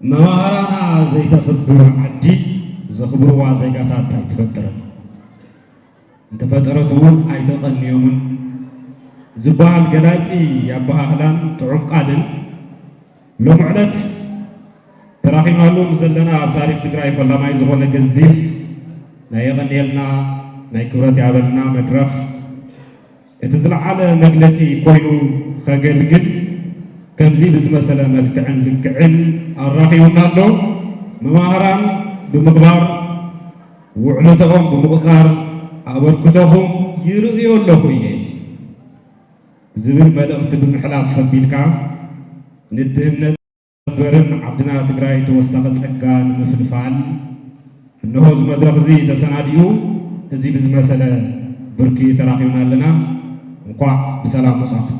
መማህራና ዘይተኽብር ዓዲ ዘኽብርዋ ዜጋታት ኣይትፈጥርን። እንተፈጠረት እውን ኣይተቐንዮምን ዝበሃል ገላጺ ኣበሃህላን ጥዑም ቃልን ሎሚ ዕለት ተራኺብናሉ ንዘለና ኣብ ታሪኽ ትግራይ ፈላማይ ዝኾነ ገዚፍ ናይ የቐንየልና ናይ ክብረት ያበልና መድረኽ እቲ ዝለዓለ መግለጺ ኮይኑ ከገልግል ከምዚ ብዝመሰለ መልክዕን ልክዕን ኣራኺቡና ኣሎ። መማህራን ብምኽባር ውዕለተኦም ብምቑጻር ኣበርክቶኹም ይርእዮ ኣለኹ እየ ዝብል መልእኽቲ ብምሕላፍ ኣቢልካ ንድህነት በርን ዓድና ትግራይ ተወሳኺ ጸጋ ንምፍልፋል እንሆ እዚ መድረኽ እዚ ተሰናዲኡ እዚ ብዝመሰለ ብርኪ ተራኺብና ኣለና። እንኳዕ ብሰላም መጻኹም።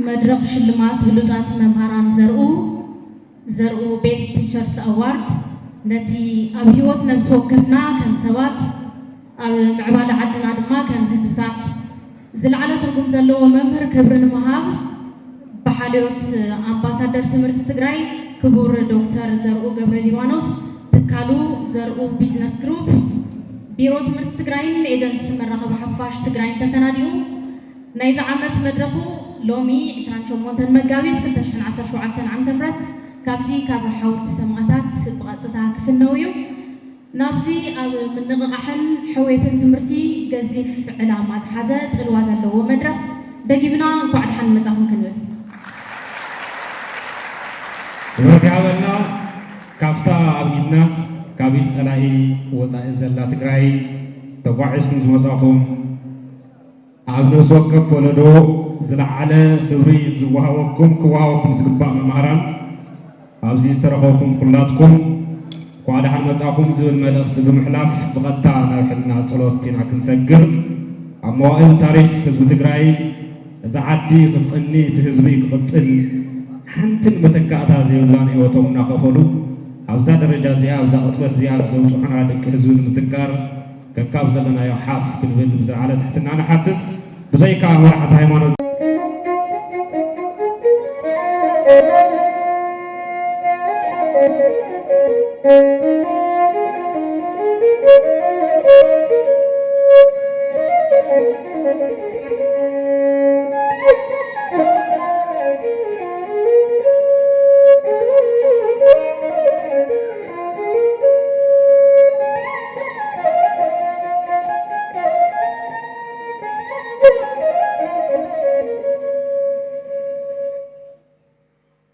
መድረኽ ሽልማት ብሉጻት መምሃራን ዘርኡ ዘርኡ ቤስት ቲቸርስ ኣዋርድ ነቲ ኣብ ህይወት ነብሲ ወከፍና ከም ሰባት ኣብ ምዕባለ ዓድና ድማ ከም ህዝብታት ዝለዓለ ትርጉም ዘለዎ መምህር ክብሪ ንምሃብ ብሓልዮት ኣምባሳደር ትምህርቲ ትግራይ ክቡር ዶክተር ዘርኡ ገብረ ሊባኖስ ትካሉ ዘርኡ ቢዝነስ ግሩፕ ቢሮ ትምህርቲ ትግራይን ኤጀንሲ መራኸቢ ሓፋሽ ትግራይን ተሰናዲኡ ናይዚ ዓመት መድረኹ ሎሚ ዕስራን ሸሞንተን መጋቢት ክልተ ሽሕን ዓሰርተ ሸውዓተን ዓመተ ምህረት ካብዚ ካብ ሓወልቲ ሰማእታት ብቐጥታ ክፍነው እዩ። ናብዚ ኣብ ምንቕቓሕን ሕውየትን ትምህርቲ ገዚፍ ዕላማ ዝሓዘ ጽልዋ ዘለዎ መድረኽ ደጊምና እንኳዕ ደሓን መጻኹም ክንብል። ክብረት ይሃበልና። ካብታ ኣብ ኢድና ካብ ኢድ ጸላኢ ወጻኢ ዘላ ትግራይ ተጓዒዝኩም ዝመጻኹም ኣብ ነፍሲ ወከፍ ወለዶ ዝለዓለ ክብሪ ዝወሃበኩም ክወሃበኩም ዝግባእ መምሃራን ኣብዚ ዝተረኸብኩም ኩላትኩም እንኳዕ ደሓን መጻኹም ዝብል መልእኽቲ ብምሕላፍ ብቐጥታ ናብ ሕልና ጸሎት ኢና ክንሰግር። ኣብ መዋእል ታሪኽ ህዝቢ ትግራይ እዛ ዓዲ ክትቕኒ እቲ ህዝቢ ክቕጽል ሓንትን መተካእታ ዘይብላን ህይወቶም እናኸፈሉ ኣብዛ ደረጃ እዚኣ ኣብዛ ቅጽበት እዚኣ ንዘብጽሑና ደቂ ህዝቢ ንምዝካር ከካብ ዘለናዮ ሓፍ ክንብል ብዝለዓለ ትሕትና ንሓትት። ብዘይካ መራሕቲ ሃይማኖት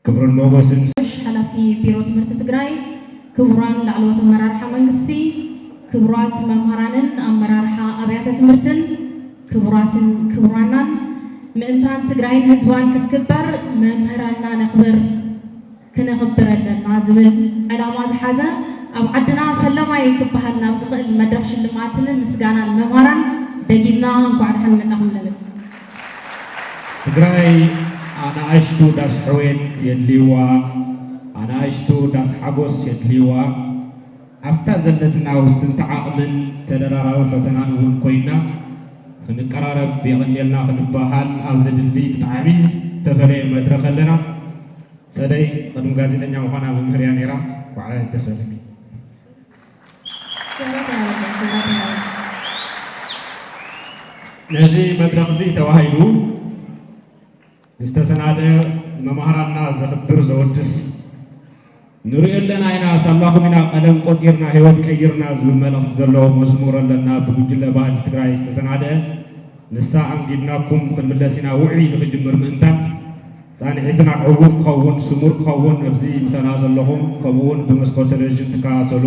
ክብርን ሞጎስን። ሓላፊ ቢሮ ትምህርቲ ትግራይ፣ ክቡራን ላዕለዎት ኣመራርሓ መንግስቲ፣ ክቡራት መምሃራንን ኣመራርሓ ኣብያተ ትምህርትን፣ ክቡራትን ክቡራናን፣ ምእንታን ትግራይን ህዝባን ክትክበር መምህራንና ነኽብር። ክነኽብር ኣለና ዝብል ዕላማ ዝሓዘ ኣብ ዓድና ፈላማይ ክበሃል ናብ ዝኽእል መድረኽ ሽልማትን ምስጋናን መምሃራን ደጊምና እንኳዕ ደሓን መጻኹም ንብል። ትግራይ ኣናእሽቱ ዳስ ሕውየት የድልይዋ፣ ኣናእሽቱ ዳስ ሓጎስ የድልይዋ። ኣብታ ዘለትና ውስንቲ ዓቕምን ተደራራቢ ፈተናን እውን ኮይና ክንቀራረብ የቐንየልና ክንበሃል ኣብ ዘድሊ ብጣዕሚ ዝተፈለየ መድረኽ ኣለና። ጸደይ ቅድሚ ጋዜጠኛ ምዃና መምህር እያ ነይራ። ዋዕላ ደስ በለኪ። ነዚ መድረኽ እዚ ተባሂሉ ዝተሰናደ መማህራንና ዘኽብር ዘወድስ ንሪኦ ኣለና ኢና ሳላኹም ኢና ቀለም ቆጺርና ህይወት ቀይርና ዝብል መልእኽቲ ዘለዎ መዝሙር ኣለና ብጉጅለ ባህሊ ትግራይ ዝተሰናደ ንሳ ኣንጊድናኩም ክንምለስ ኢና ውዑይ ኢሉ ክጅምር ምእንታን ጻንሒትና ዕዉት ክኸውን ስሙር ክኸውን ነብዚ ምሳና ዘለኹም ከምኡውን ብመስኮት ቴሌቪዥን ትከታተሉ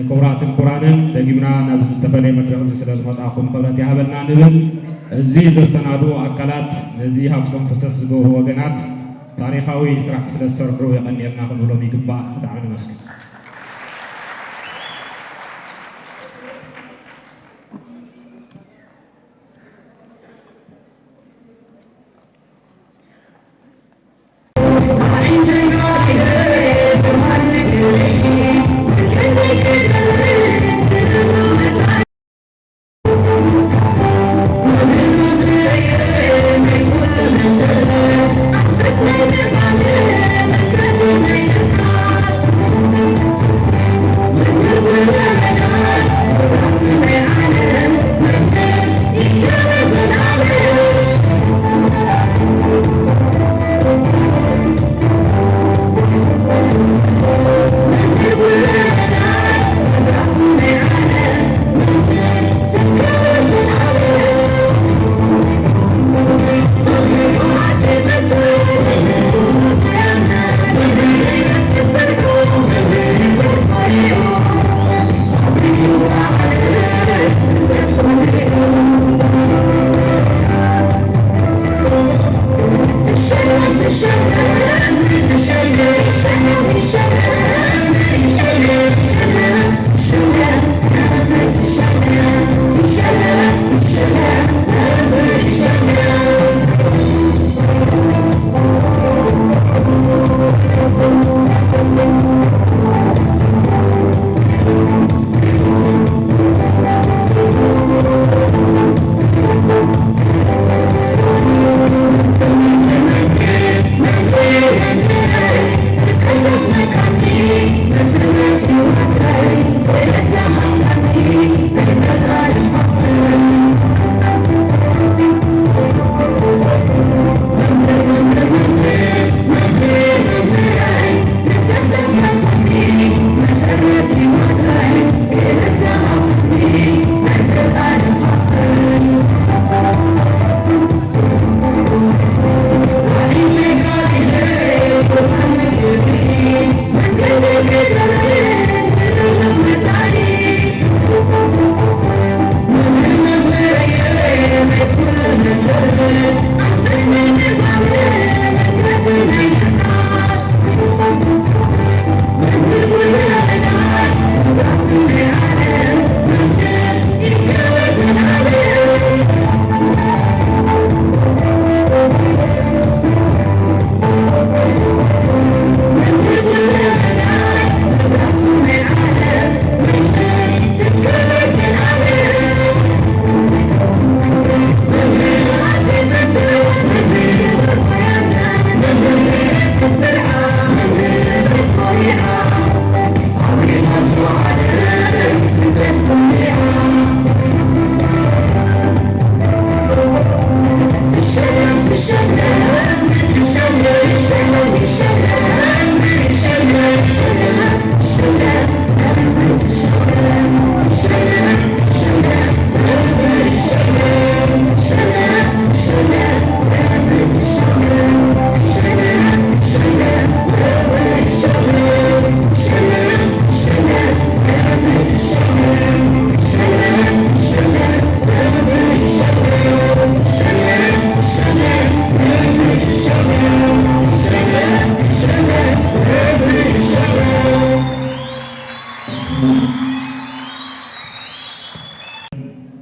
ክቡራትን ክቡራንን ደጊምና ናብዚ ዝተፈለየ መድረኽ እዚ ስለ ዝመጻእኩም ክብረት ይሃበልና ንብል። እዚ ዘሰናድኡ ኣካላት ነዚ ሃፍቶም ፈሰስ ዝገብሩ ወገናት ታሪኻዊ ስራሕ ስለ ዝሰርሑ የቐንየልና ክንብሎም ይግባእ። ብጣዕሚ ነመስግን።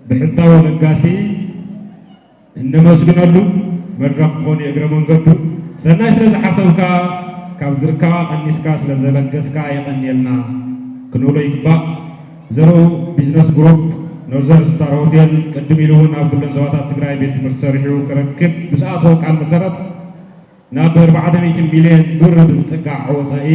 ብሕታዊ ለጋሲ እነመስግነሉ መድረኽ ክኾን እዩ። እግረ መንገዱ ሰናይ ስለ ዝሓሰብካ፣ ካብ ዝርከባ ቀኒስካ ስለ ዘለገስካ የቐንየልና ክንብሎ ይግባእ። ዘርኡ ቢዝነስ ግሩፕ፣ ኖርዘርን ስታር ሆቴል ቅድም ኢሉ እውን ኣብ ኩለን ዞባታት ትግራይ ቤት ትምህርቲ ሰሪሑ ክረክብ ብዝኣተዎ ቃል መሰረት ናብ ኣርባዕተ ሚእቲ ሚልዮን ብር ብዝጽጋዕ ወጻኢ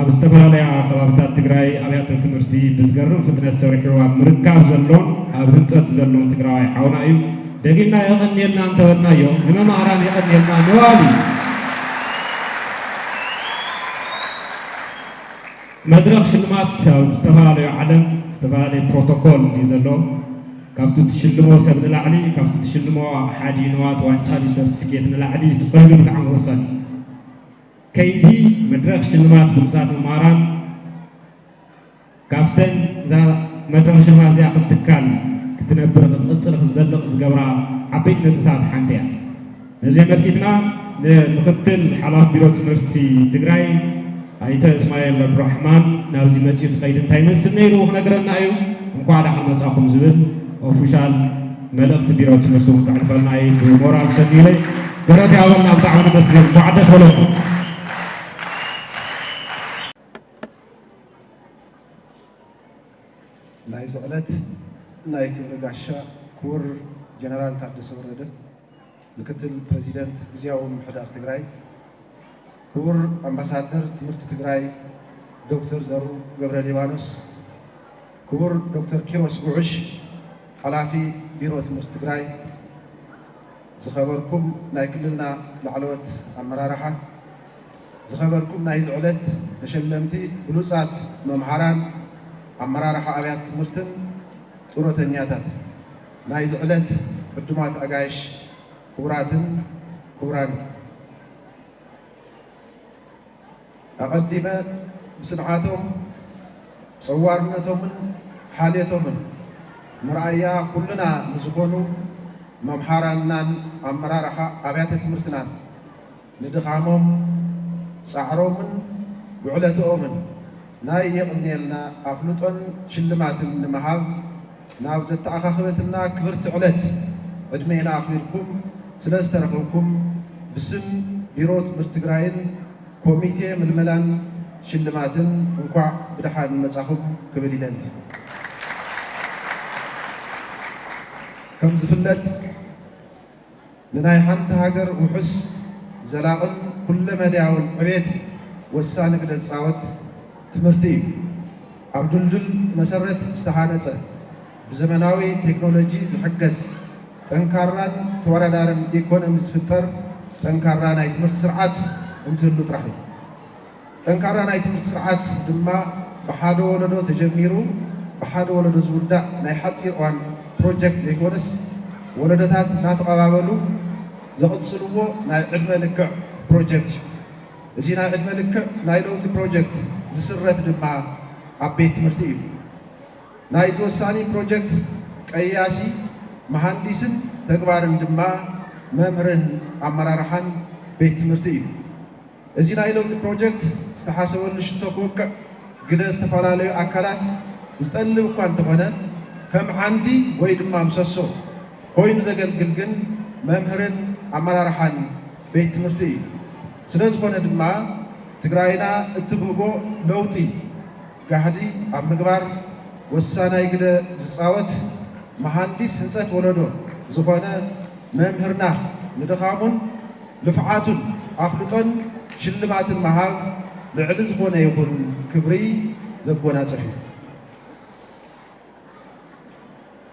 ኣብ ዝተፈላለያ ከባብታት ትግራይ ኣብያተ ትምህርቲ ብዝገርም ፍጥነት ሰሪሑ ኣብ ምርካብ ዘሎን ኣብ ህንጸት ዘሎን ትግራዋይ ሓውና እዩ። ደጊምና የቐንየልና እንተበልናዮ ንመማህራን የቐንየልና ምባል እዩ። መድረኽ ሽልማት ኣብ ዝተፈላለዩ ዓለም ዝተፈላለየ ፕሮቶኮል እዩ ዘሎ። ካብቲ ትሽልሞ ሰብ ንላዕሊ፣ ካብቲ ትሽልሞ ኣቕሓ ድዩ ንዋት ዋንጫ ድዩ ሰርቲፊኬት ንላዕሊ እቲ ከይዱ ብጣዕሚ ወሳኒ እዩ። ከይዲ መድረኽ ሽልማት ብሉጻት መማህራን ካብተን እዛ መድረኽ ሽልማት እዚኣ ከም ትካል ክትነብር፣ ክትቕጽል፣ ክትዘልቕ ዝገብራ ዓበይቲ ነጥብታት ሓንቲ እያ። ነዚ ኣመልኪትና ንምክትል ሓላፊ ቢሮ ትምህርቲ ትግራይ ኣይተ እስማኤል ኣብዱራሕማን ናብዚ መፂኡ ትኸይድ እንታይ ይመስል ነይሩ ክነግረና እዩ። እንኳዕ ደሓን መፃኹም ዝብል ኦፊሻል መልእኽቲ ቢሮ ትምህርቲ እውን ከሕልፈልና እዩ። ብሞራል ሰኒለይ ገለት ያበልና ብጣዕሚ ነመስግን። እንኳዕ ደስ በለኩም። ናይዚ ዕለት ናይ ክብሪ ጋሻ ክቡር ጀነራል ታደሰ ወረደ፣ ምክትል ፕረዚደንት ግዝያዊ ምምሕዳር ትግራይ፣ ክቡር ኣምባሳደር ትምህርቲ ትግራይ ዶክተር ዘርኡ ገብረ ሊባኖስ፣ ክቡር ዶክተር ኪሮስ ጉዕሽ፣ ሓላፊ ቢሮ ትምህርቲ ትግራይ፣ ዝኸበርኩም ናይ ክልልና ላዕለዎት ኣመራርሓ፣ ዝኸበርኩም ናይዚ ዕለት ተሸለምቲ ብሉጻት መምሃራን፣ ኣመራርሓ ኣብያተ ትምህርትን ጡረተኛታት፣ ናይዚ ዕለት ዕዱማት ኣጋይሽ፣ ክቡራትን ክቡራን፣ ኣቐዲመ ብጽንዓቶም፣ ጸዋርነቶምን ሓልዮቶምን መርኣያ ኩልና ንዝኾኑ መምሃራንናን ኣመራርሓ ኣብያተ ትምህርትናን ንድኻሞም፣ ጻዕሮምን ውዕለትኦምን ናይ የቕንየልና ኣፍልጦን ሽልማትን ንምሃብ ናብ ዘተኣኻኸበትና ክብርቲ ዕለት ዕድሜና ኣኽቢርኩም ስለ ዝተረኸብኩም ብስም ቢሮ ትምህርቲ ትግራይን ኮሚቴ ምልመላን ሽልማትን እንኳዕ ብደሓን መጻኹም ክብል ይደሊ። ከም ዝፍለጥ ንናይ ሓንቲ ሃገር ውሑስ፣ ዘላቕን ኩለመዳያውን ዕቤት ወሳኒ ግደ ዝጻወት ትምህርቲ እዩ። ኣብ ድልዱል መሰረት ዝተሃነጸ፣ ብዘመናዊ ቴክኖሎጂ ዝሕገዝ፣ ጠንካራን ተወዳዳርን ኢኮኖሚ ዝፍጠር ጠንካራ ናይ ትምህርቲ ስርዓት እንትህሉ ጥራሕ እዩ። ጠንካራ ናይ ትምህርቲ ስርዓት ድማ ብሓደ ወለዶ ተጀሚሩ ብሓደ ወለዶ ዝውዳእ ናይ ሓፂር እዋን ፕሮጀክት ዘይኮነስ፣ ወለዶታት እናተቐባበሉ ዘቕፅልዎ ናይ ዕድመ ልክዕ ፕሮጀክት እዩ። እዚ ናይ ዕድመ ልክዕ ናይ ለውጢ ፕሮጀክት ዝስረት ድማ ኣብ ቤት ትምህርቲ እዩ። ናይዚ ወሳኒ ፕሮጀክት ቀያሲ፣ መሃንዲስን ተግባርን ድማ መምህርን ኣመራርሓን ቤት ትምህርቲ እዩ። እዚ ናይ ለውጢ ፕሮጀክት ዝተሓሰበሉ ሽቶ ክወቅዕ ግደ ዝተፈላለዩ ኣካላት ዝጠልብ እኳ እንተኾነ፣ ከም ዓንዲ ወይ ድማ ምሰሶ ኮይኑ ዘገልግል ግን መምህርን ኣመራርሓን ቤት ትምህርቲ እዩ። ስለ ዝኾነ ድማ ትግራይና እትብህጎ ለውጢ ጋህዲ ኣብ ምግባር ወሳናይ ግደ ዝፃወት መሃንዲስ ህንፀት ወለዶ ዝኾነ መምህርና ንድኻሙን ልፍዓቱን ኣፍልጦን ሽልማትን ምሃብ ልዕሊ ዝኾነ ይኹን ክብሪ ዘጎናጽፍ እዩ።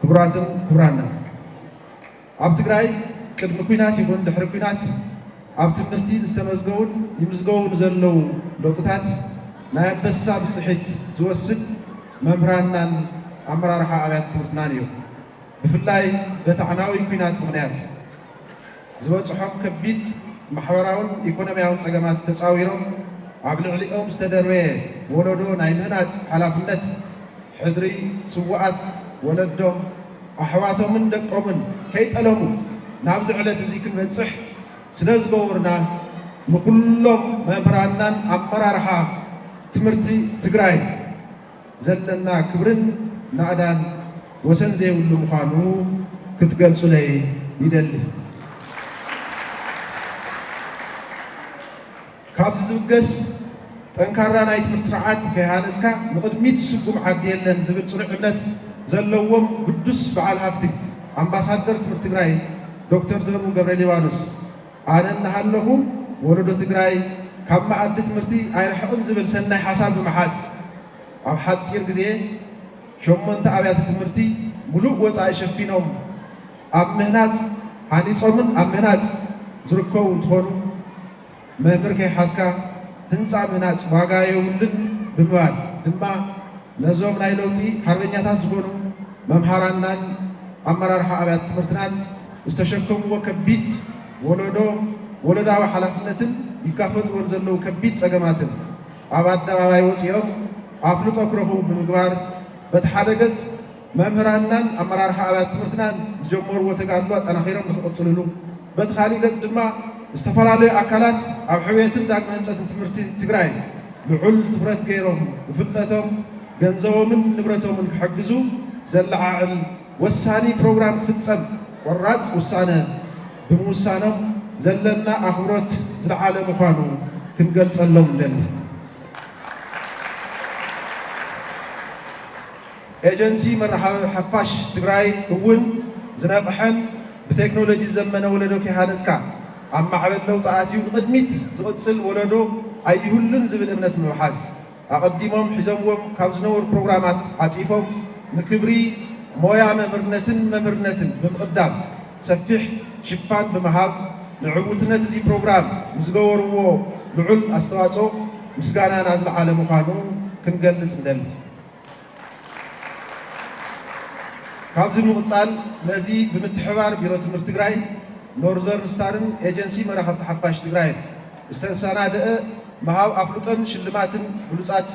ክቡራትን ክቡራንን፣ ኣብ ትግራይ ቅድሚ ኲናት ይኹን ድሕሪ ኲናት ኣብ ትምህርቲ ዝተመዝገቡን ይምዝገቡ ንዘለዉ ለውጥታት ናይ ኣንበሳ ብፅሒት ዝወስድ መምህራንናን ኣመራርሓ ኣብያተ ትምህርትናን እዩ። ብፍላይ በቲ ኣዕናዊ ኲናት ምኽንያት ዝበፅሖም ከቢድ ማሕበራውን ኢኮኖሚያውን ፀገማት ተፃዊሮም ኣብ ልዕሊኦም ዝተደርበየ ወለዶ ናይ ምህናፅ ሓላፍነት ሕድሪ ስውኣት ወለዶም ኣሕዋቶምን ደቆምን ከይጠለሙ ናብዚ ዕለት እዚ ክንበፅሕ ስለ ዝገበሩና ንኹሎም መምህራንናን ኣመራርሓ ትምህርቲ ትግራይ ዘለና ክብርን ናእዳን ወሰን ዘይብሉ ምዃኑ ክትገልጹለይ ይደሊ። ካብዚ ዝብገስ ጠንካራ ናይ ትምህርቲ ስርዓት ከይሃነጽካ ንቕድሚት ዝስጉም ዓዲ የለን ዝብል ጽኑዕ እምነት ዘለዎም ግዱስ በዓል ሃፍቲ ኣምባሳደር ትምህርቲ ትግራይ ዶክተር ዘርኡ ገብረ ሊባኖስ ኣነ እናሃለኹ ወለዶ ትግራይ ካብ መኣዲ ትምህርቲ ኣይርሕቕን ዝብል ሰናይ ሓሳብ ብምሓዝ ኣብ ሓፂር ግዜ ሸሞንተ ኣብያተ ትምህርቲ ሙሉእ ወፃኢ ሸፊኖም ኣብ ምህናፅ ሃኒፆምን ኣብ ምህናፅ ዝርከቡ እንትኾኑ መምህር ከይሓዝካ ህንፃ ምህናፅ ዋጋ የብሉን ብምባል ድማ ነዞም ናይ ለውጢ ሓርበኛታት ዝኾኑ መምሃራንናን ኣመራርሓ ኣብያተ ትምህርትናን ዝተሸከምዎ ከቢድ ወለዶ ወለዳዊ ሓላፍነትን ይጋፈጥዎ ንዘለዉ ከቢድ ፀገማትን ኣብ ኣደባባይ ወፂኦም ኣፍልጦ ክረኽቡ ብምግባር በቲ ሓደ ገፅ መምህራንናን ኣመራርሓ ኣብያተ ትምህርትናን ዝጀመርዎ ተጋድሎ ኣጠናኺሮም ንክቕፅልሉ በቲ ካሊእ ገፅ ድማ ዝተፈላለዩ ኣካላት ኣብ ሕውየትን ዳግመ ህንፀትን ትምህርቲ ትግራይ ልዑል ትኹረት ገይሮም ብፍልጠቶም፣ ገንዘቦምን ንብረቶምን ክሕግዙ ዘለዓዕል ወሳኒ ፕሮግራም ክፍፀም ቆራፅ ውሳነ ብምውሳኖም ዘለና ኣኽብሮት ዝለዓለ ምዃኑ ክንገልፀሎም ንደሊ። ኤጀንሲ መራኸቢ ሓፋሽ ትግራይ እውን ዝነቕሐን ብቴክኖሎጂ ዝዘመነ ወለዶ ከይሃነፅካ ኣብ ማዕበል ለውጢ ኣትዩ ንቕድሚት ዝቕፅል ወለዶ ኣይህሉን ዝብል እምነት ብምሓዝ ኣቐዲሞም ሒዞምዎም ካብ ዝነበሩ ፕሮግራማት ዓፂፎም ንክብሪ ሞያ መምህርነትን መምህርነትን ብምቕዳም ሰፊሕ ሽፋን ብምሃብ ንዕውትነት እዚ ፕሮግራም ንዝገበርዎ ልዑል ኣስተዋፅኦ ምስጋናና ዝለዓለ ምዃኑ ክንገልፅ ንደሊ። ካብዚ ብምቕፃል ነዚ ብምትሕባር ቢሮ ትምህርቲ ትግራይ፣ ኖርዘርን ስታርን ኤጀንሲ መራኸብቲ ሓፋሽ ትግራይን ዝተሰናደአ ምሃብ ኣፍልጦን ሽልማትን ብሉፃት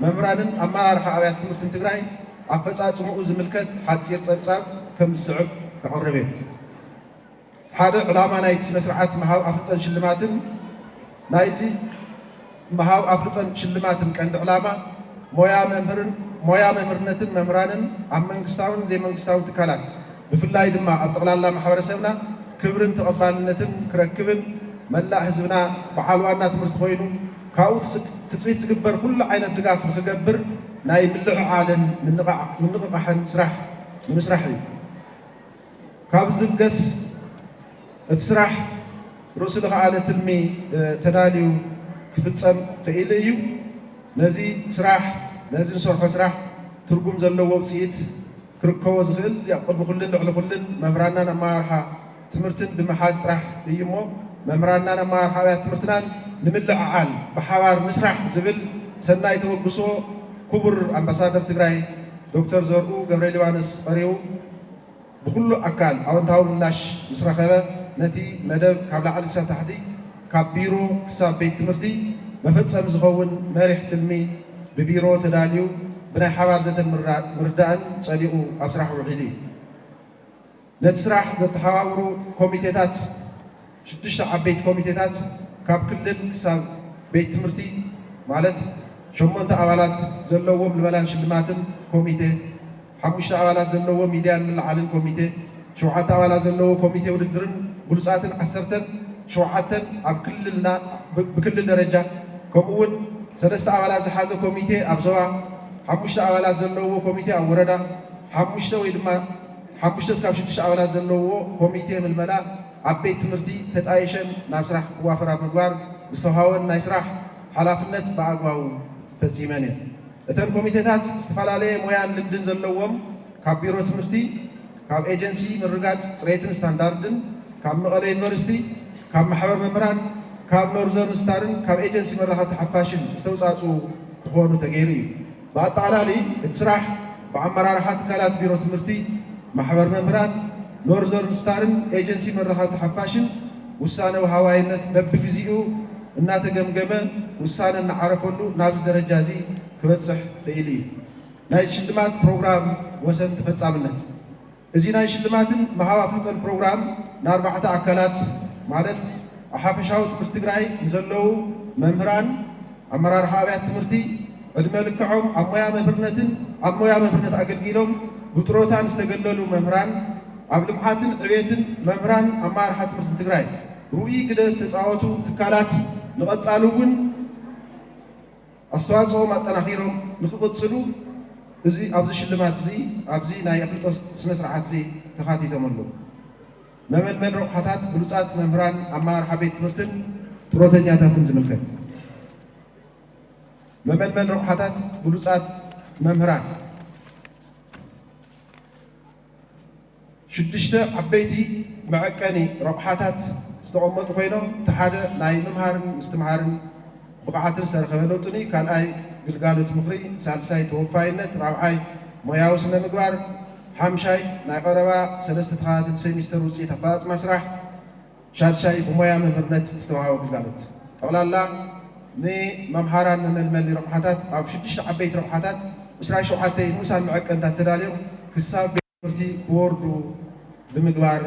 መምህራንን ኣመራርሓ ኣብያተ ትምህርትን ትግራይ ኣፈፃፅምኡ ዝምልከት ሓፂር ፀብፃብ ከም ዝስዕብ ከቕርብ እየ። ሓደ ዕላማ ናይቲ ስነ ስርዓት ምሃብ ኣፍልጦን ሽልማትን ናይዚ ምሃብ ኣፍልጦን ሽልማትን ቀንዲ ዕላማ ሞያ መምህርን ሞያ መምህርነትን መምህራንን ኣብ መንግስታውን ዘይመንግስታውን ትካላት ብፍላይ ድማ ኣብ ጠቕላላ ማሕበረሰብና ክብርን ተቐባልነትን ክረክብን መላእ ህዝብና በዓል ዋና ትምህርቲ ኮይኑ ካብኡ ትፅቢት ዝግበር ኩሉ ዓይነት ድጋፍ ንክገብር ናይ ምልዕዓልን ምንቕቓሕን ስራሕ ንምስራሕ እዩ። ካብ ዝብገስ እቲ ስራሕ ርእሱ ዝኸኣለ ትልሚ ተዳልዩ ክፍፀም ክኢሉ እዩ። ነዚ ስራሕ ነዚ ንሰርሖ ስራሕ ትርጉም ዘለዎ ውፅኢት ክርከቦ ዝኽእል ያው ቅድሚ ኩልን ልዕሊ ኩልን መምህራንናን ኣመራርሓ ትምህርትን ብምሓዝ ጥራሕ እዩ እሞ መምህራንናን ኣመራርሓ ኣብያተ ትምህርትናን ንምልዕዓል ብሓባር ንስራሕ ዝብል ሰናይ ተበግሶ ክቡር ኣምባሳደር ትግራይ ዶክተር ዘርኡ ገብረ ሊባኖስ ቀሪቡ ብኩሉ ኣካል ኣወንታዊ ምላሽ ምስ ረኸበ፣ ነቲ መደብ ካብ ላዕሊ ክሳብ ታሕቲ፣ ካብ ቢሮ ክሳብ ቤት ትምህርቲ መፈጸሚ ዝኸውን መሪሕ ትልሚ ብቢሮ ተዳልዩ ብናይ ሓባር ዘተን ምርዳእን ጸዲቑ ኣብ ስራሕ ውዒሉ እዩ። ነቲ ስራሕ ዘተሓባብሩ ኮሚቴታት ሽዱሽተ ዓበይቲ ኮሚቴታት ካብ ክልል ክሳብ ቤት ትምህርቲ ማለት ሸሞንተ ኣባላት ዘለዎ ምልመላን ሽልማትን ኮሚቴ፣ ሓሙሽተ ኣባላት ዘለዎ ሚድያን ምልዓልን ኮሚቴ፣ ሸውዓተ ኣባላት ዘለዎ ኮሚቴ ውድድርን ብሉፃትን ዓሰርተን ሸውዓተን ኣብ ክልልና ብክልል ደረጃ ከምኡ እውን ሰለስተ ኣባላት ዝሓዘ ኮሚቴ ኣብ ዞባ፣ ሓሙሽተ ኣባላት ዘለዎ ኮሚቴ ኣብ ወረዳ፣ ሓሙሽተ ወይ ድማ ሓሙሽተ እስካብ ሽዱሽተ ኣባላት ዘለዎ ኮሚቴ ምልመላ ኣብ ቤት ትምህርቲ ተጣይሸን ናብ ስራሕ ክዋፈራ ብምግባር ዝተውሃበን ናይ ስራሕ ሓላፍነት ብኣግባቡ ፈፂመን እየን። እተን ኮሚቴታት ዝተፈላለየ ሞያን ልምድን ዘለዎም ካብ ቢሮ ትምህርቲ፣ ካብ ኤጀንሲ ምርጋፅ ፅሬትን ስታንዳርድን፣ ካብ መቐለ ዩኒቨርሲቲ፣ ካብ ማሕበር መምህራን፣ ካብ ኖርዘርን ስታርን ካብ ኤጀንሲ መራኸብቲ ሓፋሽን ዝተውፃእፁ ክኾኑ ተገይሩ እዩ። ብኣጠቓላሊ እቲ ስራሕ ብኣመራርሓ ትካላት ቢሮ ትምህርቲ፣ ማሕበር መምህራን፣ ኖርዘርን ስታርን ኤጀንሲ መራኸብቲ ሓፋሽን ውሳነ ወሃባይነት በብግዚኡ እናተገምገመ ውሳነ እናዓረፈሉ ናብዚ ደረጃ እዚ ክበፅሕ ክኢሉ እዩ። ናይ ሽልማት ፕሮግራም ወሰን ተፈፃምነት። እዚ ናይ ሽልማትን ምሃብ ኣፍልጦን ፕሮግራም ንኣርባዕተ ኣካላት ማለት ኣብ ሓፈሻዊ ትምህርቲ ትግራይ ንዘለዉ መምህራን፣ ኣመራርሓ ኣብያት ትምህርቲ፣ ዕድመ ልክዖም ኣብ ሞያ መምህርነትን ኣብ ሞያ መምህርነት ኣገልጊሎም ብጥሮታ ንዝተገለሉ መምህራን፣ ኣብ ልምዓትን ዕቤትን መምህራን ኣመራርሓ ትምህርቲ ትግራይ ርኡይ ግደ ዝተፃወቱ ትካላት ንቐፃሊ እውን ኣስተዋፅኦም ኣጠናኺሮም ንክቕፅሉ እዚ ኣብዚ ሽልማት እዚ ኣብዚ ናይ ኣፍልጦ ስነ ስርዓት እዚ ተኻቲቶም ኣለዉ። መመልመል ረቑሓታት ብሉፃት መምህራን ኣመራርሓ ቤት ትምህርትን ጥሮተኛታትን ዝምልከት። መመልመል ረቑሓታት ብሉፃት መምህራን ሽዱሽተ ዓበይቲ መዐቀኒ ረቑሓታት ዝተቐመጡ ኮይኖም፣ እቲ ሓደ ናይ ምምሃርን ምስትምሃርን ብቕዓትን ዝተረኸበ ለውጥን እዩ። ካልኣይ ግልጋሎት ምኽሪ፣ ሳልሳይ ተወፋይነት፣ ራብዓይ ሞያዊ ስነ ምግባር፣ ሓምሻይ ናይ ቀረባ ሰለስተ ተኸታተልቲ ሴሚስተር ውፅኢት ኣፈፃፅማ ስራሕ፣ ሻድሻይ ብሞያ መምህርነት ዝተዋሃበ ግልጋሎት። ጠቕላላ ንመምሃራን መመልመሊ ረቑሓታት ኣብ ሽዱሽተ ዓበይቲ ረቑሓታት ዕስራን ሸውዓተን ንኡሳን መዐቀንታት ተዳልዮም ክሳብ ቤት ትምህርቲ ክወርዱ ብምግባር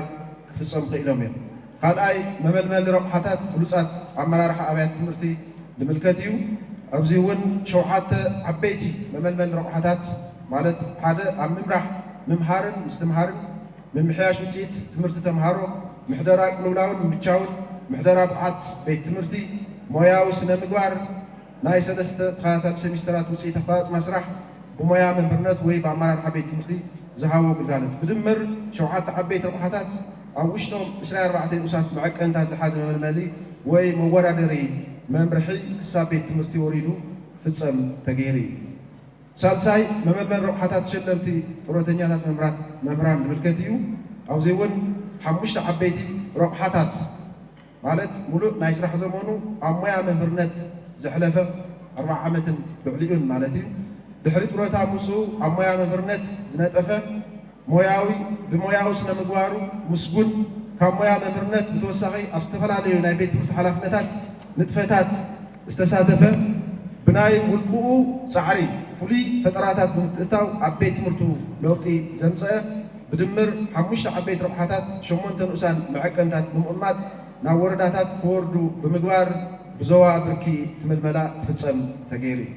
ክፍፀሙ ክኢሎም እዮም። ካልኣይ መመልመሊ ረቑሓታት ብሉፃት ኣመራርሓ ኣብያት ትምህርቲ ዝምልከት እዩ። ኣብዚ እውን ሸውዓተ ዓበይቲ መመልመሊ ረቑሓታት ማለት ሓደ ኣብ ምምራሕ ምምሃርን ምስትምሃርን ምምሕያሽ ውፅኢት ትምህርቲ ተምሃሮ፣ ምሕደራ ቅልውላውን ምምቻውን ምሕደራ ብቕዓት ቤት ትምህርቲ፣ ሞያዊ ስነ ምግባር፣ ናይ ሰለስተ ተኸታታሊ ሴሚስተራት ውፅኢት ኣፈፃፅማ ስራሕ ብሞያ መምህርነት ወይ ብኣመራርሓ ቤት ትምህርቲ ዝሃቦ ግልጋሎት። ብድምር ሸውዓተ ዓበይቲ ረቑሓታት ኣብ ውሽጦም ዕስራን ኣርባዕተን ንኡሳት መዐቀንታት ዝሓዘ መመልመሊ ወይ መወዳደሪ መምርሒ ክሳብ ቤት ትምህርቲ ወሪዱ ክፍፀም ተገይሩ እዩ። ሳልሳይ መመልመሊ ረቑሓታት ሸለምቲ ጥሮተኛታት መምህራት መምህራን ዝምልከት እዩ። ኣብዚ እውን ሓሙሽተ ዓበይቲ ረቑሓታት ማለት ሙሉእ ናይ ስራሕ ዘመኑ ኣብ ሞያ መምህርነት ዘሕለፈ ኣርባዓ ዓመትን ልዕሊኡን ማለት እዩ። ድሕሪ ጥሮታ ምፅኡ ኣብ ሞያ መምህርነት ዝነጠፈ ሞያዊ ብሞያዊ ስነ ምግባሩ ምስጉን ካብ ሞያ መምህርነት ብተወሳኺ ኣብ ዝተፈላለዩ ናይ ቤት ትምህርቲ ሓላፍነታት ንጥፈታት ዝተሳተፈ ብናይ ውልቅኡ ፃዕሪ ፍሉይ ፈጠራታት ብምትእታው ኣብ ቤት ትምህርቱ ለውጢ ዘምፀአ ብድምር ሓሙሽተ ዓበይቲ ረብሓታት ሸሞንተ ንኡሳን መዐቀንታት ብምቕማጥ ናብ ወረዳታት ክወርዱ ብምግባር ብዞባ ብርኪ እቲ ምልመላ ክፍፀም ተገይሩ እዩ።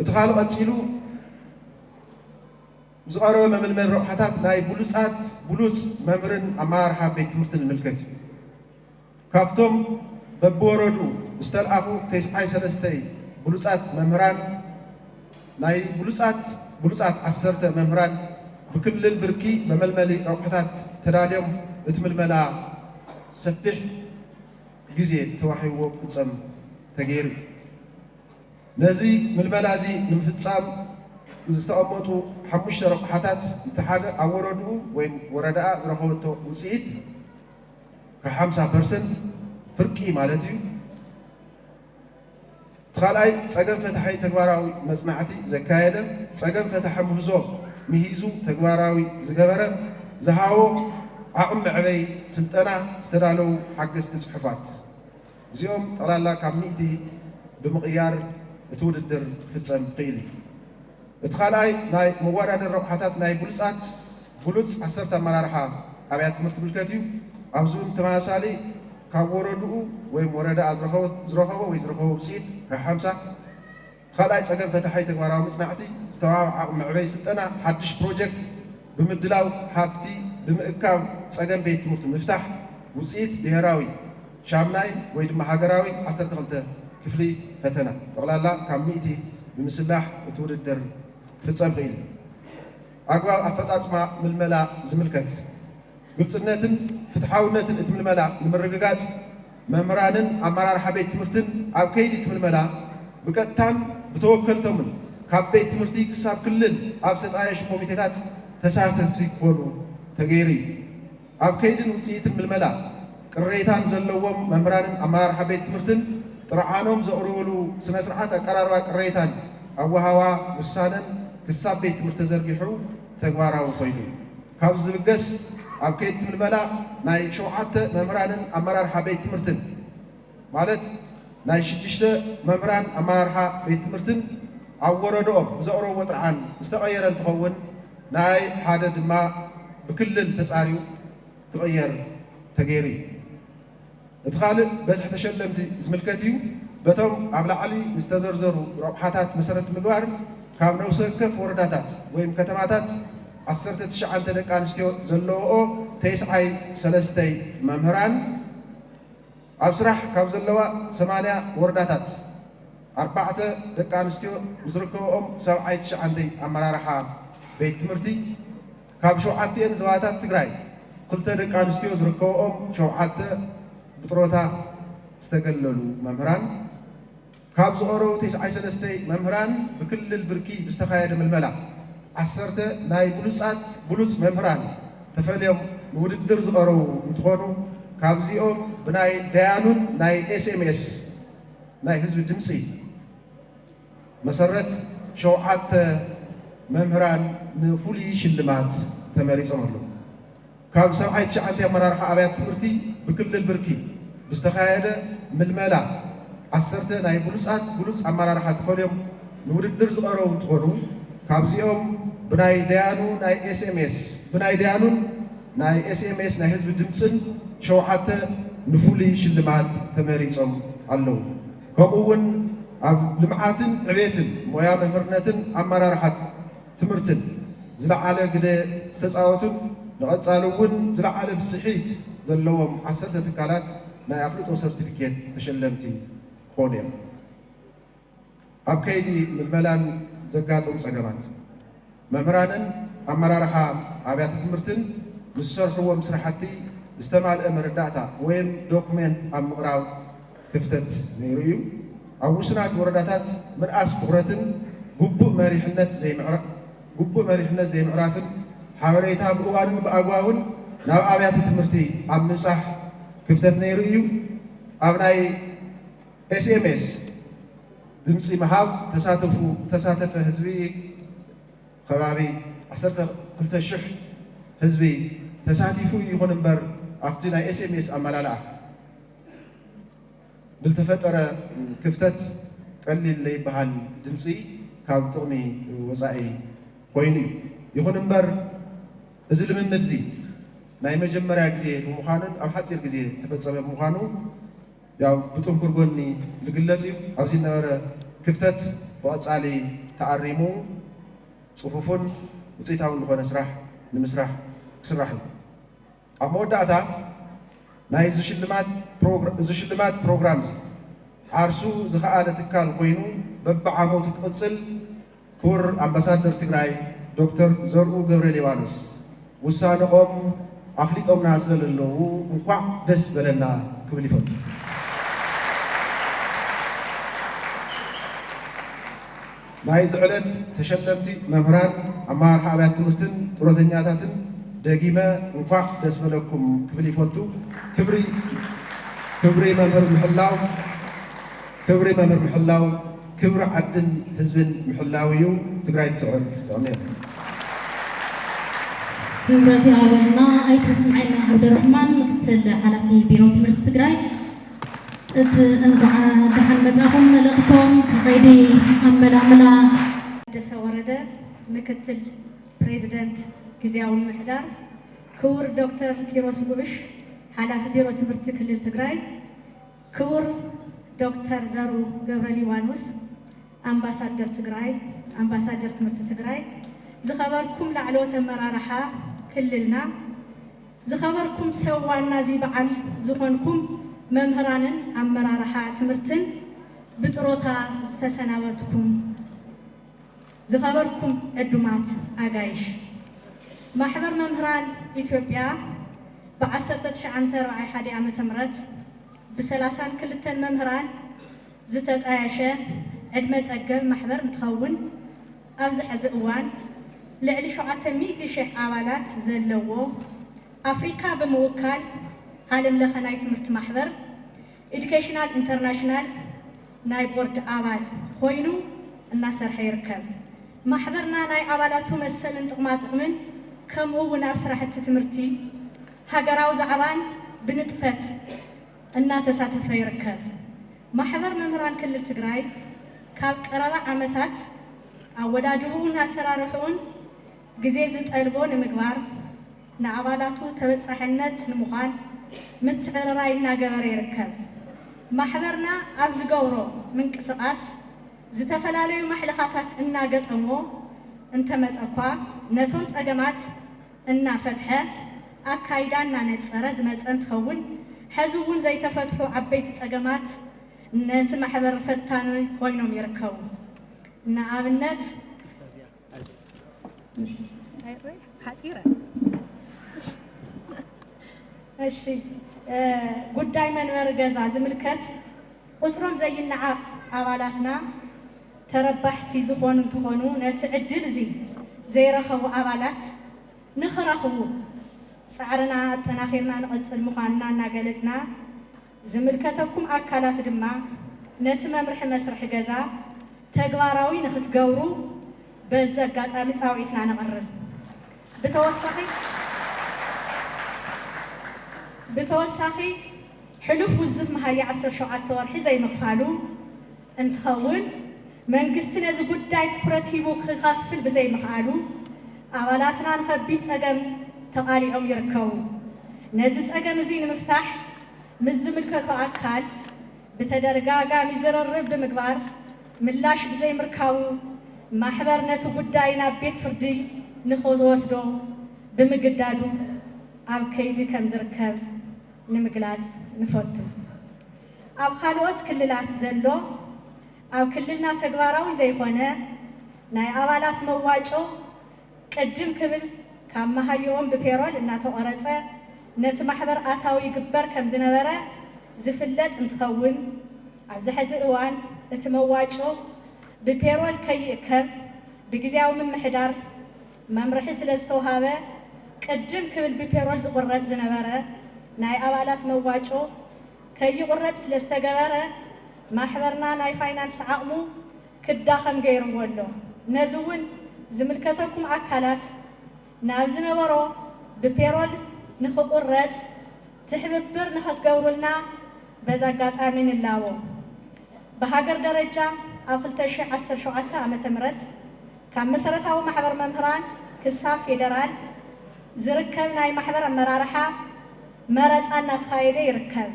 እቲ ካልእ ቀፂሉ ዝቐረበ መመልመሊ ረብሓታት ናይ ብሉፃት ብሉፅ መምህርን ኣመራርሓ ቤት ትምህርትን ዝምልከት እዩ። ካብቶም በብወረድኡ ዝተልኣኹ ተስዓይ ሰለስተይ ብሉፃት መምህራን ናይ ብሉፃት ብሉፃት ዓሰርተ መምህራን ብክልል ብርኪ መመልመሊ ረብሓታት ተዳልዮም እቲ ምልመላ ሰፊሕ ግዜ ተዋሂብዎ ክፍፀም ተገይሩ እዩ። ነዚ ምልመላ እዚ ንምፍፃም ዝተቐመጡ ሓሙሽተ ረብሓታት እቲ ሓደ ኣብ ወረድኡ ወይ ወረዳኣ ዝረኸበቶ ውፅኢት ካብ ሓምሳ ፐርሰንት ፍርቂ ማለት እዩ። እቲ ካልኣይ ፀገም ፈታሒ ተግባራዊ መፅናዕቲ ዘካየደ፣ ፀገም ፈታሒ ምህዞ ምሂዙ ተግባራዊ ዝገበረ፣ ዝሃቦ ዓቕሚ መዕበይ ስልጠና፣ ዝተዳለዉ ሓገዝቲ ፅሑፋት እዚኦም ጠቕላላ ካብ ሚእቲ ብምቕያር እቲ ውድድር ክፍፀም ክኢሉ እዩ። እቲ ካልኣይ ናይ መወዳደሪ ረብሓታት ናይ ብሉፃት ብሉፅ ዓሰርተ ኣመራርሓ ኣብያት ትምህርቲ ዝምልከት እዩ። ኣብዚ እውን ተመሳሳሊ ካብ ወረድኡ ወይ ወረዳኣ ዝረኸቦ ዝረኸቦ ወይ ዝረኸቦ ውፅኢት ካብ ሓምሳ ካልኣይ ፀገም ፈታሒ ተግባራዊ መፅናዕቲ ዝተዋሃበ ዓቕሚ መዕበይ ስልጠና ሓድሽ ፕሮጀክት ብምድላው ሃፍቲ ብምእካብ ፀገም ቤት ትምህርቱ ምፍታሕ ውፅኢት ብሄራዊ ሻምናይ ወይ ድማ ሃገራዊ ዓሰርተ ክልተ ክፍሊ ፈተና ጠቕላላ ካብ ሚእቲ ብምስላሕ እቲ ውድድር ክፍፀም ክኢሉ። ኣግባብ ኣፈፃፅማ ምልመላ ዝምልከት ግልፅነትን ፍትሓውነትን እቲ ምልመላ ንምርግጋፅ መምህራንን ኣመራርሓ ቤት ትምህርትን ኣብ ከይዲ እቲ ምልመላ ብቀጥታን ብተወከልቶምን ካብ ቤት ትምህርቲ ክሳብ ክልል ኣብ ዝተጣየሹ ኮሚቴታት ተሳተፍቲ ክኾኑ ተገይሩ እዩ። ኣብ ከይድን ውፅኢትን ምልመላ ቅሬታን ዘለዎም መምህራንን ኣመራርሓ ቤት ትምህርትን ጥርዓኖም ዘቕርብሉ ስነ ስርዓት ኣቀራርባ ቅሬታን ኣወሃህባ ውሳነን ክሳብ ቤት ትምህርቲ ተዘርጊሑ ተግባራዊ ኮይኑ እዩ። ካብ ዝብገስ ኣብ ከይዲ ምልመላ ናይ ሸውዓተ መምህራንን ኣመራርሓ ቤት ትምህርትን ማለት ናይ ሽዱሽተ መምህራን ኣመራርሓ ቤት ትምህርትን ኣብ ወረድኦም ዘቕረብዎ ጥርዓን ዝተቐየረ እንትኸውን ናይ ሓደ ድማ ብክልል ተፃርዩ ክቕየር ተገይሩ እዩ። እቲ ካልእ በዝሒ ተሸለምቲ ዝምልከት እዩ። በቶም ኣብ ላዕሊ ዝተዘርዘሩ ረቑሓታት መሰረት ምግባር ካብ ነብሰ ወከፍ ወረዳታት ወይም ከተማታት ዓሰርተ ትሽዓተ ደቂ ኣንስትዮ ዘለዎኦ ተስዓይ ሰለስተይ መምህራን ኣብ ስራሕ ካብ ዘለዋ ሰማንያ ወረዳታት ኣርባዕተ ደቂ ኣንስትዮ ዝርከብኦም ሰብዓይ ትሽዓተ ኣመራርሓ ቤት ትምህርቲ ካብ ሸውዓቲኤን ዞባታት ትግራይ ክልተ ደቂ ኣንስትዮ ዝርከብኦም ሸውዓተ ብጥሮታ ዝተገለሉ መምህራን ካብ ዝቐረቡ ተስዓይ ሰለስተይ መምህራን ብክልል ብርኪ ብዝተኻየደ ምልመላ ዓሰርተ ናይ ብሉፃት ብሉፅ መምህራን ተፈልዮም ንውድድር ዝቐረቡ እንትኾኑ ካብዚኦም ብናይ ደያኑን ናይ ኤስኤምኤስ ናይ ህዝቢ ድምፂ መሰረት ሸውዓተ መምህራን ንፍሉይ ሽልማት ተመሪፆም ኣለዉ። ካብ ሰብዓይ ትሽዓተ ኣመራርሓ ኣብያት ትምህርቲ ብክልል ብርኪ ብዝተኻየደ ምልመላ ዓሰርተ ናይ ብሉፃት ብሉፅ ኣመራርሓ ተፈልዮም ንውድድር ዝቐረቡ እንትኾኑ ካብዚኦም ብናይ ደያኑ ናይ ኤስኤምኤስ ብናይ ደያኑን ናይ ኤስኤምኤስ ናይ ህዝቢ ድምፅን ሸውዓተ ንፍሉይ ሽልማት ተመሪፆም ኣለዉ። ከምኡ እውን ኣብ ልምዓትን ዕቤትን ሞያ መምህርነትን ኣመራርሓ ትምህርትን ዝለዓለ ግደ ዝተፃወቱን ንቐፃሊ እውን ዝለዓለ ብፅሒት ዘለዎም ዓሰርተ ትካላት ናይ ኣፍልጦ ሰርቲፊኬት ተሸለምቲ ክኾኑ እዮም። ኣብ ከይዲ ምልመላን ዘጋጠሙ ፀገማት መምህራንን ኣመራርሓ ኣብያተ ትምህርትን ንዝሰርሕዎም ስራሕቲ ዝተማልአ መረዳእታ ወይም ዶኩሜንት ኣብ ምቕራብ ክፍተት ነይሩ እዩ። ኣብ ውሱናት ወረዳታት ምንኣስ ትኹረትን ግቡእ መሪሕነት ዘይምዕራ- ግቡእ መሪሕነት ዘይምዕራፍን ሓበሬታ ብእዋኑን ብኣግባቡን ናብ ኣብያተ ትምህርቲ ኣብ ምብፃሕ ክፍተት ነይሩ እዩ። ኣብ ናይ ኤስኤምኤስ ድምፂ ምሃብ ተሳተፉ ተሳተፈ ህዝቢ ከባቢ ዓሰርተ ክልተ ሽሕ ህዝቢ ተሳቲፉ። ይኹን እምበር ኣብቲ ናይ ኤስኤምኤስ ኣመላልኣ ብዝተፈጠረ ክፍተት ቀሊል ዘይበሃል ድምፂ ካብ ጥቕሚ ወፃኢ ኮይኑ እዩ። ይኹን እምበር እዚ ልምምድ እዚ ናይ መጀመርያ ግዜ ብምዃኑን ኣብ ሓፂር ግዜ ተፈፀመ ብምዃኑ ያው ብጥንኩር ጎኒ ዝግለፅ እዩ። ኣብዚ ዝነበረ ክፍተት ብቐፃሊ ተኣሪሙ ፅፉፉን ውፅኢታውን ዝኾነ ስራሕ ንምስራሕ ክስራሕ እዩ። ኣብ መወዳእታ ናይ እዚ ሽልማት ፕሮግራ- እዚ ሽልማት ፕሮግራም እዚ ዓርሱ ዝኸኣለ ትካል ኮይኑ በብዓመቱ ክቕፅል ክቡር ኣምባሳደር ትግራይ ዶክተር ዘርኡ ገብረ ሊባኖስ ውሳነኦም ኣፍሊጦምና ስለ ዘለዉ እንኳዕ ደስ በለና ክብል ይፈቱ። ናይዚ ዕለት ተሸለምቲ መምህራን፣ ኣመራርሓ ኣብያት ትምህርትን ጡረተኛታትን ደጊመ እንኳዕ ደስ በለኩም ክብል ይፈቱ። ክብሪ ክብሪ መምህር ምሕላው ክብሪ መምህር ምሕላው ክብሪ ዓድን ህዝብን ምሕላው እዩ። ትግራይ ትስዕር። የቐንየለይ። ክብረት ይሃበልና ኣይተ ስምዐና ዓብደረሕማን ምክትል ሓላፊ ቢሮ ትምህርቲ ትግራይ። እቲ እንኳዕ ደሓን መጻኹም መልእኽቶም እቲ ከይዲ ኣመላምላ ታደሰ ወረደ ምክትል ፕሬዝደንት ግዝያዊ ምምሕዳር፣ ክቡር ዶክተር ኪሮስ ጉዕሽ ሓላፊ ቢሮ ትምህርቲ ክልል ትግራይ፣ ክቡር ዶክተር ዘሩ ገብረሊባኖስ ኣምባሳደር ትግራይ ኣምባሳደር ትምህርቲ ትግራይ፣ ዝኸበርኩም ላዕለዎት ኣመራርሓ ክልልና፣ ዝኸበርኩም ሰብ ዋና እዚ በዓል ዝኾንኩም መምህራንን ኣመራርሓ ትምህርትን፣ ብጥሮታ ዝተሰናበትኩም ዝኸበርኩም ዕዱማት ኣጋይሽ፣ ማሕበር መምህራን ኢትዮጵያ ብ ዓሰርተ ትሽዓተ ኣርባዓይ ሓደ ዓመተ ምህረት ብ ሰላሳን ክልተን መምህራን ዝተጣየሸ ዕድመ ጸገብ ማሕበር እንትኸውን፣ ኣብዚ ሕዚ እዋን ልዕሊ ሸውዓተ ሚእቲ ሽሕ ኣባላት ዘለዎ ኣፍሪካ ብምውካል ዓለም ለኸ ናይ ትምህርቲ ማሕበር ኤዱኬሽናል ኢንተርናሽናል ናይ ቦርድ ኣባል ኮይኑ እናሰርሐ ይርከብ። ማሕበርና ናይ ኣባላቱ መሰልን ጥቕማጥቕምን ከምኡ እውን ኣብ ስራሕቲ ትምህርቲ ሃገራዊ ዛዕባን ብንጥፈት እናተሳተፈ ይርከብ። ማሕበር መምህራን ክልል ትግራይ ካብ ቀረባ ዓመታት ኣወዳድብኡን ኣሰራርሕኡን ግዜ ዝጠልቦ ንምግባር ንኣባላቱ ተበፃሕነት ንምዃን ምትዕርራይ እናገበረ ይርከብ። ማሕበርና ኣብ ዝገብሮ ምንቅስቓስ ዝተፈላለዩ ማሕለኻታት እናገጠሞ እንተመፀ እኳ ነቶም ፀገማት እናፈትሐ ኣካይዳ እናነፀረ ዝመፀ እንትኸውን ሕዚ እውን ዘይተፈትሑ ዓበይቲ ፀገማት ነቲ ማሕበር ፈታኒ ኮይኖም ይርከቡ። ንኣብነት ሓፂረ እሺ ጉዳይ መንበሪ ገዛ ዝምልከት ቁፅሮም ዘይነዓቕ ኣባላትና ተረባሕቲ ዝኾኑ እንትኾኑ ነቲ ዕድል እዚ ዘይረኸቡ ኣባላት ንኽረኽቡ ፃዕርና ኣጠናኺርና ንቐፅል ምዃንና እናገለፅና ዝምልከተኩም ኣካላት ድማ ነቲ መምርሒ መስርሒ ገዛ ተግባራዊ ንክትገብሩ በዚ ኣጋጣሚ ፃውዒትና ነቕርብ። ብተወሳኺ ብተወሳኺ ሕሉፍ ውዝፍ መሃያ ዓሰርተ ሸውዓተ ወርሒ ዘይምኽፋሉ እንትኸውን መንግስቲ ነዚ ጉዳይ ትኩረት ሂቡ ክኸፍል ብዘይምኽኣሉ ኣባላትና ንኸቢድ ፀገም ተቓሊዖም ይርከቡ። ነዚ ፀገም እዚ ንምፍታሕ ምስ ዝምልከቶ ኣካል ብተደጋጋሚ ዝርርብ ብምግባር ምላሽ ብዘይምርካቡ ማሕበር ነቲ ጉዳይ ናብ ቤት ፍርዲ ንኽወስዶ ብምግዳዱ ኣብ ከይዲ ከም ዝርከብ ንምግላፅ ንፈቱ። ኣብ ካልኦት ክልላት ዘሎ ኣብ ክልልና ተግባራዊ ዘይኮነ ናይ ኣባላት መዋጮ ቅድም ክብል ካብ መሃይኦም ብፔሮል እናተቖረፀ ነቲ ማሕበር ኣታዊ ይግበር ከም ዝነበረ ዝፍለጥ እንትኸውን ኣብዚ ሕዚ እዋን እቲ መዋጮ ብፔሮል ከይእከብ ብግዝያዊ ምምሕዳር መምርሒ ስለ ዝተውሃበ ቅድም ክብል ብፔሮል ዝቑረፅ ዝነበረ ናይ ኣባላት መዋጮ ከይቑረፅ ስለ ዝተገበረ ማሕበርና ናይ ፋይናንስ ዓቕሙ ክዳኸም ገይርዎ ኣሎ። ነዚ እውን ዝምልከተኩም ኣካላት ናብ ዝነበሮ ብፔሮል ንኽቑረፅ ትሕብብር ንኸትገብሩልና በዚ ኣጋጣሚ ንላቦ። ብሃገር ደረጃ ኣብ ክልተ ሽሕ ዓሰርተ ሸውዓተ ዓመተ ምህረት ካብ መሰረታዊ ማሕበር መምህራን ክሳብ ፌደራል ዝርከብ ናይ ማሕበር ኣመራርሓ መረፃ እናተኻየደ ይርከብ።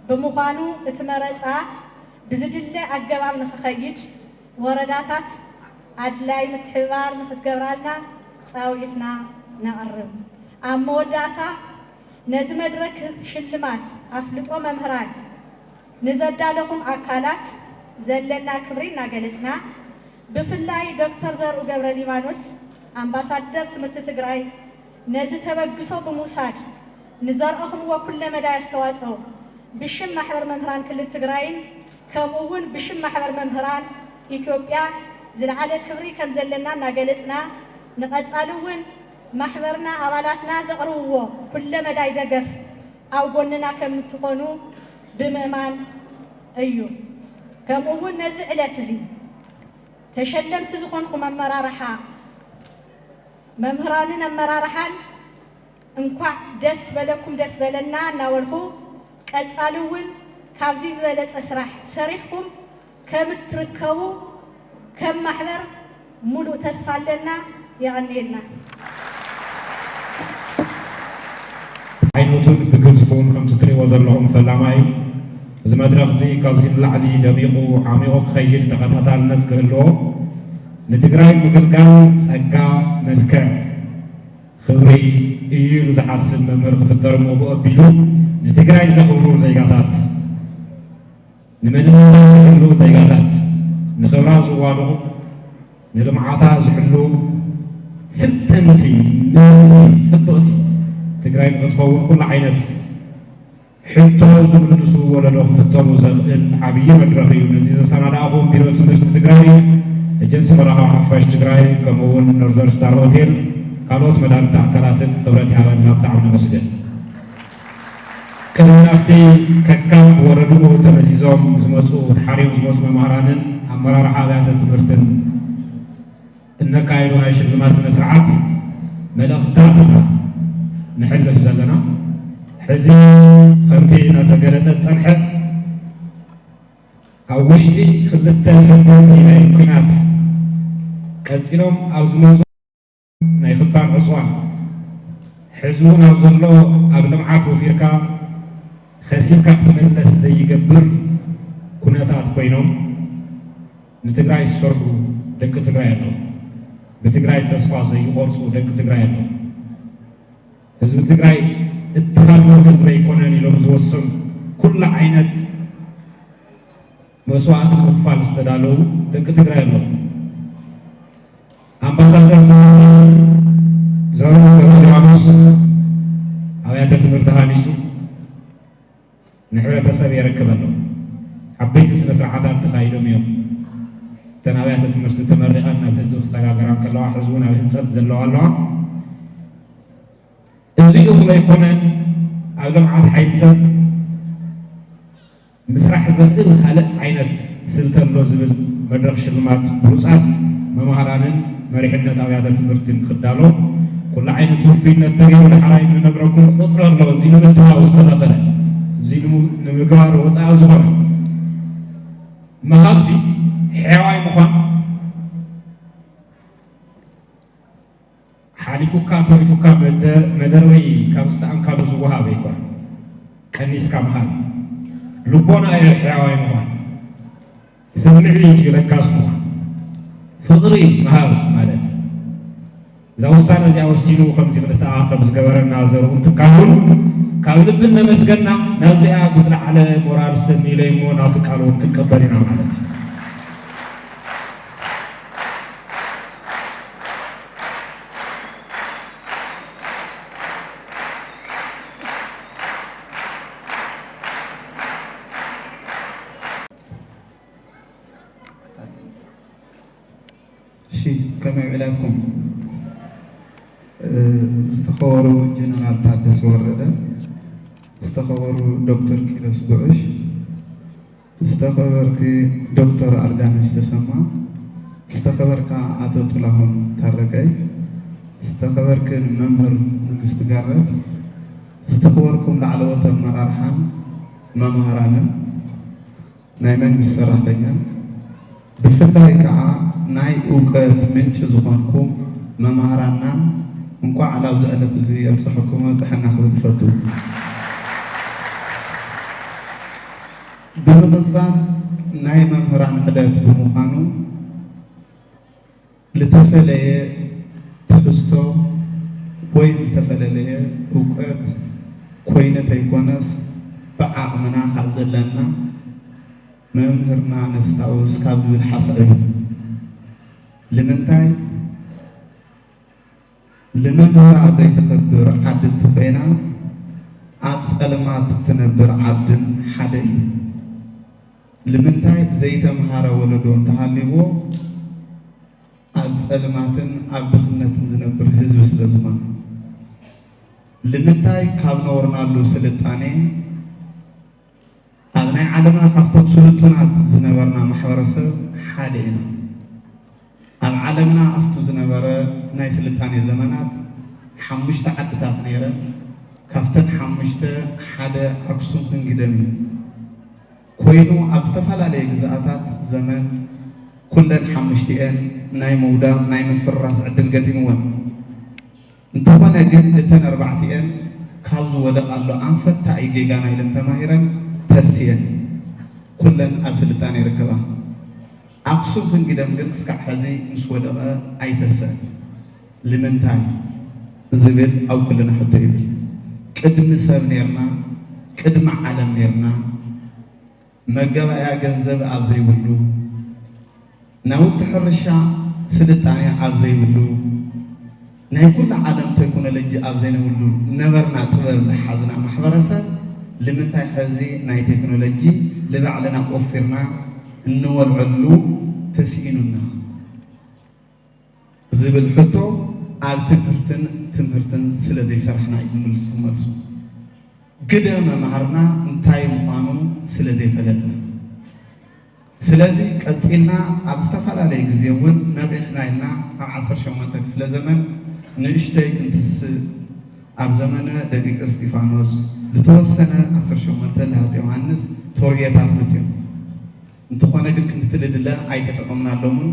ብምዃኑ እቲ መረፃ ብዝድለ ኣገባብ ንክኸይድ ወረዳታት ኣድላይ ምትሕብባር ንክትገብራልና ፃውዒትና ነቕርብ። ኣብ መወዳእታ ነዚ መድረክ ሽልማት ኣፍልጦ መምህራን ንዘዳለኹም ኣካላት ዘለና ክብሪ እናገለፅና ብፍላይ ዶክተር ዘርኡ ገብረ ሊባኖስ ኣምባሳደር ትምህርቲ ትግራይ ነዚ ተበግሶ ብምውሳድ ንዘርኣኹምዎ ኩለ መዳይ ኣስተዋፅኦ ብሽም ማሕበር መምህራን ክልል ትግራይን ከምኡ እውን ብሽም ማሕበር መምህራን ኢትዮጵያ ዝለዓለ ክብሪ ከም ዘለና እናገለፅና ንቐፃሊ እውን ማሕበርና ኣባላትና ዘቕርብዎ ኩለ መዳይ ደገፍ ኣብ ጎንና ከም እትኾኑ ብምእማን እዩ። ከምኡ እውን ነዚ ዕለት እዚ ተሸለምቲ ዝኾንኩም ኣመራርሓ መምህራንን ኣመራርሓን እንኳዕ ደስ በለኩም ደስ በለና እናበልኩ ቀፃሊ እውን ካብዚ ዝበለፀ ስራሕ ሰሪሕኩም ከም እትርከቡ ከም ማሕበር ሙሉእ ተስፋ ኣለና። የቐንየልና። ዓይነቱን ብግዝፉን ከምቲ ትሪእዎ ዘለኹም ፈላማይ እዩ። እዚ መድረኽ እዚ ካብዚ ንላዕሊ ደሚቑ ዓሚቑ ክኸይድ ተኸታታልነት ክህልዎ ንትግራይ ምግልጋል ጸጋ መልክዕ ክብሪ እዩ ኢሉ ዝሓስብ መምህር ክፍጠር እሞ ብኡ ኣቢሉ ንትግራይ ዘኽብሩ ዜጋታት ንመንነታ ዝሕልዉ ዜጋታት ንኽብራ ዝዋድቑ ንልምዓታ ዝሕልዉ ፍተንቲ ምእንቲ ፅብቕቲ ትግራይ ንኽትኸውን ኩሉ ዓይነት ሕቶ ዝምልሱ ወለዶ ክፍጠሩ ዘኽእል ዓብዪ መድረኽ እዩ። ነዚ ዘሰናዳእኹም ቢሮ ትምህርቲ ትግራይ፣ ኤጀንሲ መራኸቢ ሓፋሽ ትግራይ ከምኡ እውን ኖርዘር ስታር ሆቴል ካልኦት መዳርግቲ ኣካላትን ክብረት ይሃበልና። ብጣዕሚ ነመስግን። ቅድሚ ናብቲ ከካብ ወረድኡ ተመዚዞም ዝመፁ፣ ተሓርዮም ዝመፁ መማህራንን ኣመራርሓ ኣብያተ ትምህርትን እነካይዶ ናይ ሽልማት ስነ ስርዓት መልእኽትታት ኢና ነሕልፍ ዘለና። ሕዚ ከምቲ እናተገለጸ ዝጸንሐ፣ ኣብ ውሽጢ ክልተ ፈተንቲ ናይ ኲናት ቀጺሎም ኣብ ዝመጹ ናይ ክባን ዕጽዋን፣ ሕዚ እውን ኣብ ዘሎ ኣብ ልምዓት ወፊርካ ከሲብካ ክትምለስ ዘይገብር ኩነታት ኮይኖም፣ ንትግራይ ዝሰርሑ ደቂ ትግራይ ኣለዉ። ብትግራይ ተስፋ ዘይቆርጹ ደቂ ትግራይ ኣለዉ። ህዝቢ ትግራይ እተሃድኖ ህዝቢ ኣይኮነን ኢሎም ዝወሰኑ፣ ኩሉ ዓይነት መስዋእቲ ምኽፋል ዝተዳለዉ ደቂ ትግራይ ኣለዉ። ኣምባሳደር ትምህርቲ ዘሩ ገብረሊባኖስ ኣብያተ ትምህርቲ ሃኒጹ ንሕብረተሰብ የረክብ ኣሎ። ዓበይቲ ስነ ስርዓታት ተኻይዶም እዮም። እተን ኣብያተ ትምህርቲ ተመሪቐን ናብ ህዝቢ ክሰጋገራ እንከለዋ፣ ሕዚ እውን ኣብ ህንፀት ዘለዋ ኣለዋ። እዚ እኹል ኣይኮነን። ኣብ ልምዓት ሓይሊ ሰብ ምስራሕ ዘኽእል ካልእ ዓይነት ስልቲ ኣሎ ዝብል መድረኽ ሽልማት ብሉጻት መማህራንን መሪሕነት ኣብያተ ትምህርትን ክዳሎ፣ ኩሉ ዓይነት ውፉይነት ተገይሩ። ዳሕራይ ንነግረኩም ቁጽሪ ኣሎ፣ እዚ ንምድላው ዝተኸፈለ፣ እዚ ንሙ-፣ ንምግባር ወጻኢ ዝኾነ ምሃብሲ ሕያዋይ ምዃን፣ ሓሊፉካ ተሪፉካ መደ-፣ መደርበይ ካብ ዝሰኣንካሉ ዝወሃብ ኣይኮነን። ቀኒስካ ምሃብ እዩ። ልቦና እዩ ሕያዋይ ምዃን። ስምዒት እዩ ለጋስ ምዃን። ፍቕሪ ምሃብ ማለት እዛ ውሳነ እዚኣ ወሲኑ ከምዚ ክልተኣኸብ ዝገበረና ዘርኡን ትካሉን ካብ ልቢ እናመስገና፣ ናብዚኣ ብዝለዓለ ሞራል ሰኒለይ እሞ ናቱ ቃል እውን ክንቀበል ኢና ማለት እዩ። እሺ፣ ከመይ ውዒላትኩም? እ፣ ዝተኸበሩ ጀነራል ታደሰ ወረደ፣ ዝተኸበሩ ዶክተር ኪሮስ ጉዕሽ፣ ዝተኸበርኪ ዶክተር ኣልጋነሽ ተሰማ፣ ዝተኸበርካ ኣቶ ጥላሁን ታረቀይ፣ ዝተኸበርክን መምህር ንግስቲ ጋረድ፣ ዝተኸበርኩም ላዕለዎት ኣመራርሓን መማህራንን ናይ መንግስቲ ሰራሕተኛን፣ ብፍላይ ከዓ ናይ እውቀት ምንጪ ዝኾንኩም መማህራንናን፣ እንኳዕ ናብዚ ዕለት እዚ የብፅሐኩም፣ የብፅሐና ክብል እፈቱ። ብምቕፃል፣ ናይ መምህራን ዕለት ብምዃኑ፣ ዝተፈለየ ትሕዝቶ ወይ ዝተፈለለየ እውቀት ኮይኑ ተይኮነስ፣ ብዓቕምና ካብ ዘለና መምህርና ነስታውስ ካብ ዝብል ሓሳብ እዩ። ልምንታይ? ልመምህራ ዘይተኸብር ዓዲ እንተኾይና፣ ኣብ ጸልማት ትነብር ዓድን ሓደ እዩ። ልምንታይ? ዘይተምሃረ ወለዶ እንተሃልይዎ፣ ኣብ ጸልማትን ኣብ ድኽነትን ዝነብር ህዝቢ ስለ ዝኾነ። ልምንታይ? ካብ ነበርናሉ ስልጣኔ፣ ኣብ ናይ ዓለምና ካብቶም ስልጡናት ዝነበርና ማሕበረሰብ ሓደ ኢና። ኣብ ዓለምና ኣብቱ ዝነበረ ናይ ስልጣኔ ዘመናት ሓሙሽተ ዓድታት ነይረን። ካብተን ሓሙሽተ ሓደ ኣክሱም ክንግደም እዩ። ኮይኑ ኣብ ዝተፈላለየ ግዝኣታት ዘመን ኩለን ሓሙሽቲኤን ናይ ምውዳቕ ናይ ምፍርራስ ዕድል ገጢምወን። እንተኾነ ግን እተን ኣርባዕቲኤን ካብ ዝወደቓሉ ኣንፈት እንታይ እዩ ጌጋና ኢለን ተማሂረን ተስየን ኩለን ኣብ ስልጣኔ ይርከባ። ኣክሱም ክንግደም ግን ክሳዕ ሕዚ ምስ ወደቐ ኣይተሰእን። ልምንታይ ዝብል ኣብ ኩልና ሕቶ ይብል። ቅድሚ ሰብ ኔርና፣ ቅድሚ ዓለም ኔርና፣ መገባእያ ገንዘብ ኣብ ዘይብሉ፣ ናውቲ ሕርሻ ስልጣኔ ኣብ ዘይብሉ፣ ናይ ኩሉ ዓለም ቴክኖሎጂ ኣብ ዘይነበሉ ነበርና ጥበብ ዝሓዝና ማሕበረሰብ፣ ልምንታይ ሕዚ ናይ ቴክኖሎጂ ንባዕልና ቆፊርና እንወልዐሉ ተስኢኑና? ዝብል ሕቶ ኣብ ትምህርትን ትምህርትን ስለ ዘይሰራሕና እዩ ዝምልሱ መልሱ። ግደ መምሃርና እንታይ ምዃኑ ስለ ዘይፈለጥና። ስለዚ ቀጺልና ኣብ ዝተፈላለየ ግዜ እውን ነቒሕና ኢልና ኣብ ዓሰርተ ሸሞንተ ክፍለ ዘመን ንእሽተይ ክንትስእ ኣብ ዘመነ ደቂቀ እስጢፋኖስ ልተወሰነ ዓሰርተ ሸሞንተ ለሃፀ ዮሃንስ ተርእዮታት መፅዮም። እንተኾነ ግን ክንዲ ትልድለ ኣይተጠቐምናሎምን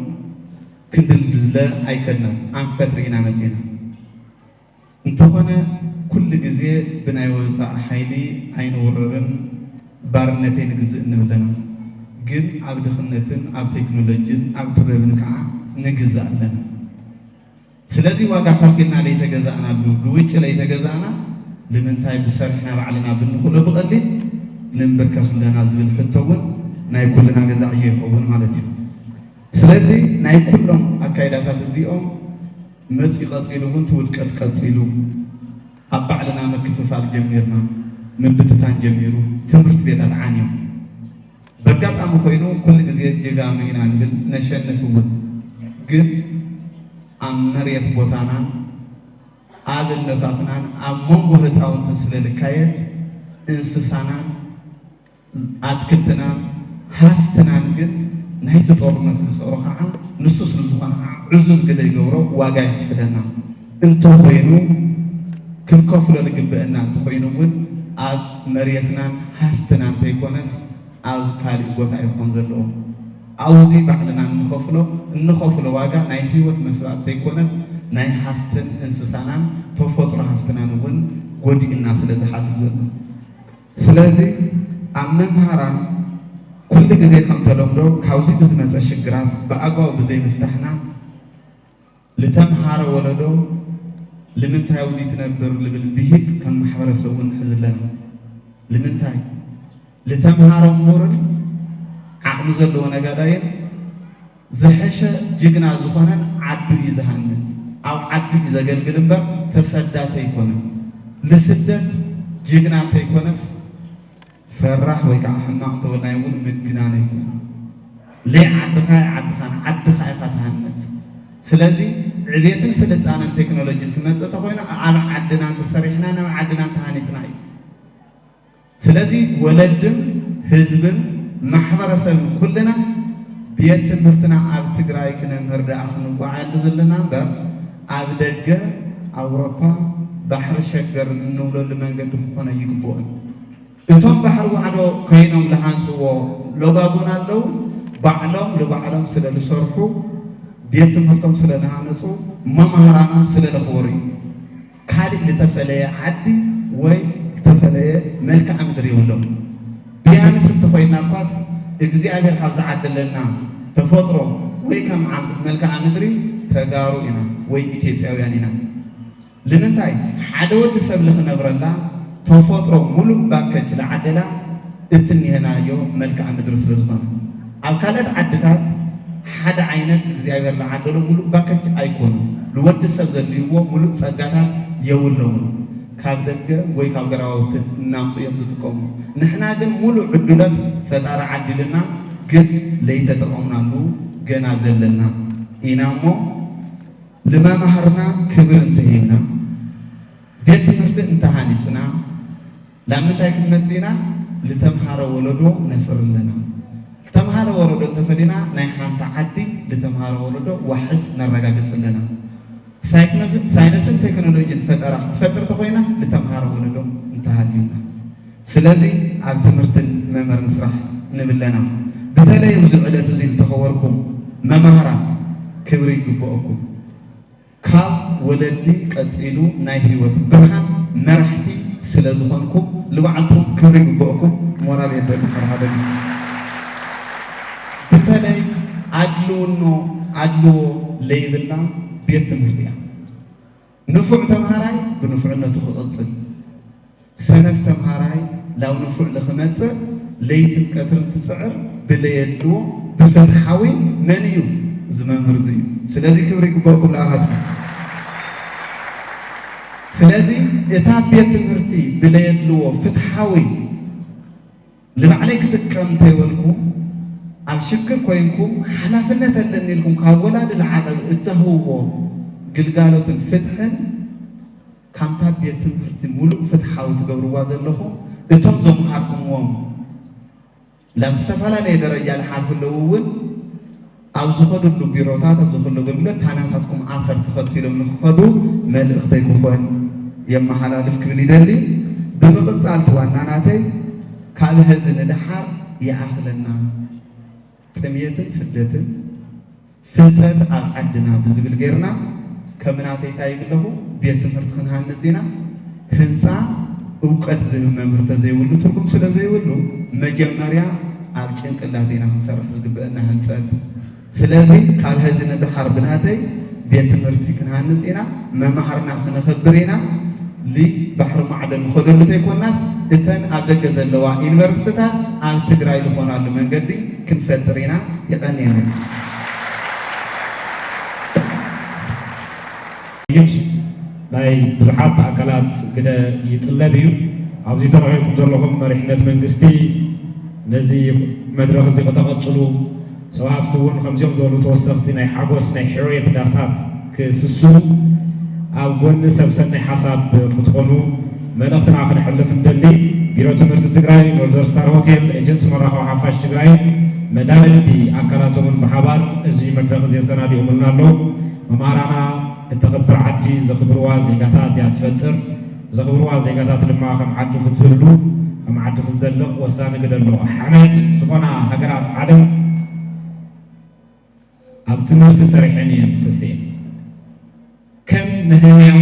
ክንዲ ልድለ ኣይከድናን ኣንፈት ርኢና መፂና። እንተኾነ ኩሉ ግዜ ብናይ ወፃኢ ሓይሊ ኣይንውረርን ባርነተይ ንግዝእ ንብለና ግን ኣብ ድኽነትን ኣብ ቴክኖሎጂን ኣብ ጥበብን ከዓ ንግዛእ ኣለና። ስለዚ ዋጋ ካፊልና ለይተገዛእናሉ ብውጭ ለይተገዛእና ንምንታይ ብሰርሕና ባዕልና ብንኽእሎ ብቐሊል ንንብርከኽ ኣለና ዝብል ሕቶ እውን ናይ ኩልና ገዛዕዮ ይኸውን ማለት እዩ። ስለዚ ናይ ኩሎም ኣካይዳታት እዚኦም መፂኡ ቀፂሉ እውን ትውድቀት ቀፂሉ ኣብ ባዕልና ምክፍፋል ጀሚርና ምብትታን ጀሚሩ ትምህርት ቤታት ዓንዮም በጋጣሚ ኮይኑ ኩሉ ግዜ ጀጋኑ ኢና ንብል ነሸንፍ እውን ግን ኣብ መሬት ቦታናን ኣብነታትናን ኣብ መንጎ ህፃውንትን ስለ ልካየድ እንስሳናን ኣትክልትናን ሃፍትናን ግን ናይቲ ጦርነት ንፀሮ ከዓ ንሱ ስለ ዝኾነ ከዓ ዕዙዝ ግደ ይገብሮ ዋጋ ይኽፍለና እንተኾይኑ ክንከፍሎ ዝግበአና እንተኾይኑ እውን ኣብ መሬትናን ሃፍትናን እንተይኮነስ ኣብ ካሊእ ቦታ ይኾን ዘለዎ ኣብዚ ባዕልና እንኸፍሎ እንኸፍሎ ዋጋ ናይ ህይወት መስዋእቲ ዘይኮነስ ናይ ሃፍትን እንስሳናን ተፈጥሮ ሃፍትናን እውን ጎዲእና ስለ ዝሓልፍ ዘሎ ስለዚ ኣብ መምሃራን ኩሉ ግዜ ከም ተለምዶ ካብዚ ብዝመፀ ሽግራት ብኣግባቡ ብዘይምፍታሕና ልተምሃረ ወለዶ ልምንታይ ኣብዚ ትነብር ልብል ብሂል ከም ማሕበረሰብ እውን ንሕዝ ኣለና። ልምንታይ ልተምሃረ ምሁርን ዓቕሚ ዘለዎ ነጋዳይን ዝሐሸ ጅግና ዝኾነን ዓዱ እዩ ዝሃንፅ ኣብ ዓዱ እዩ ዘገልግል እምበር ተሰዳት ኣይኮነን። ልስደት ጅግና እንተይኮነስ ፈራሕ ወይ ከዓ ሕማቕ እንተበልናዮ እውን ምግናን ኣይኮነን። ለይ ዓድኻ ኣይዓድኻን ዓድኻ ኢኻ ትሃንፅ። ስለዚ ዕቤትን ስልጣነን ቴክኖሎጂን ክመፅእ ተኮይኑ ኣብ ዓድና እንተሰሪሕና ናብ ዓድና እንተሃኒፅና እዩ። ስለዚ ወለድን ህዝብን ማሕበረሰብን ኩልና ቤት ትምህርትና ኣብ ትግራይ ክነምህር ደኣ ክንጓዓሉ ዘለና እምበር ኣብ ደገ ኣውሮፓ ባሕሪ ሸገር እንብለሉ መንገዲ ክኾነ ይግብኦን። እቶም ባሕሪ ዋዕዶ ኮይኖም ዝሃንፅዎ ሎጋጎን ኣለዉ። ባዕሎም ንባዕሎም ስለ ዝሰርሑ ቤት ትምህርቶም ስለ ዝሃነፁ መማህራኖም ስለ ዘኽበሩ እዩ። ካልእ ዝተፈለየ ዓዲ ወይ ዝተፈለየ መልክዓ ምድሪ የብሎም። ቢያንስ እንተኾይንና እኳስ እግዚኣብሔር ካብ ዝዓደለና ተፈጥሮ ወይ ከም ዓም- መልክዓ ምድሪ ተጋሩ ኢና ወይ ኢትዮጵያውያን ኢና። ንምንታይ ሓደ ወዲ ሰብ ልኽነብረላ ተፈጥሮ ሙሉእ ባከጅ ልዓደላ እትኒሀናዮ መልክዓ ምድሪ ስለ ዝኾነ ኣብ ካልኦት ዓድታት ሓደ ዓይነት እግዚኣብሔር ልዓደሎ ሙሉእ ባከጅ ኣይኮኑ። ንወዲ ሰብ ዘድልይዎ ሙሉእ ፀጋታት የብሎምን። ካብ ደገ ወይ ካብ ገራውቲ እናምፁ እዮም ዝጥቀሙ። ንሕና ግን ሙሉእ ዕድሎት ፈጣሪ ዓዲልና ግን ለይተጠቐምናሉ ገና ዘለና ኢና እሞ ንመማህርና ክብሪ እንተሂብና ቤት ትምህርቲ እንተሃኒፅና ናብ ምንታይ ክንመፅእ ኢና? ልተምሃረ ወለዶ ነፍሪ ኣለና። ልተምሃረ ወለዶ እንተፈሊና ናይ ሓንቲ ዓዲ ልተምሃረ ወለዶ ዋሕስ ነረጋግፅ ኣለና። ሳይክኖስን- ሳይንስን ቴክኖሎጂን ፈጠራ ክንፈጥር ተኮይና ልተምሃረ ወለዶ እንተሃልዩና። ስለዚ ኣብ ትምህርትን መምህርን ስራሕ ንብለና። በተለይ ኣብዚ ዕለት እዚ ልተኸበርኩም መማህራን ክብሪ ይግበአኩም። ካብ ወለዲ ቀፂሉ ናይ ህይወት ብርሃን መራሕቲ ስለ ዝኾንኩም ልባዕልትኹም ክብሪ ይግበአኩም። ሞራል የለን ሓደ ሓደ ግዜ። በተለይ ኣድልውኖ ኣድልዎ ለይብላ ቤት ትምህርቲ እያ። ንፉዕ ተምሃራይ ብንፉዕነቱ ክቕፅል ሰነፍ ተምሃራይ ላብ ንፉዕ ልኽመፅእ ለይትን ቀትርን ትፅዕር ብለየድልዎ ብፍትሓዊ መን እዩ ዝመምህር እዚ እዩ። ስለዚ ክብሪ ይግበኩም ለኣኻትኩም። ስለዚ እታ ቤት ትምህርቲ ብለየድልዎ ፍትሓዊ ንባዕለይ ክጥቀም እንተይበልኩም ኣብ ሽግር ኮይንኩም ሓላፍነት ኣለኒ ኢልኩም ካብ ወላዲ ልዓቐብ እተህብዎ ግልጋሎትን ፍትሕን ካብታ ቤት ትምህርቲ ሙሉእ ፍትሓዊ ትገብርዋ ዘለኹም፣ እቶም ዘምሃርኩምዎም ናብ ዝተፈላለየ ደረጃ ዝሓልፉ ኣለዉ እውን ኣብ ዝኸድሉ ቢሮታት ኣብ ዝኸድሉ ኣገልግሎት ታናታትኩም ኣሰር ተኸቲሎም ንክኸዱ መልእኽተይ ክኾን የመሓላልፍ ክብል ይደሊ። ብምቕጻል እቲ ዋና ናተይ ካብ ሀዚ ንደሓር ይኣኽለና ጥምየትን ስደትን ፍልጠት ኣብ ዓድና ብዝብል ጌርና ከም ናተይ እንታይ ይብለኹ ቤት ትምህርቲ ክንሃንጽ ኢና። ህንጻ እውቀት ዝህብ መምህር ተዘይብሉ ትርጉም ስለ ዘይብሉ መጀመርያ ኣብ ጭንቅላት ኢና ክንሰርሕ ዝግበአና ህንጸት። ስለዚ ካብ ሀዚ ንደሓር ብናተይ ቤት ትምህርቲ ክንሃንጽ ኢና፣ መማህርና ክነኸብር ኢና። ሊ ባሕሪ ማዕዶ ንኸደሉ ተይኮናስ እተን ኣብ ደገ ዘለዋ ዩኒቨርሲቲታት ኣብ ትግራይ ዝኾናሉ መንገዲ ክንፈጥር ኢና። የቐንየኒ። ይድ ናይ ብዙሓት ኣካላት ግደ ይጥለብ እዩ። ኣብዚ ተረኺብኩም ዘለኹም መሪሕነት መንግስቲ ነዚ መድረኽ እዚ ከተቐጽሉ፣ ሰብ ሃፍቲ እውን ከምዚኦም ዝበሉ ተወሰኽቲ ናይ ሓጎስ ናይ ሕውየት ዳሳት ክስስኑ ኣብ ጎኒ ሰብ ሰናይ ሓሳብ ክትኾኑ መልእኽትና ክነሕልፍ ንደሊ። ቢሮ ትምህርቲ ትግራይ፣ ኖርዘር ስታር ሆቴል፣ ኤጀንሲ መራኸቢ ሓፋሽ ትግራይ፣ መዳርግቲ ኣካላቶምን ብሓባር እዚ መድረኽ እዚ ኣሰናዲኦምልና ኣለዉ። መማህራና እተኽብር ዓዲ ዘኽብርዋ ዜጋታት እያ ትፈጥር። ዘኽብርዋ ዜጋታት ድማ ከም ዓዲ ክትህሉ፣ ከም ዓዲ ክትዘልቕ ወሳኒ ግደ ኣለዎ። ሓመድ ዝኾና ሃገራት ዓለም ኣብ ትምህርቲ ሰሪሐን እየን ተስኤን። ከም ነህምያ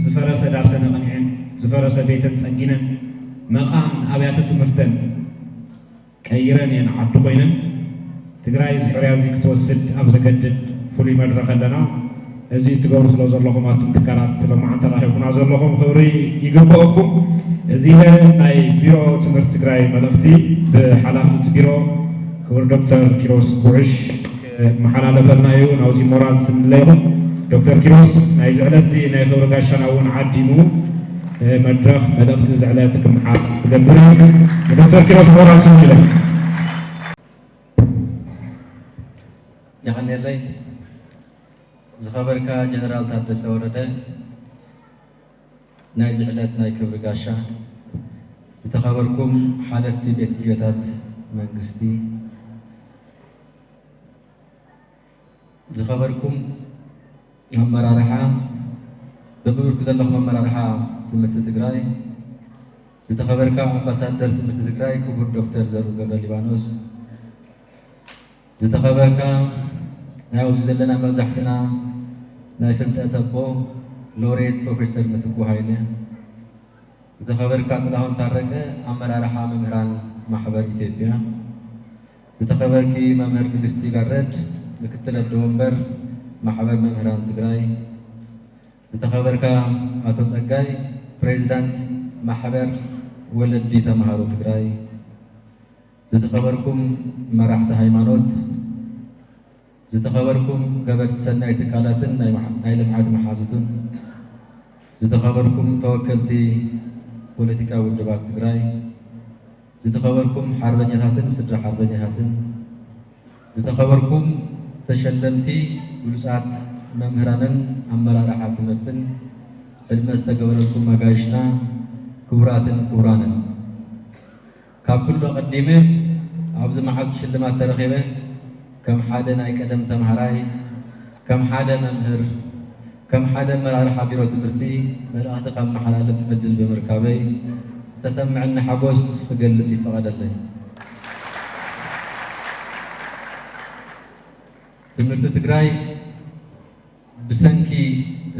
ዝፈረሰ ዳሰን ኣቕኒዐን፣ ዝፈረሰ ቤተን ጸጊነን፣ መቓን ኣብያተ ትምህርተን ቀይረን እየን ዓዲ ኮይነን። ትግራይ እዚ ሕርያ እዚ ክትወስድ ኣብ ዘገድድ ፍሉይ መድረኽ ኣለና። እዚ ትገብሩ ስለ ዘለኹም ኣቱም ትካላት ሎማዓንቲ ተራኺብኩና ዘለኹም ክብሪ ይግበአኩም። እዚ ኢለ ናይ ቢሮ ትምህርቲ ትግራይ መልእኽቲ ብሓላፊ እቲ ቢሮ ክቡር ዶክተር ኪሮስ ጉዕሽ ክመሓላለፈልና እዩ። ናብዚ ሞራል ስንለይኹም ዶክተር ኪሮስ ናይዚ ዕለት እዚ ናይ ክብሪ ጋሻና እውን ዓዲሙ መድረኽ መልእኽቲ እዚ ዕለት ክመሓላለፍ ክገብር እዩ። ንዶክተር ኪሮስ ሞራል ስንለይ። የቐንየለይ። ዝኸበርካ ጀነራል ታደሰ ወረደ ናይዚ ዕለት ናይ ክብሪ ጋሻ፣ ዝተኸበርኩም ሓለፍቲ ቤት ዕዮታት መንግስቲ፣ ዝኸበርኩም ኣመራርሓ፣ በብብርኩ ዘለኹም ኣመራርሓ ትምህርቲ ትግራይ፣ ዝተኸበርካ ኣምባሳደር ትምህርቲ ትግራይ ክቡር ዶክተር ዘርኡ ገብረ ሊባኖስ፣ ዝተኸበርካ ናይ ኣብዚ ዘለና መብዛሕትና ናይ ፍልጠት ኣቦ ሎሬት ፕሮፌሰር ምትኩ ሃይለ፣ ዝተኸበርካ ጥላሁን ታረቀ ኣመራርሓ መምህራን ማሕበር ኢትዮጵያ፣ ዝተኸበርኪ መምህር ንግስቲ ጋረድ ምክትል ኣደ ወንበር ማሕበር መምህራን ትግራይ፣ ዝተኸበርካ ኣቶ ጸጋይ ፕሬዚዳንት ማሕበር ወለዲ ተምሃሮ ትግራይ፣ ዝተኸበርኩም መራሕቲ ሃይማኖት፣ ዝተኸበርኩም ገበርቲ ሰናይ ትካላትን ናይ ማሕ- ናይ ልምዓት መሓዙትን፣ ዝተኸበርኩም ተወከልቲ ፖለቲካዊ ውድባት ትግራይ፣ ዝተኸበርኩም ሓርበኛታትን ስድራ ሓርበኛታትን፣ ዝተኸበርኩም ተሸለምቲ ብሉጻት መምህራንን ኣመራርሓ ትምህርትን፣ ዕድመ ዝተገበረልኩም ኣጋይሽና ክቡራትን ክቡራንን፣ ካብ ኩሉ ኣቐዲመ ኣብዚ መዓልቲ ሽልማት ተረኺበ ከም ሓደ ናይ ቀደም ተምሃራይ፣ ከም ሓደ መምህር፣ ከም ሓደ ኣመራርሓ ቢሮ ትምህርቲ መልእኽቲ ከመሓላልፍ ዕድል ብምርካበይ ዝተሰምዐኒ ሓጎስ ክገልጽ ይፈቐደለይ። ትምህርቲ ትግራይ ብሰንኪ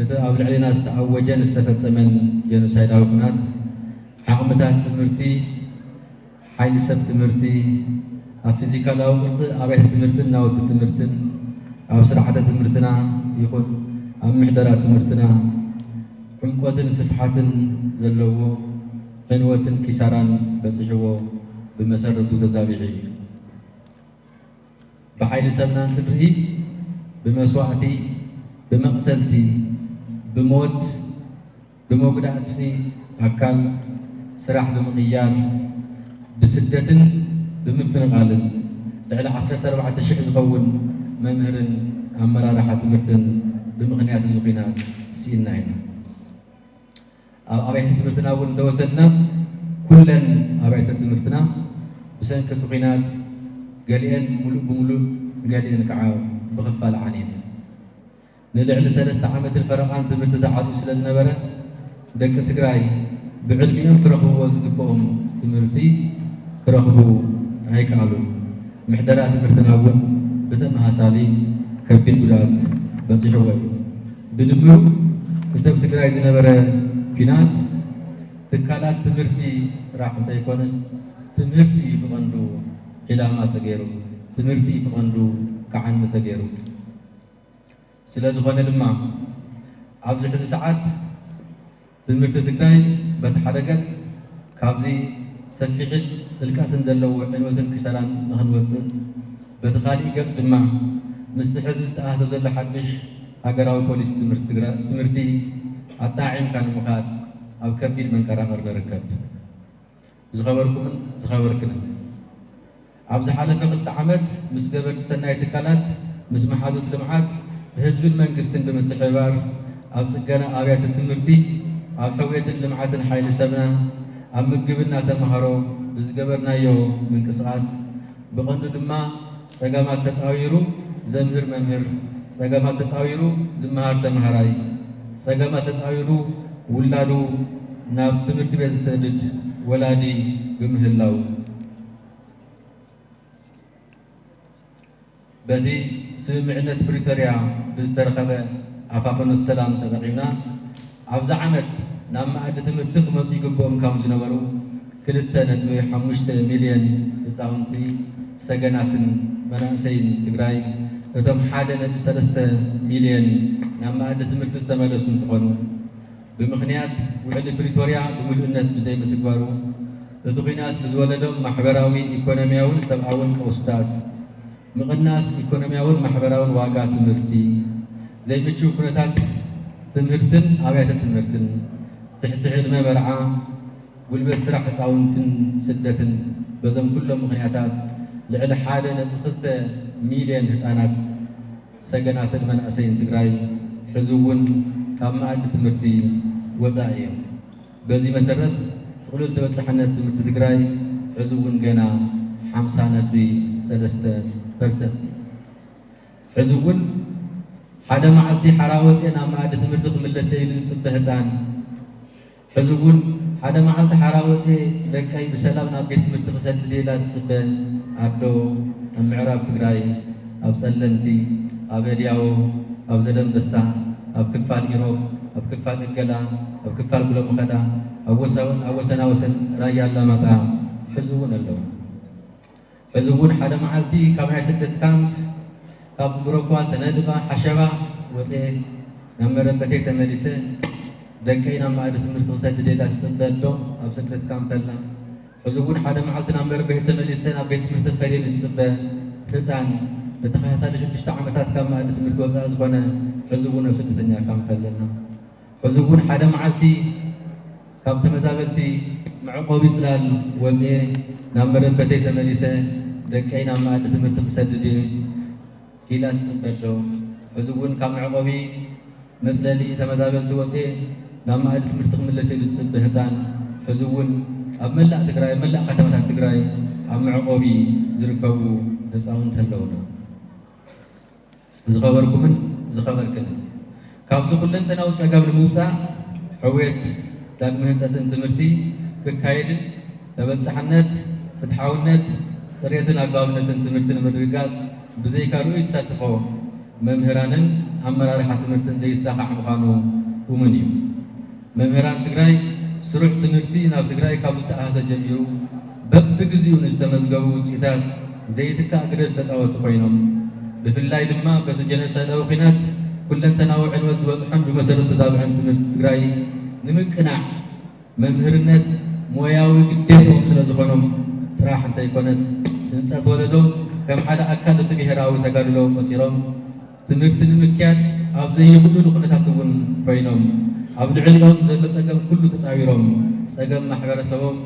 እቲ ኣብ ልዕሌና ዝተኣወጀን ዝተፈጸመን ጀኖሳይዳዊ ኲናት ዓቕምታት ትምህርቲ፣ ሓይሊ ሰብ ትምህርቲ፣ ኣብ ፊዚካላዊ ቅርጺ ኣብያተ ትምህርትን ናውቲ ትምህርትን፣ ኣብ ስርዓተ ትምህርትና ይኹን ኣብ ምሕደራ ትምህርትና ዕምቆትን ስፍሓትን ዘለዎ ዕንወትን ኪሳራን በጺሕዎ ብመሰረቱ ተዛቢዑ እዩ። ብሓይሊ ሰብና እንትንርኢ ብመስዋእቲ፣ ብመቕተልቲ፣ ብሞት፣ ብመጉዳእቲ ኣካል፣ ስራሕ ብምቕያር፣ ብስደትን ብምፍንቓልን ልዕሊ ዓሰርተ ኣርባዕተ ሽሕ ዝኸውን መምህርን ኣመራርሓ ትምህርትን ብምኽንያት እዚ ኲናት ስኢንና ኢና። ኣብ ኣብያተ ትምህርትና እውን እንተወሰድና፣ ኩለን ኣብያተ ትምህርትና ብሰንኪ እቲ ኲናት ገሊአን ሙሉእ ብምሉእ፣ ገሊአን ከዓ ብኽፋል ዓንየን እየን። ንልዕሊ ሰለስተ ዓመትን ፈረቓን ትምህርቲ ተዓፅዩ ስለ ዝነበረ፣ ደቂ ትግራይ ብዕድሚኦም ክረኽብዎ ዝግብኦም ትምህርቲ ክረኽቡ ኣይከኣሉን። ምሕደራ ትምህርትና እውን ብተመሳሳሊ ከቢድ ጉድኣት በፂሕዎ እዩ። ብድምሩ፣ እቲ ኣብ ትግራይ ዝነበረ ኲናት ትካላት ትምህርቲ ጥራሕ እንተይኮነስ፣ ትምህርቲ እዩ ብቐንዱ ዒላማ ተገይሩ፣ ትምህርቲ እዩ ብቐንዱ ክዓኒ ተገይሩ። ስለ ዝኾነ ድማ፣ ኣብዚ ሕዚ ሰዓት ትምህርቲ ትግራይ በቲ ሓደ ገፅ ካብዚ ሰፊሕን ጥልቀትን ዘለዎ ዕንወትን ኪሳራን ንኽንወፅእ፣ በቲ ካሊእ ገፅ ድማ ምስቲ ሕዚ ዝተኣህተ ዘሎ ሓድሽ ሃገራዊ ፖሊሲ ትምህርቲ ትግራ-፣ ትምህርቲ ኣጣዒምካ ንምኻድ ኣብ ከቢድ መንቀራቐር ንርከብ። ዝኸበርኩምን ዝኸበርክንን፣ ኣብ ዝሓለፈ ክልተ ዓመት ምስ ገበርቲ ሰናይ ትካላት፣ ምስ መሓዙት ልምዓት፣ ህዝብን መንግስትን ብምትሕብባር ኣብ ጽገና ኣብያተ ትምህርቲ፣ ኣብ ሕውየትን ልምዓትን ሓይሊ ሰብና፣ ኣብ ምግብና ተምሃሮ ብዝገበርናዮ ምንቅስቓስ፣ ብቐንዱ ድማ ጸገማት ተጻዊሩ ዘምህር መምህር፣ ጸገማት ተጻዊሩ ዝመሃር ተምሃራይ፣ ጸገማት ተጻዊሩ ውላዱ ናብ ትምህርቲ ቤት ዝሰድድ ወላዲ ብምህላው፣ በዚ ስምምዕነት ፕሪቶርያ ብዝተረኸበ ኣፋፈኖት ሰላም ተጠቒምና፣ ኣብዚ ዓመት ናብ መኣዲ ትምህርቲ ክመጹ ይግብኦም ካብ ዝነበሩ ክልተ ነጥቢ ሓሙሽተ ሚልዮን ህጻውንቲ፣ ሰገናትን መናእሰይን ትግራይ፣ እቶም ሓደ ነጥቢ ሰለስተ ሚልዮን ናብ መኣዲ ትምህርቲ ዝተመለሱ እንትኾኑ፣ ብምኽንያት ውዕሊ ፕሪቶርያ ብምሉእነት ብዘይምትግባሩ፣ እቲ ኲናት ብዝወለዶም ማሕበራዊ፣ ኢኮኖሚያውን ሰብኣውን ቀውስታት፣ ምቕናስ ኢኮኖሚያውን ማሕበራውን ዋጋ ትምህርቲ፣ ዘይምቹው ኩነታት ትምህርትን ኣብያተ ትምህርትን፣ ትሕቲ ዕድመ መርዓ፣ ጉልበት ስራሕ ህፃውንትን ስደትን፣ በዞም ኩሎም ምኽንያታት ልዕሊ ሓደ ነጥቢ ክልተ ሚልዮን ህፃናት፣ ሰገናትን መናእሰይን ትግራይ ሕዚ እውን ካብ መኣዲ ትምህርቲ ወፃኢ እዮም። በዚ መሰረት፣ ጥቕሉል ተበፃሕነት ትምህርቲ ትግራይ ሕዚ እውን ገና ሓምሳ ነጥቢ ሰለስተ ፐርሰንት እዩ። ሕዚ እውን ሓደ መዓልቲ ሓራ ወፅየ ናብ መኣዲ ትምህርቲ ክምለስ እየ ኢሉ ዝፅበ ህፃን፣ ሕዚ እውን ሓደ መዓልቲ ሓራ ወፅየ ደቀይ ብሰላም ናብ ቤት ትምህርቲ ክሰድድ እየ ኢላ ትፅበ ኣዶ፣ ኣብ ምዕራብ ትግራይ፣ ኣብ ፀለምቲ፣ ኣብ ህድያዎ፣ ኣብ ዘለምበሳ፣ ኣብ ክፋል ኢሮብ፣ ኣብ ክፋል እገዳ፣ ኣብ ክፋል ጉለምኸዳ፣ ኣብ ወሳወን-፣ ኣብ ወሰናወሰን ራያ ኣላማጣ ሕዚ እውን ኣለዉ። ሕዚ እውን ሓደ መዓልቲ ካብ ናይ ስደት ካምፕ፣ ካብ ምብረኳ፣ ተነድባ፣ ሓሸባ ወፅየ ናብ መረበተይ ተመሊሰ፣ ደቀይ ናብ መኣዲ ትምህርቲ ክሰድድ እየ ኢላ ትፅበ ኣዶ ኣብ ስደት ካምፕ ኣላ። ሕዚ እውን ሓደ መዓልቲ ናብ መረበተይ ተመሊሰ ናብ ቤት ትምህርቲ ክኸይድ እየ ዝፅበ ህፃን፣ ንተኸታታሊ ሽዱሽተ ዓመታት ካብ መኣዲ ትምህርቲ ወፃኢ ዝኾነ፣ ሕዚ እውን ኣብ ስደተኛ ካምፕ ኣለና። ሕዚ እውን ሓደ መዓልቲ ካብ ተመዛበልቲ መዕቆቢ ፅላል ወፅየ ናብ መረበተይ ተመሊሰ፣ ደቀይ ናብ መኣዲ ትምህርቲ ክሰድድ እየ ኢላ ትፅበ ኣዶ። ሕዚ እውን ካብ መዕቆቢ መፅለሊ ተመዛበልቲ ወፅየ ናብ መኣዲ ትምህርቲ ክምለስ ኢሉ ዝፅበ ህፃን፣ ሕዚ እውን ኣብ መላእ ትግራይ፣ ኣብ መላእ ከተማታት ትግራይ ኣብ መዕቆቢ ዝርከቡ ህፃውንቲ ኣለውና። ዝኸበርኩምን ዝኸበርክንን፣ ካብዚ ኩለንተናዊ ጸገም ንምውጻእ፣ ሕውየት ዳግመ ህንጸትን ትምህርቲ ክካየድን፣ ተበጻሕነት፣ ፍትሓውነት፣ ጽሬትን ኣግባብነትን ትምህርቲ ንምርግጋጽ ብዘይካ ርኡይ ተሳትፎ መምህራንን ኣመራርሓ ትምህርትን ዘይሳኻዕ ምዃኑ እሙን እዩ። መምህራን ትግራይ፣ ስሩዕ ትምህርቲ ናብ ትግራይ ካብ ዝተኣህተ ጀሚሩ፣ በብግዜኡ ንዝተመዝገቡ ውፅኢታት ዘይትካእ ግደ ዝተፃወቱ ኮይኖም፣ ብፍላይ ድማ በቲ ጀኖሳይዳዊ ኲናት ኩለንተናዊ ዕንወት ዝበፅሖን ብመሰረት ተዛብዐን ትምህርቲ ትግራይ ንምቅናዕ መምህርነት ሞያዊ ግዴትኦም ስለ ዝኾኖም ጥራሕ እንተይኮነስ፣ ህንፀት ወለዶ ከም ሓደ ኣካል እቲ ብሄራዊ ተጋድሎ ቆፂሮም፣ ትምህርቲ ንምክያድ ኣብ ዘይኽእሉሉ ኩነታት እውን ኮይኖም፣ ኣብ ልዕሊኦም ዘሎ ጸገም ኩሉ ተጻዊሮም፣ ጸገም ማሕበረሰቦም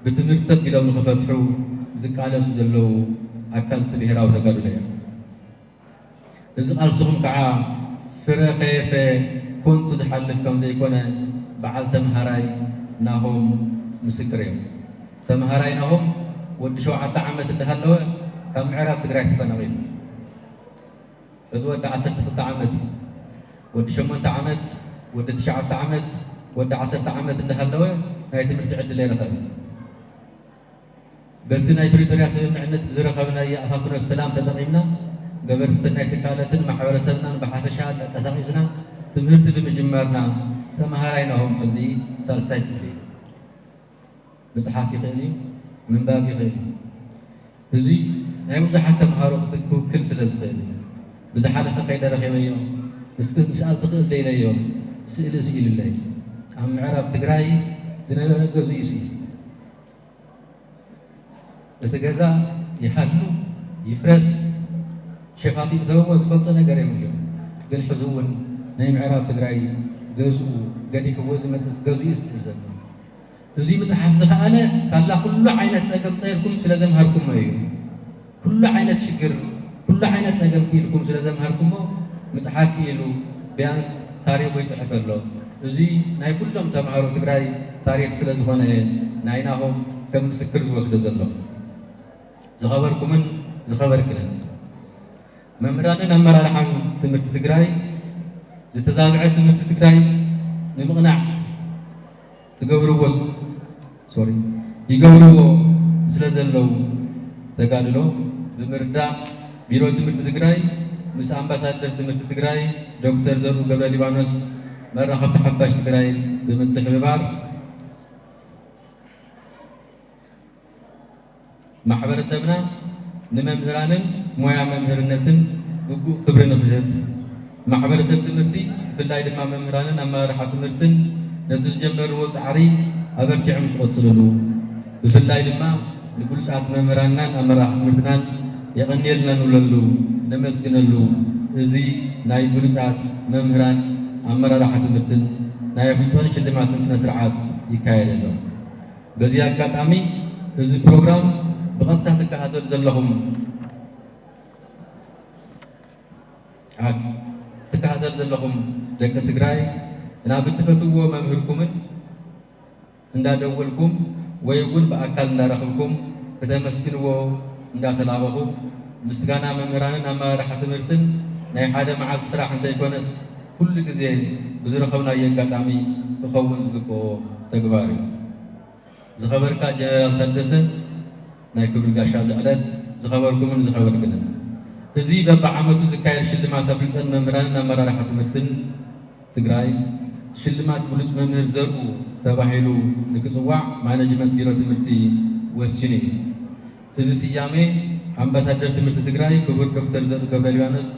ብትምህርቲ ኣቢሎም ንኽፈትሑ ዝቃለሱ ዘለዉ ኣካል እቲ ብሄራዊ ተጋድሎ እዮም። እዚ ቃልስኹም ከዓ ፍረ ከየፍረየ ኮንቱ ዝሓልፍ ከም ዘይኮነ በዓል ተምሃራይ ናሆም ምስክር እዮም። ተምሃራይ ናሆም ወዲ ሸውዓተ ዓመት እንዳሃለወ ካብ ምዕራብ ትግራይ ተፈናቒሉ። ሕዚ ወዲ ዓሰርተ ክልተ ዓመት እዩ። ወዲ ሸሞንተ ዓመት፣ ወዲ ትሽዓተ ዓመት፣ ወዲ ዓሰርተ ዓመት እንዳሃለወ ናይ ትምህርቲ ዕድል ኣይረኸበን። በቲ ናይ ፕሪቶርያ ስምምዕነት ብዝረኸብናዮ ኣፋፍኖ ሰላም ተጠቒምና፣ ገበርቲ ሰናይ ትካላትን ማሕበረሰብናን ብሓፈሻ ኣንቀሳቒስና ትምህርቲ ብምጅማርና፣ ተምሃራይ ናሆም ሕዚ ሳልሳይ ክፍሊ እዩ። ምጽሓፍ ይኽእል እዩ፣ ምንባብ ይኽእል እዩ። እዚ ናይ ብዙሓት ተምሃሮ ክት-፣ ክውክል ስለ ዝኽእል እዩ። ብዝሓለፈ ከይደ ረኺበዮ፣ እስኪ ምስኣል ትኽእል ዶ ኢለዮ፣ ስእሊ ስኢሉለይ። ኣብ ምዕራብ ትግራይ ዝነበረ ገዝኡ እዩ ስኢሉ። እቲ ገዛ ይሃሉ ይፍረስ፣ ሸፋቱ ይእተውዎ ዝፈልጦ ነገር የብሉን። ግን ሕዚ እውን ናይ ምዕራብ ትግራይ ገዝኡ ገዲፍዎ ዝመፅእ ገዝኡ እዩ ስኢሉ ዘሎ። እዚ ምፅሓፍ ዝኸኣለ ሳላ ኩሉ ዓይነት ፀገም ፀይርኩም ስለ ዘምሃርኩሞ እዩ። ኩሉ ዓይነት ሽግር፣ ኩሉ ዓይነት ፀገም ክኢልኩም ስለ ዘምሃርኩሞ ምፅሓፍ ክኢሉ ቢያንስ ታሪኹ ይፅሕፍ ኣሎ። እዚ ናይ ኩሎም ተምሃሮ ትግራይ ታሪኽ ስለ ዝኾነ ናይ ናሆም ከም ምስክር ዝወስዶ ዘሎ። ዝኸበርኩምን ዝኸበርክንን መምህራንን ኣመራርሓን ትምህርቲ ትግራይ፣ ዝተዛብዐ ትምህርቲ ትግራይ ንምቕናዕ ትገብርዎ ስ-፣ ሶሪ፣ ይገብርዎ ስለ ዘለዉ ተጋድሎ ብምርዳእ፣ ቢሮ ትምህርቲ ትግራይ ምስ ኣምባሳደር ትምህርቲ ትግራይ ዶክተር ዘርኡ ገብረ ሊባኖስ መራኸብቲ ሓፋሽ ትግራይ ብምትሕብባር፣ ማሕበረሰብና ንመምህራንን ሞያ መምህርነትን ግቡእ ክብሪ ንኽህብ፣ ማሕበረሰብ ትምህርቲ ብፍላይ ድማ መምህራንን ኣመራርሓ ትምህርትን ነቲ ዝጀመርዎ ጻዕሪ ኣበርቲዖም ክቕጽልሉ፣ ብፍላይ ድማ ንብሉጻት መምህራንናን ኣመራርሓ ትምህርትናን የቐንየልና ንብለሉ፣ ነመስግነሉ። እዚ ናይ ብሉጻት መምህራን ኣመራርሓ ትምህርትን ናይ ኣፍልጦን ሽልማትን ስነ ስርዓት ይካየድ ኣሎ። በዚ ኣጋጣሚ እዚ ፕሮግራም ብቐጥታ ትከታተሉ ዘለኹም፣ ኣ-፣ ትከታተሉ ዘለኹም ደቂ ትግራይ ናብ እትፈትውዎ መምህርኩምን እንዳደወልኩም ወይ እውን ብኣካል እንዳረኸብኩም ከተመስግንዎ እንዳተላበኹ፣ ምስጋና መምህራንን ኣመራርሓ ትምህርትን ናይ ሓደ መዓልቲ ስራሕ እንተይኮነስ ኩሉ ግዜ ብዝረኸብናዮ ኣጋጣሚ ክኸውን ዝግብኦ ተግባር እዩ። ዝኸበርካ ጀነራል ታደሰ፣ ናይ ክብሪ ጋሻ እዚ ዕለት ዝኸበርኩምን ዝኸበርክንን። እዚ በብዓመቱ ዝካየድ ሽልማት ኣፍልጠን መምህራንን ኣመራርሓ ትምህርትን ትግራይ፣ ሽልማት ብሉጽ መምህር ዘርኡ ተባሂሉ ንክጽዋዕ ማነጅመንት ቢሮ ትምህርቲ ወሲኑ እዩ። እዚ ስያሜ ኣምባሳደር ትምህርቲ ትግራይ ክቡር ዶክተር ዘርኡ ገብረሊባኖስ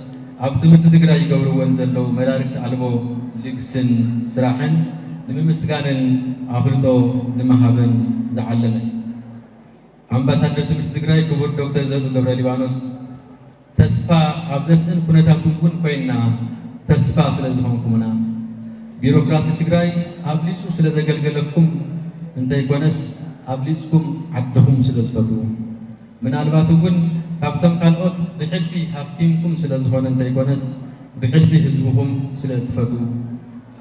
ኣብ ትምህርቲ ትግራይ ይገብርዎ ንዘለዉ መዳርግቲ ኣልቦ ልግስን ስራሕን ንምምስጋንን ኣፍልጦ ንምሃብን ዝዓለመ እዩ። ኣምባሳደር ትምህርቲ ትግራይ ክቡር ዶክተር ዘርኡ ገብረሊባኖስ፣ ተስፋ ኣብ ዘስእን ኩነታት እውን ኮይንና ተስፋ ስለ ዝኾንኩምና፣ ቢሮክራሲ ትግራይ ኣብሊጹ ስለ ዘገልገለኩም እንተይኮነስ ኣብሊጽኩም ዓድኹም ስለ ዝፈትዉ፣ ምናልባት እውን ካብቶም ካልኦት ብሕልፊ ሃፍቲምኩም ስለ ዝኾነ እንተይኮነስ ብሕልፊ ህዝብኹም ስለ እትፈትዉ፣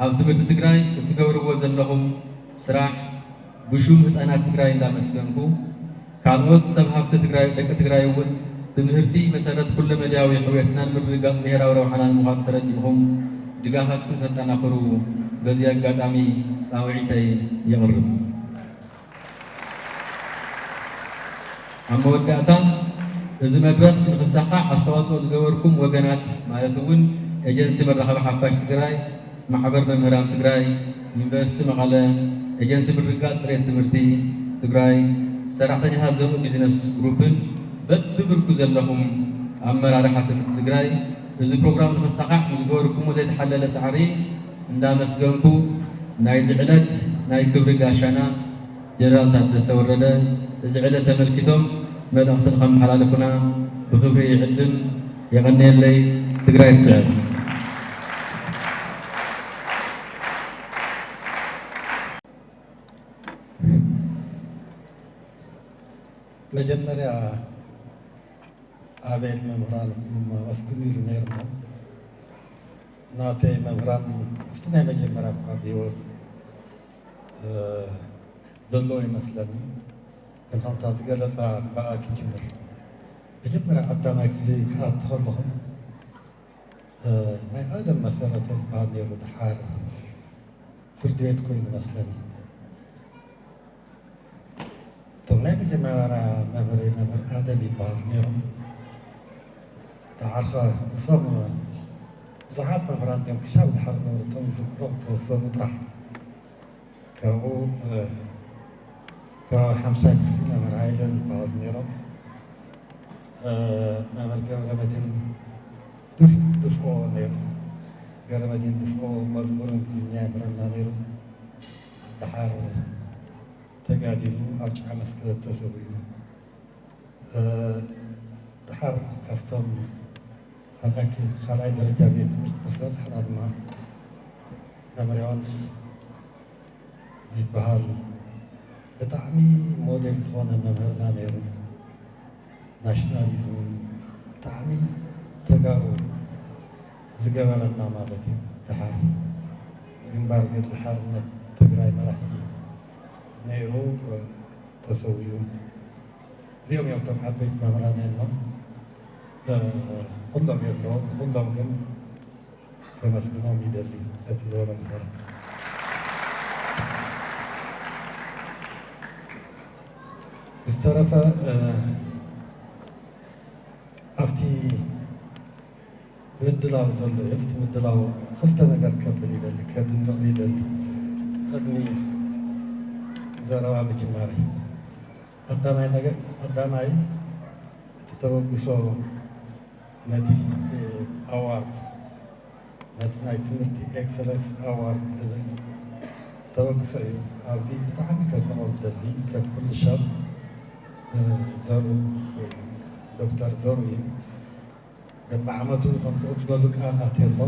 ኣብ ትምህርቲ ትግራይ እትገብርዎ ዘለኹም ስራሕ ብሹም ህፃናት ትግራይ እንዳመስገንኩ፣ ካልኦት ሰብ ሃፍቲ ትግራይ፣ ደቂ ትግራይ እውን ትምህርቲ መሰረት ኩለ መዳያዊ ሕውየትናን ምርግጋፅ ብሄራዊ ረብሓናን ምዃኑ ተረዲእኹም ድጋፋትኩም ተጠናኽሩ በዚ ኣጋጣሚ ፃውዒተይ የቕርብ። ኣብ መወዳእታ እዚ መድረኽ ንኽሳኻዕ ኣስተዋፅኦ ዝገበርኩም ወገናት ማለት እውን ኤጀንሲ መራኸቢ ሓፋሽ ትግራይ፣ ማሕበር መምህራን ትግራይ፣ ዩኒቨርሲቲ መቐለ፣ ኤጀንሲ ምርግጋፅ ፅሬት ትምህርቲ ትግራይ፣ ሰራሕተኛታት ዘርኡ ቢዝነስ ግሩፕን በብብርኩ ዘለኹም ኣመራርሓ ትምህርቲ ትግራይ እዚ ፕሮግራም ንኽሳኻዕ ንዝገበርኩሞ ዘይተሓለለ ፃዕሪ እንዳመስገንኩ ናይዚ ዕለት ናይ ክብሪ ጋሻና ጀነራል ታደሰ ወረደ እዚ ዕለት ተመልኪቶም መልእኽቲ ንኸመሓላልፉና ብኽብሪ ይዕድም። የቐንየለይ። ትግራይ ትስዕር። መጀመርያ ኣቤል መምህራንኩም ኣመስግኑ ኢሉ ነይሩ እሞ፣ ናተይ መምህራን ኣብቲ ናይ መጀመርያ እኳ ብህይወት፣ እ፣ ዘሎ ይመስለኒ። ግን ከምታ ዝገለጻ ብኣ ክጅምር። መጀመርያ ቀዳማይ ክፍሊ ክኣቱ ከለኹ፣ እ፣ ናይ ቀደም መሰረተ ዝበሃል ነይሩ፣ ድሓር ፍርዲ ቤት ኮይኑ መስለኒ። እቶም ናይ መጀመርያ መምህረይ መምህር ኣደም ይበሃሉ ነይሮም። ደሓር ኸ ንሶም ብዙሓት መምህራን እዮም ክሻብ ደሓር ነበሩ፣ እቶም ዝዝክሮም ተወሰኑ ጥራሕ። ካብኡ፣ እ፣ ካብ ሓምሳይ ክፍሊ መምህር ሃይለ ዝበሃሉ ነይሮም። እ፣ መምህር ገብረመድህን ድፍ-፣ ድፍኦ ነይሩ። ገብረመድህን ድፍኦ መዝሙር እንግሊዝኛ የምህረና ነይሩ። ደሓር ተጋዲሉ ኣብ ጭዓ መስክበት ተሰዊኡ። እ፣ ደሓር ካብቶም ሓዳኪ ካልኣይ ደረጃ ቤት ትምህርቲ ምስ በጻሕና ድማ መምህር ዮሃንስ ዝበሃል ብጣዕሚ ሞዴል ዝኾነ መምህርና ነይሩ። ናሽናሊዝም ብጣዕሚ ተጋሩ ዝገበረና ማለት እዩ። ደሓር ግንባር ገድሊ ሓርነት ትግራይ መራሒ ነይሩ፣ ተሰዊኡ። እዚኦም እዮም እቶም ዓበይቲ መምህራንና። እ፣ ኩሎም የለውን፣ ኩሎም ግን ከመስግኖም ይደሊ። በቲ ዝበሎ መሰረት ብዝተረፈ፣ እ፣ ኣብቲ ምድላው ዘሎ እዩ። ኣብቲ ምድላው ክልተ ነገር ከብል ይደሊ፣ ከድንቕ ይደሊ። ቅድሚ ዘረባ ምጅማረይ፣ ቀዳማይ ነገር፣ ቀዳማይ እቲ ተበግሶ ነቲ፣ እ፣ ኣዋርድ፣ ነቲ ናይ ትምህርቲ ኤክሰለንስ ኣዋርድ ዝብል ተበግሶ እዩ። ኣብዚ ብጣዕሚ ከድንቖ ዝደሊ፣ ከም ኩሉ ሰብ፣ እ፣ ዘርኡ ወይ ዶክተር ዘርኡ እዩ። በብዓመቱ ከም ዝቕጽለሉ ቃል ኣትዩ ኣሎ።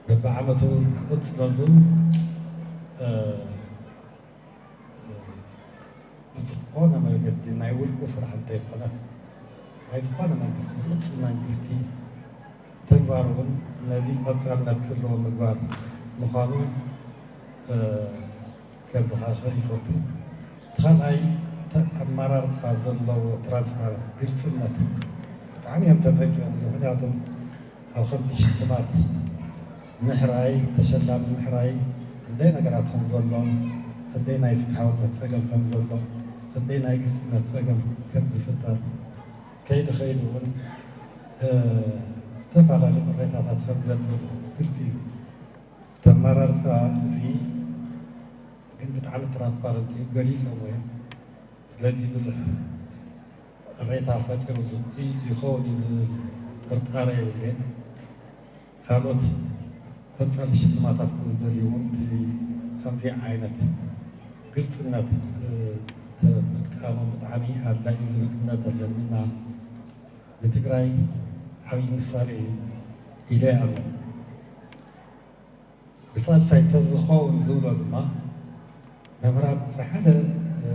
በብዓመቱ ክቕጽለሉ፣ እ፣ ብዝኾነ መገዲ ናይ ውልቁ ስራሕ እንተይኮነስ፣ ናይ ዝኾነ መንግስቲ፣ ዝቕጽል መንግስቲ ተግባር እውን ነዚ ቀጻልነት ክህልዎ ምግባር ምዃኑ፣ እ፣ ከዘኻኽር ይፈቱ። እቲ ካልኣይ፣ እቲ ኣመራርጻ ዘለዎ ትራንስፓረንስ፣ ግልጽነት ብጣዕሚ እዮም ተጠቂሞም። ምኽንያቱም ኣብ ከምዚ ሽልማት ምሕራይ፣ ተሸላሚ ምሕራይ፣ ክንደይ ነገራት ከም ዘሎ፣ ክንደይ ናይ ፍትሓውነት ጸገም ከም ዘሎ፣ ክንደይ ናይ ግልጽነት ጸገም ከም ዝፍጠር፣ ከይዲ ከይዲ እውን፣ እ፣ ዝተፈላለዩ ቅሬታታት ከም ዘሎ ግልጺ እዩ። እቲ ኣመራርጻ እዚ ግን ብጣዕሚ ትራንስፓረንት እዩ፣ ገሊጾም እዮም። ስለዚ ብዙሕ ቅሬታ ፈጢሩ ይ-፣ ይኸውን እዩ ዝብል ጥርጣረ የብለይን። ካልኦት ቀጻሊ ሽልማታት ክዝደልዩ እውን እቲ ከምዚ ዓይነት ግልጽነት፣ እ፣ ተ-፣ ምጥቃሞም ብጣዕሚ ኣድላዪ እዩ ዝብል እምነት ኣለኒ እና ንትግራይ ዓብዪ ምሳሌ እዩ ኢለ ይኣምን። ብሳልሳይ ተዝኸውን ዝብሎ ድማ መምህራን ጥራሕ ሓደ፣ እ፣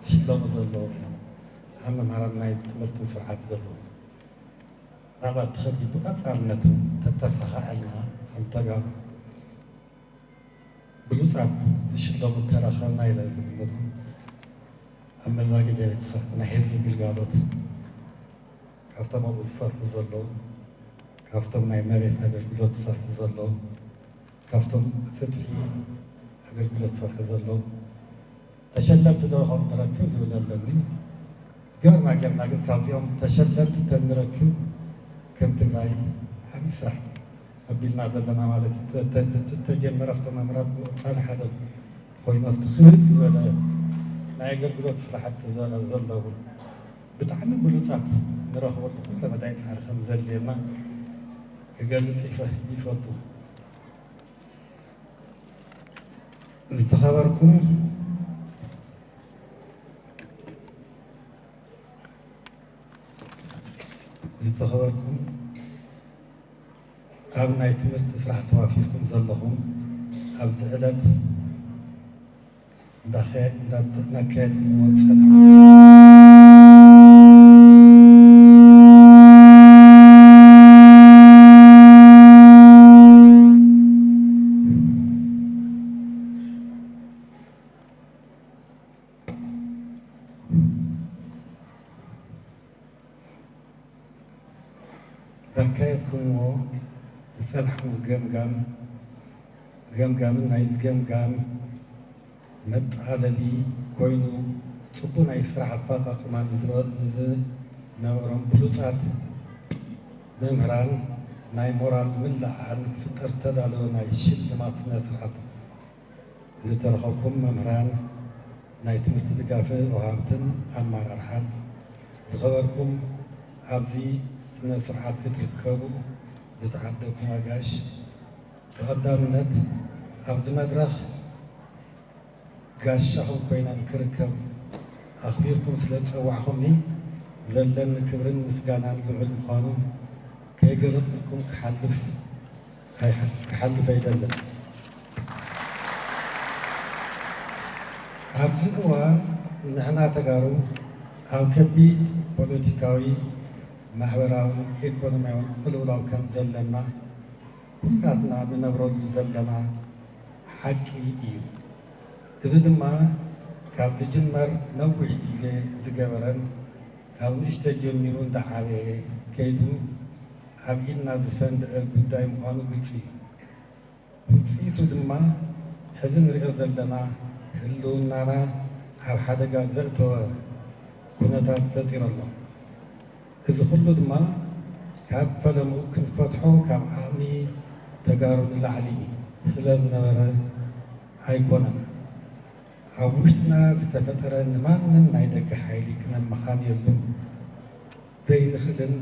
ክሽለሙ ዘለዎም እዮም። ኣብ መምህራን ናይ ትምህርትን ስርዓት ዘለዉ ምናልባት ተኸዲ ብቐጻልነቱ ተተሳኻዐልና ከም ተጋሩ ብሉጻት ዝሽለሙ ተረኸብና ኢለ ዝግምቱ። ኣብ መዛግጃ ቤት ዝሰርሑ ናይ ህዝቢ ግልጋሎት ካብቶም ኣብኡ ዝሰርሑ ዘለዉ፣ ካብቶም ናይ መሬት ኣገልግሎት ዝሰርሑ ዘለዉ፣ ካብቶም ፍትሒ ኣገልግሎት ዝሰርሑ ዘለዉ ተሸለምቲ ዶ ኾን ንረክብ ዝብል ኣለኒ። ዝገርማ ጌርና ግን ካብዚኦም ተሸለምቲ ተንረክብ ከም ትግራይ ዓብዪ ስራሕ ኣቢልና ዘለና ማለት እዩ። ተ-፣ ተ-፣ ተ-፣ ተጀመረ ኣብቶም መምህራን ምቕፃል ሓደ ኮይኑ ኣብቲ ክብድ ዝበለ ናይ ኣገልግሎት ስራሕቲ ዘ-፣ ዘለዉ ብጣዕሚ ብሉፃት ንረኽበሉ ኩለ መዳይ ፃዕሪ ከም ዘድልየና ክገልፅ ይፈ-፣ ይፈቱ። ዝተኸበርኩም፣ ዝተኸበርኩም ኣብ ናይ ትምህርቲ ስራሕ ተዋፊርኩም ዘለኹም፣ ኣብዚ ዕለት እንዳኸ-፣ እንዳ-፣ እናካየድኩምዎ ዝጸናሕኩም ኣካየድኩምዎ ዝጸናሕኩም ገምጋም፣ ገምጋምን ናይዚ ገምጋም መጠቓለሊ ኮይኑ፣ ጽቡቕ ናይ ስራሕ ኣፈጻጽማ ንዝበ-፣ ንዝነበሮም ብሉጻት መምህራን ናይ ሞራል ምልዕዓል ንክፍጠር ዝተዳለወ ናይ ሽልማት ስነ ስርዓት ዝተረኸብኩም መምህራን፣ ናይ ትምህርቲ ድጋፍ ወሃብትን ኣመራርሓን፣ ዝኸበርኩም ኣብዚ ስነ ስርዓት ክትርከቡ ዝተዓደኩም ኣጋይሽ፣ ብቐዳምነት ኣብዚ መድረኽ ጋሻኹም ኮይነ ንክርከብ ኣኽቢርኩም ስለ ዝጸዋዕኹምኒ ዘለኒ ክብርን ምስጋናን ልዑል ምዃኑ ከይገለጽኩልኩም ክሓልፍ ኣይሓ-፣ ክሓልፍ ኣይደልን። ኣብዚ እዋን ንሕና ተጋሩ ኣብ ከቢድ ፖለቲካዊ፣ ማሕበራውን ኢኮኖሚያውን ቅልውላው ከም ዘለና ኩላትና ንነብረሉ ዘለና ሓቂ እዩ። እዚ ድማ ካብ ዝጅመር ነዊሕ ግዜ ዝገበረን ካብ ንእሽቶ ጀሚሩ እንዳዓበየ ከይዱ ኣብ ኢድና ዝፈንደአ ጉዳይ ምዃኑ ግልጺ እዩ። ውጽኢቱ ድማ ሕዚ ንሪኦ ዘለና ህልውናና ኣብ ሓደጋ ዘእተወ ኩነታት ፈጢሩ ኣሎ። እዚ ኩሉ ድማ ካብ ፈለምኡ ክንፈትሖ ካብ ዓቕሚ ተጋሩ ንላዕሊ ስለ ዝነበረ ኣይኮነን። ኣብ ውሽጥና ዝተፈጠረ ንማንም ናይ ደገ ሓይሊ ክነመኻንየሉ ዘይንኽእልን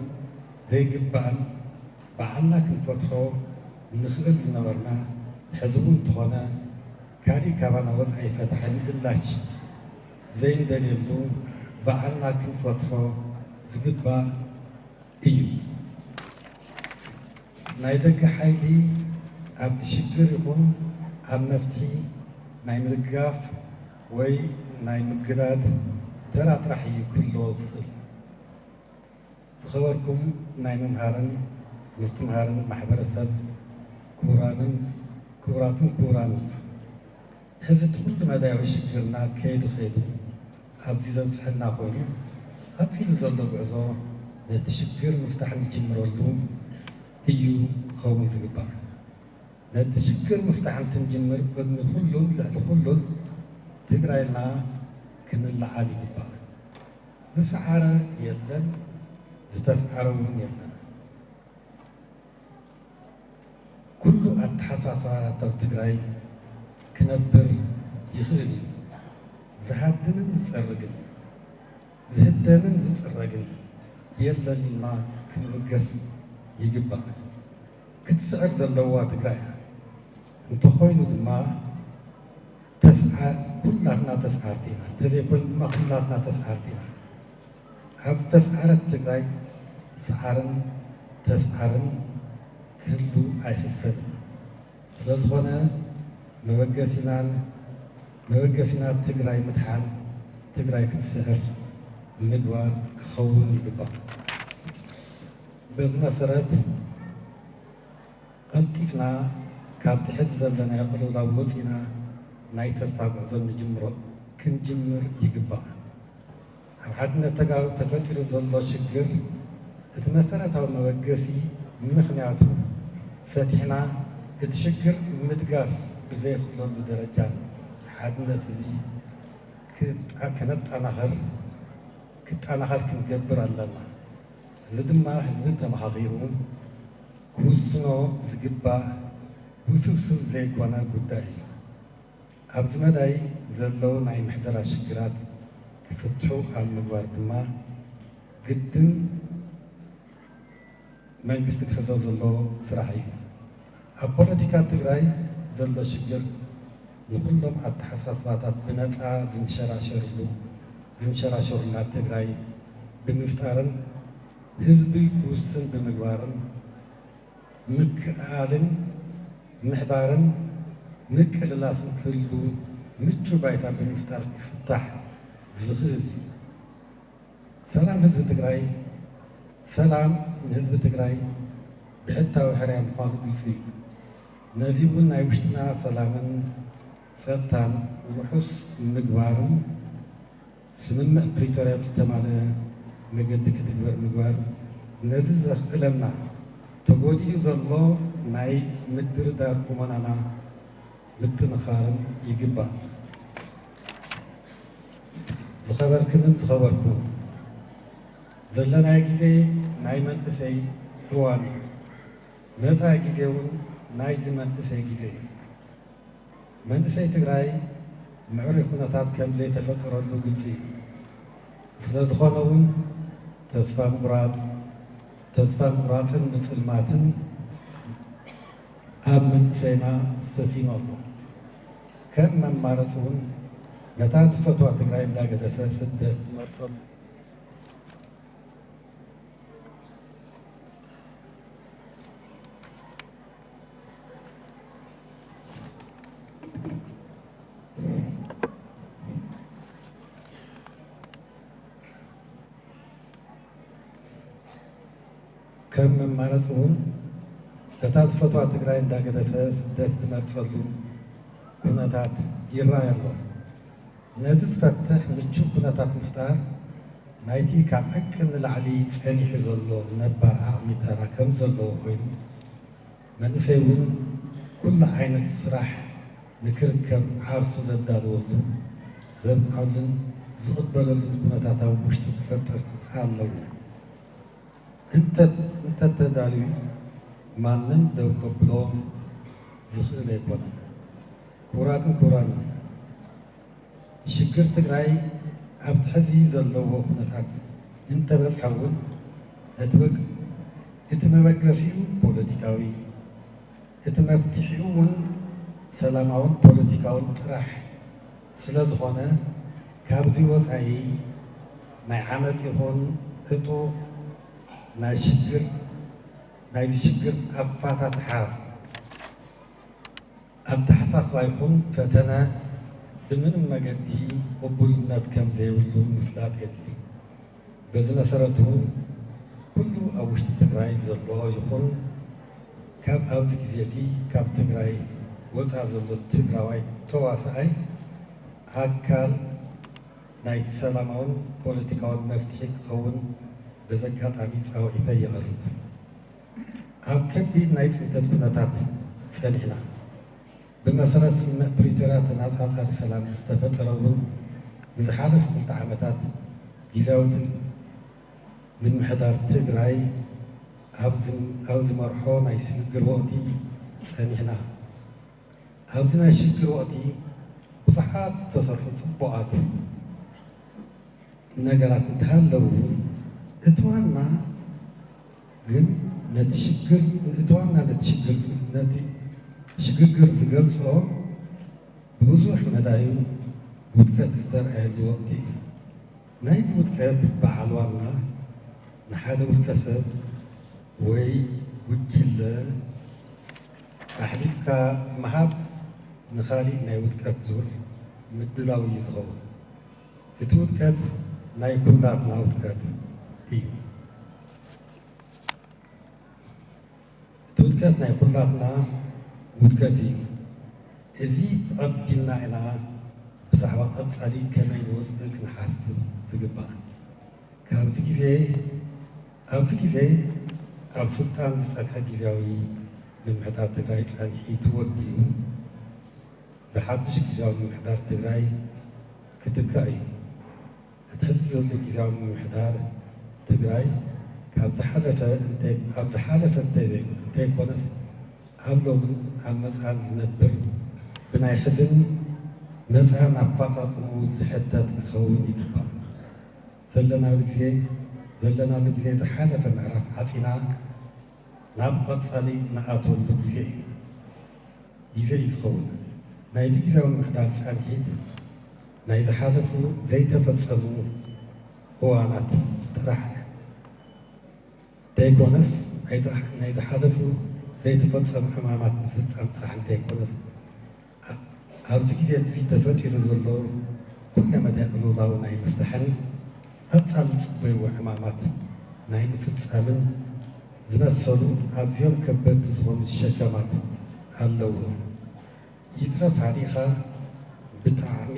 ዘይግባእን ባዕልና ክንፈትሖ ንኽእል ዝነበርና፣ ሕዚ እውን እንተኾነ ካሊእ ካባና ወጻኢ ፈታሒ ምእላሽ ዘይንደልየሉ ባዕልና ክንፈትሖ ዝግባእ እዩ። ናይ ደገ ሓይሊ ኣብቲ ሽግር ይኹን ኣብ መፍትሒ ናይ ምድጋፍ ወይ ናይ ምግዳድ ተራ ጥራሕ እዩ ክህልዎ ዝኽእል። ዝኸበርኩም ናይ ምምሃርን ምስትምሃርን ማሕበረሰብ፣ ክቡራንን ክቡራትን ክቡራንን፣ ሕዚ እቲ ኩሉ መዳያዊ ሽግርና ከይዱ ከይዱ ኣብዚ ዘብፅሐና ኮይኑ፣ ቀፂሉ ዘሎ ጉዕዞ ነቲ ሽግር ምፍታሕ እንጅምረሉ እዩ ክኸውን ዝግባእ። ነቲ ሽግር ምፍታሕ እንትንጅምር ቅድሚ ኩሉን ልዕሊ ኩሉን ትግራይና ክንለዓል ይግባእ። ዝሰዓረ የለን፣ ዝተስዓረ እውን የለን። ኩሉ ኣተሓሳስባታት ኣብ ትግራይ ክነብር ይኽእል እዩ። ዝሃድንን ዝጸርግን፣ ዝህደንን ዝጽረግን የለን ኢልና ክንብገስ ይግባእ። ክትስዕር ዘለዋ ትግራይ እያ። እንተኾይኑ ድማ ተስዓ-፣ ኩላትና ተስዓርቲ ኢና። እንተዘይኮይኑ ድማ ኩላትና ተስዓርቲ ኢና። ኣብ ዝተስዓረት ትግራይ ሰዓርን ተስዓርን ክህሉ ኣይሕሰብን። ስለዝኾነ መበገሲናን መበገሲና ትግራይ ምድሓን፣ ትግራይ ክትስዕር ምግባር ክኸውን ይግባእ። በዚ መሰረት ቀልጢፍና ካብቲ ሕዚ ዘለናዮ ቅልውላው ወፂና ናይ ተስፋ ጉዕዞ ንጅምሮ፣ ክንጅምር ይግባእ። ኣብ ሓድነት ተጋሩ ተፈጢሩ ዘሎ ሽግር እቲ መሰረታዊ መበገሲ ምኽንያቱ ፈቲሕና እቲ ሽግር ምድጋስ ብዘይኽእለሉ ደረጃ ሓድነት እዚ ክጣ-፣ ከነጣናኽር፣ ክጣናኸር ክንገብር ኣለና። እዚ ድማ ህዝቢ ተመኻኺሩ ክውስኖ ዝግባእ ውስብስብ ዘይኮነ ጉዳይ እዩ። ኣብዚ መዳይ ዘለዉ ናይ ምሕደራ ሽግራት ክፍትሑ ኣብ ምግባር ድማ ግድን መንግስቲ ክሕዞ ዘለዎ ስራሕ እዩ። ኣብ ፖለቲካ ትግራይ ዘሎ ሽግር ንኹሎም ኣተሓሳስባታት ብነፃ ዝንሸራሸርሉ፣ ዝንሸራሸሩላ ትግራይ ብምፍጣርን ህዝቢ ክውስን ብምግባርን ምክእኣልን ምሕባርን ምቅልላስን ክህሉ ምቹው ባይታ ብምፍጣር ክፍታሕ ዝኽእል እዩ። ሰላም ህዝቢ ትግራይ፣ ሰላም ንህዝቢ ትግራይ ብሕታዊ ሕርያ ምዃኑ ግልፂ እዩ። ነዚ እውን ናይ ውሽጥና ሰላምን ጸጥታን ውሑስ ምግባርን ስምምዕ ፕሪቶርያ ብዝተማልአ መገዲ ክትግበር ምግባር፣ ነዚ ዘኽእለና ወዲኡ ዘሎ ናይ ምድርዳር ቁመናና ምጥንኻርን ይግባእ። ዝኸበርክንን ዝኸበርኩን፣ ዘለናዮ ግዜ ናይ መንእሰይ እዋን እዩ። መጻኢ ግዜ እውን ናይዚ መንእሰይ ግዜ እዩ። መንእሰይ ትግራይ ምዕሩይ ኩነታት ከም ዘይተፈጠረሉ ግልፂ እዩ። ስለ ዝኾነ እውን ተስፋ ምቑራፅ፣ ተስፋ ምቑራፅን ምፅልማትን ኣብ መንእሰይና ሰፊኑ ኣሎ። ከም መማረፂ እውን ነታ ዝፈትዋ ትግራይ እንዳገደፈ ስደት ዝመርፀሉ ከም መማረፂ እውን ነታ ዝፈትዋ ትግራይ እንዳገደፈ ስደት ዝመርፀሉ ኩነታት ይረኣይ ኣሎ። ነዚ ዝፈትሕ ምቹው ኩነታት ምፍጣር ናይቲ ካብ ዕቅን ንላዕሊ ጸኒሑ ዘሎ ነባር ዓቕሚ ተራ ከም ዘለዎ ኮይኑ፣ መንእሰይ እውን ኩሉ ዓይነት ስራሕ ንክርከብ ዓርሱ ዘዳልወሉ፣ ዘብቅዐሉን ዝቕበለሉን ኩነታት ኣብ ውሽጡ ክፈጥር ኣለዎ። እንተ-፣ እንተተዳልዩ ማንም ደው ከብሎ ዝኽእል ኣይኮነን። ክቡራትን ክቡራን፣ ሽግር ትግራይ ኣብቲ ሕዚ ዘለዎ ኩነታት እንተበጽሐ እውን እቲ በግ-፣ እቲ መበገሲኡ ፖለቲካዊ፣ እቲ መፍትሒኡ እውን ሰላማውን ፖለቲካውን ጥራሕ ስለ ዝኾነ፣ ካብዚ ወጻኢ ናይ ዓመጽ ይኹን ዕጡቕ ናይ ሽግር፣ ናይዚ ሽግር ኣፋታትሓ ኣተሓሳስባ ይኹን ፈተነ ብምንም መገዲ ቅቡልነት ከም ዘይብሉ ምፍላጥ የድሊ። በዚ መሰረት እውን ኩሉ ኣብ ውሽጢ ትግራይ ዘሎ ይኹን ካብ ኣብዚ ግዜ እቲ ካብ ትግራይ ወፃ ዘሎ ትግራዋይ ተዋሳኣይ ኣካል ናይቲ ሰላማውን ፖለቲካውን መፍትሒ ክኸውን በዚ ኣጋጣሚ ፃውዒተይ የቕርብ። ኣብ ከቢድ ናይ ፅንተት ኩነታት ፀኒሕና። ብመሰረት ስምምዕ ፕሪቶርያ ተነፃፃሪ ሰላም ዝተፈጠረ እውን ንዝሓለፉ ክልተ ዓመታት ግዝያዊ ት-፣ ምምሕዳር ትግራይ ኣብ ዝም-፣ ኣብ ዝመርሖ ናይ ስግግር ወቕቲ ፀኒሕና። ኣብዚ ናይ ሽግር ወቕቲ ብዙሓት ዝተሰርሑ ፅቡቓት ነገራት እንተሃለዉ እውን እቲ ዋና ግን ነቲ ሽግር፣ እቲ ዋና ነቲ ሽግር፣ ነቲ ሽግግር ዝገልጾ ብብዙሕ መዳዩ ውድቀት ዝተርኣየሉ ወቕቲ እዩ። ናይቲ ውድቀት በዓል ዋና ንሓደ ውልቀ ሰብ ወይ ጉጅለ ኣሕሊፍካ ምሃብ ንኻሊእ ናይ ውድቀት ዙር ምድላው እዩ ዝኸውን። እቲ ውድቀት ናይ ኩላትና ውድቀት እዩ። እቲ ውድቀት ናይ ኩላትና ውድቀት እዩ። እዚ ተቐቢልና ኢና ብዛዕባ ቀጻሊ ከመይ ንወጽእ ክንሓስብ ዝግባእ። ካብዚ ግዜ፣ ኣብዚ ግዜ ኣብ ስልጣን ዝጸንሐ ግዝያዊ ምምሕዳር ትግራይ ጸንሒቱ ወዲኡ ብሓድሽ ግዝያዊ ምምሕዳር ትግራይ ክትካእ እዩ። እቲ ሕዚ ዘሎ ግዝያዊ ምምሕዳር ትግራይ ካብ ዝሓለፈ እንተ-፣ ኣብ ዝሓለፈ እንተ-፣ እንተይኮነስ ኣብ ሎምን ኣብ መጻእን ዝነብር ብናይ ሕዝን መጻእን ኣፈጻጽምኡ ዝሕተት ክኸውን ይግባእ። ዘለናሉ ግዜ፣ ዘለናሉ ግዜ ዝሓለፈ ምዕራፍ ዓጺና ናብ ቀጻሊ ንኣትወሉ ግዜ እዩ። ግዜ እዩ ዝኸውን። ናይቲ ግዝያዊ ምምሕዳር ጻንሒት ናይ ዝሓለፉ ዘይተፈጸሙ እዋናት ጥራሕ ዘይኮነስ፣ ናይ ዝሓ-፣ ናይ ዝሓለፉ ዘይተፈጸሙ ዕማማት ምፍጻም ጥራሕ እንተይኮነስ፣ ኣ-፣ ኣብዚ ግዜ እዚ ተፈጢሩ ዘሎ ኩለ መዳይ ቅልውላው ናይ ምፍታሕን ቀጻሊ ዝጽበይዎ ዕማማት ናይ ምፍጻምን ዝመሰሉ ኣዝዮም ከበድቲ ዝኾኑ ሸከማት ኣለዎ። ይትረፍ ሃዲእኻ ብጣዕሚ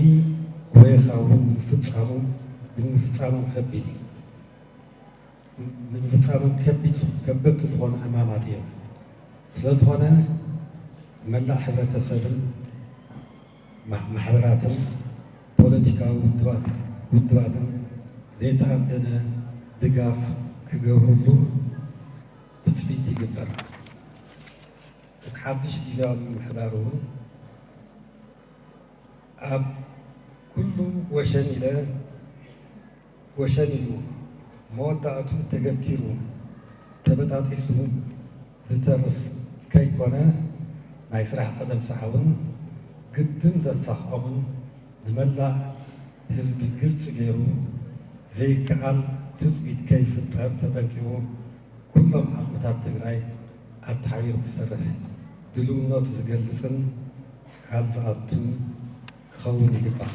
ጎይኻ እውን ንምፍጻሙ፣ ንምፍጻሞም ከቢድ እዩ። ንምፍጻሞም ከቢድ ከበድቲ ዝኾኑ ዕማማት እዮም። ስለዝኾነ መላእ ሕብረተሰብን ማ- ማሕበራትን ፖለቲካዊ ውድባት ውድባትን ዘይተኣደነ ድጋፍ ክገብርሉ ትጽቢት ይግበር። እቲ ሓድሽ ግዝያዊ ምምሕዳር እውን ኣብ ኩሉ ወሸን ኢለ ወሸን ኢሉ መወዳእቱ ተገቲሩ ተበጣጢሱ ዝተርፍ ከይኮነ ናይ ስራሕ ቀደም ሰዓቡን ግድን ዘሳኽዖምን ንመላእ ህዝቢ ግልፂ ገይሩ ዘይከኣል ትፅቢት ከይፍጠር ተጠንቂቑ ኩሎም ዓቕምታት ትግራይ ኣተሓቢሩ ክሰርሕ ድልውነቱ ዝገልፅን ቃል ዝኣቱን ክኸውን ይግባእ።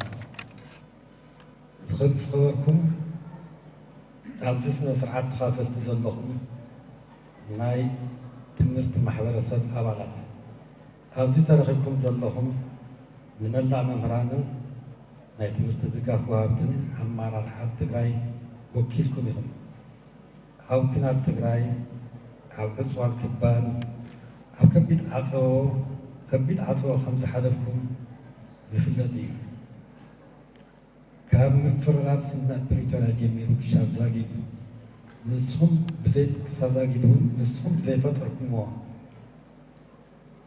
ዝኸ- ዝኸበርኩም ኣብዚ ስነ ስርዓት ተኻፈልቲ ዘለኹም ናይ ትምህርቲ ማሕበረሰብ ኣባላት፣ ኣብዚ ተረኺብኩም ዘለኹም ንመላእ መምህራንን ናይ ትምህርቲ ድጋፍ ወሃብትን ኣመራርሓ ትግራይ ወኪልኩም ኢኹም። ኣብ ኲናት ትግራይ፣ ኣብ ዕፅዋን ክባን፣ ኣብ ከቢድ ዓፀቦ ከቢድ ዓፀቦ ከም ዝሓለፍኩም ዝፍለጥ እዩ። ካብ ምፍርራም ስምምዕ ፕሪቶርያ ጀሚሩ ክሻብ ዛጊድ ንስኹም ብዘይ ክሳብ ዛጊድ እውን ንስኹም ብዘይፈጠርኩምዎ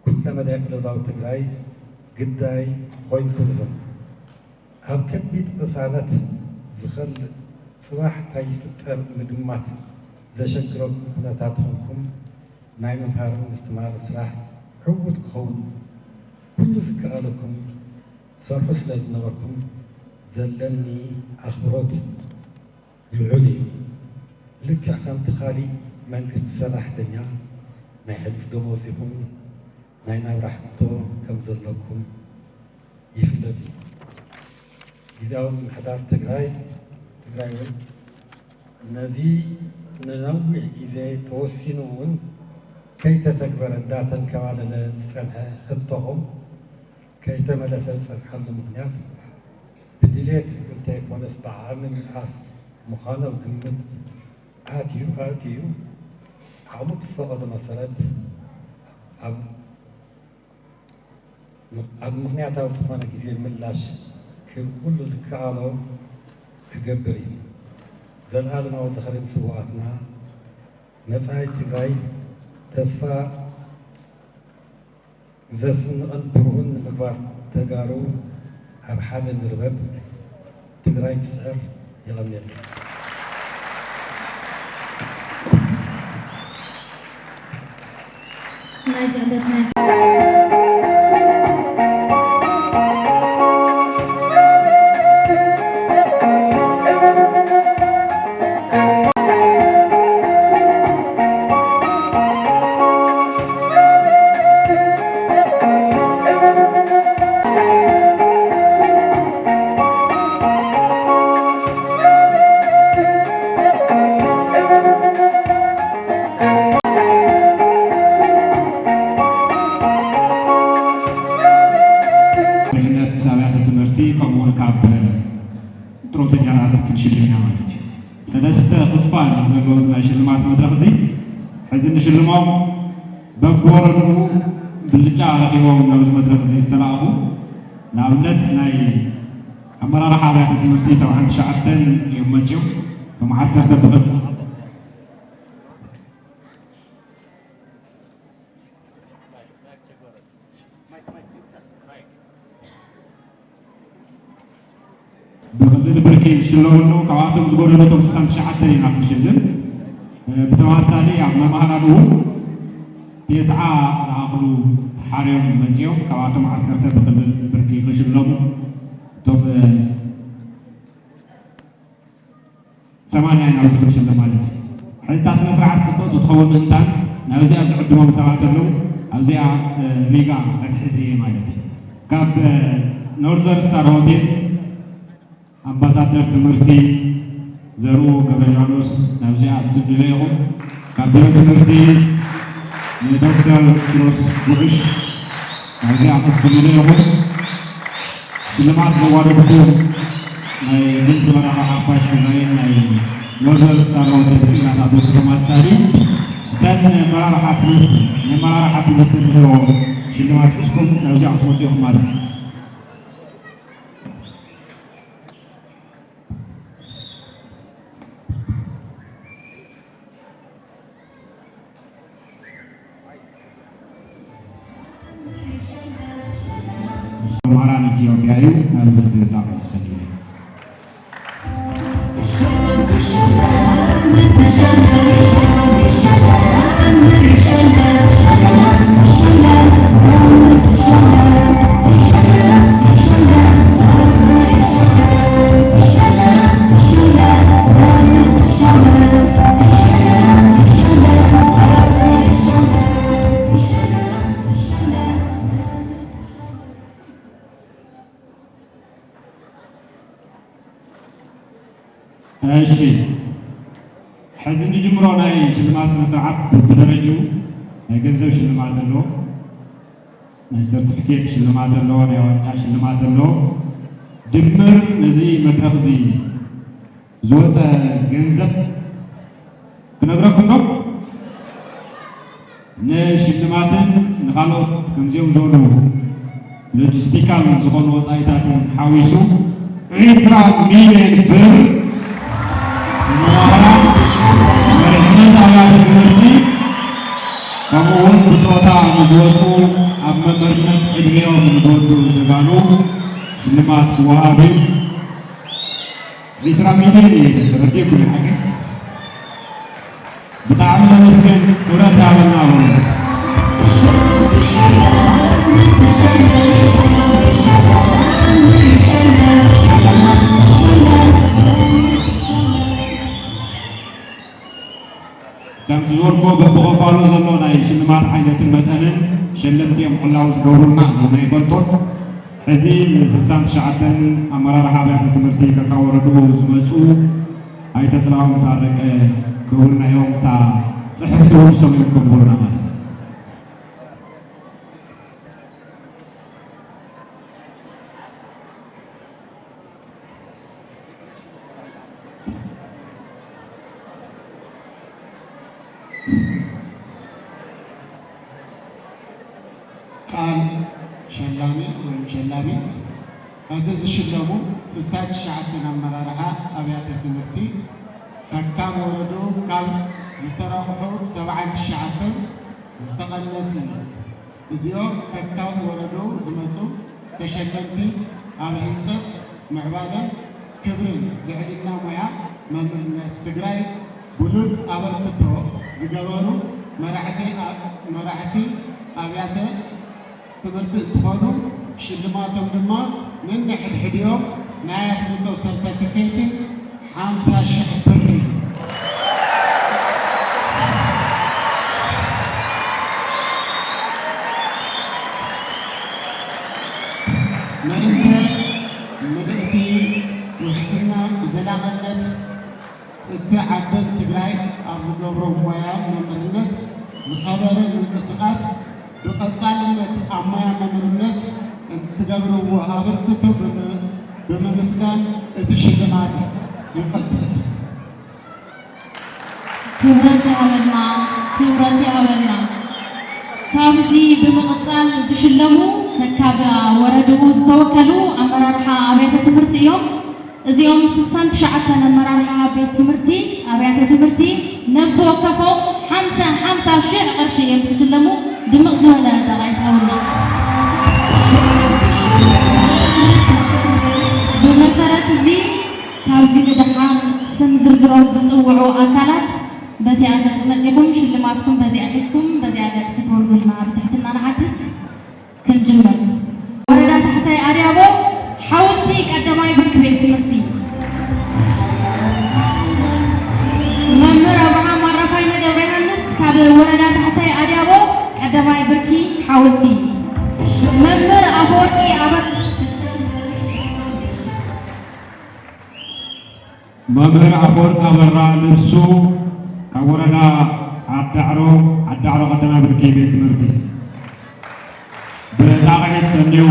ኩለ መዳይ ቅልውላው ትግራይ ግዳይ ኮይንኩም ኢኹም። ኣብ ከቢድ ቅሳነት ዝኸልእ ጽባሕ እንታይ ይፍጠር ምግማት ዘሸግረኩም ኩነታት ኾንኩም ናይ ምምሃርን ምስትምሃርን ስራሕ ዕዉት ክኸውን ኩሉ ዝከኣለኩም ትሰርሑ ስለ ዝነበርኩም ዘለኒ ኣኽብሮት ልዑል እዩ። ልክዕ ከምቲ ካሊእ መንግስቲ ሰራሕተኛ ናይ ሕሉፍ ደሞዝ ይኹን ናይ ናብራ ሕቶ ከም ዘለኩም ይፍለጥ እዩ። ግዝያዊ ምምሕዳር ትግራይ ትግራይ እውን ነዚ ንነዊሕ ግዜ ተወሲኑ እውን ከይተተግበረ እንዳተንከባለለ ዝፀንሐ ሕቶኹም ከይተመለሰ ዝፀንሐሉ ምኽንያት ብድሌት እንተይኮነስ ብዓቕሚ ምንኣስ ምዃኑ ኣብ ግምት ኣትዩ ኣእትዩ ዓቕሙ ብዝፈቐዶ መሰረት ኣብ ኣብ ምኽንያታዊ ዝኾነ ግዜ ምላሽ ክህብ ኩሉ ዝከኣሎ ክገብር እዩ። ዘለኣለማዊ ዝኽሪ ንስውኣትና። መጻኢ ትግራይ ተስፋ ዘስንቕን ብሩህን ንምግባር ተጋሩ ኣብ ሓደ ንርበብ። ትግራይ ትስዕር። የቐንየልና። ናይ ስዕደትና መሪሕነት ኣብያተ ትምህርቲ ከምኡ እውን ካብ ጥሮተኛታት ክንሽልም ኢና ማለት እዩ። ሰለስተ ክፋል እዩ ዘለዎ እዚ ናይ ሽልማት መድረኽ እዚ። ሕዚ ንሽልሞም በብወረድኡ ብልጫ ረኺቦም ናብዚ መድረኽ እዚ ዝተላእኹ ንኣብነት ናይ ኣመራርሓ ኣብያተ ትምህርቲ ሰብዓን ትሽዓተን እዮም መፂኦም። እቶም ዓሰርተ ብቕድ ብክልል ብርኪ ዝሽለሙ ኣለዉ። ካብኣቶም ዝጎደሉ እቶም ስሳን ትሽዓተን ኢና ክንሽልም። ብተመሳሳሊ ኣብ መማህራን እውን ቴስዓ ዝኣኽሉ ተሓርዮም መፂኦም። ካብኣቶም ዓሰርተ ብክልል ብርኪ ክሽለሙ እቶም ሰማንያ ኢና ኣብዚ ክንሽልም ማለት እዩ። ሕዚ እታ ስነ ስርዓት ፅብቕቲ ትኸውን ምእንታን ናብዚኣ ዝዕድሞም ሰባት ኣለዉ። ኣብዚኣ ሪጋ ክትሕዚ እየ ማለት እዩ። ካብ ኖርዘር ስታር ሆቴል ኣምባሳደር ትምህርቲ ዘርኡ ገብረሊባኖስ ናብዚኣ ክትስድዱ ኢኹም። ካብ ቢሮ ትምህርቲ ንዶክተር ኪሮስ ጉዕሽ ናብዚኣ ክትስድዱ ኢኹም። ሽልማት ዘዋደድኩም ናይ ድምፂ መራኸቢ ሓፋሽ ትግራይን ናይ ሞዘስ ኣርባዕተ ብክልላት ኣቶ ከተማ ስታዲ እተን መራርሓ ትምህርቲ፣ ናይ መራርሓ ትምህርቲ ንህቦ ሽልማት ሒዝኩም ናብዚኣ ክትመፁ ኢኹም ማለት እዩ። መምህራን ኢትዮጵያ እዩ። ናብ ዝርዝር ጣቕዒ ዝሰድድ እዩ። እሺ፣ ሕዚ ንጅምሮ ናይ ሽልማት ስነ ስርዓት። ብደረጅኡ ናይ ገንዘብ ሽልማት ኣሎ፣ ናይ ሰርቲፊኬት ሽልማት ኣሎ፣ ናይ ዋንጫ ሽልማት ኣሎ። ድምር ነዚ መድረኽ እዚ ዝወፀ ገንዘብ ክነግረኩም ዶ? ንሽልማትን ንኻልኦት ከምዚኦም ዝበሉ ሎጂስቲካል ዝኾኑ ወፃኢታትን ሓዊሱ ዒስራ ሚልዮን ብር ንመምህራን፣ መሪሕነት ኣብያተ ትምህርቲ፣ ከምኡ እውን ብጡረታ ንዝወፁ፣ ኣብ መምህርነት ዕድሜኦም ንዝወድኡ ጀጋኑ ሽልማት ክወሃብ እዩ። ዒስራ ሚልዮን እዩ ተረዲእኩም እዩ ሓቂ። ብጣዕሚ ነመስግን፣ ክብረት ይሃበልና በሉ። ከምቲ ዝበልኩዎ በብኸፋሉ ዘሎ ናይ ሽልማት ዓይነትን መጠንን ሸለምቲ እዮም ሕላው ዝገብሩልና፣ ኣነ ኣይፈልጦን። ሕዚ ንስሳን ትሽዓተን ኣመራርሓ ኣብያተ ትምህርቲ ከካወረድኡ ዝመፁ ኣይተ ጥላሁን ታረቀ ክህቡና እዮም። እታ ፅሕፍቲ እውን ንሶም እዮም ከንብቡልና ማለት እዩ። ቃል ሸላሚ ወይም ሸላሚት። እዚ ዝሽለሙ ስሳ ትሽዓተ ኣመራርሓ ኣብያተ ትምህርቲ ከካብ ወረድኡ ካብ ዝተረቑሑ ሰብዓን ትሽዓተን ዝተቐነሱ እዮም። እዚኦም ከካብ ወረድኡ ዝመፁ ተሸለምቲ ኣብ ህንፀት ምዕባለን ክብርን ልዕልና ሞያ መምህርነት ትግራይ ብሉፅ ኣበርክቶ ዝገበሩ መራሕቲ ኣ-፣ መራሕቲ ኣብያተ ትምህርቲ እንትኾኑ፣ ሽልማቶም ድማ ነንሕድሕዲኦም ናይ ኣፍልጦ ሰርተፊኬትን ሓምሳ ሽሕ ብር እዩ። ምእንተ ምልእቲ ውሕስና ብዘላቕነት እትዓብን ትግራይ ኣብ ዝገብሮ ሞያ መምህርነት ዝኸበረ ምንቅስቓስ ብቐፃልነት ኣብ ሞያ መምህርነት እትገብርዎ ኣበርክቶ ብም-፣ ብምምስጋን እቲ ሽልማት ይቐፅል። ክብረት ይሃበልና፣ ክብረት ይሃበልና። ካብዚ ብምቕፃል ዝሽለሙ ከካብ ወረድኡ ዝተወከሉ ኣመራርሓ ኣብያተ ትምህርቲ እዮም። እዚኦም ስሳን ትሽዓተን ኣመራርሓ ቤት ትምህርቲ፣ ኣብያተ ትምህርቲ ነብሲ ወከፎም ሓምሳ፣ ሓምሳ ሽሕ ቅርሺ እዮም ዝሽለሙ። ድምቕ ዝበለ ደቓይ ትሃቡና። ብመሰረት እዚ ካብዚ ንደሓር ስም ዝርዝሮም ዝጽውዑ ኣካላት በቲኣ ገጽ መጺኹም ሽልማትኩም በዚኣ ሒዝኩም በዚኣ ገጽ ክትወርዱልና ብትሕትና ንሓትት። ክንጅምር። ወረዳ ታሕታይ ኣድያቦ ሓወልቲ ቀዳማይ ብርኪ ቤት ትምህርቲ። መምህር ኣብርሃም ኣራፋይነ ገብረ ዮሃንስ ካብ ወረዳ ታሕታይ ኣድያቦ ቀዳማይ ብርኪ ሓወልቲ። መምህር ኣፈወርቂ ኣበ-፣ መምህር ኣፈወርቅ ኣበራ ልብሱ ካብ ወረዳ ዓዳዕሮ፣ ዓዳዕሮ ቀዳማይ ብርኪ ቤት ትምህርቲ ብጣቕዒት ሰኒዎ።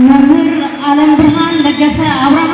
መምህር ኣለም ብርሃን ለገሰ ኣብርሃ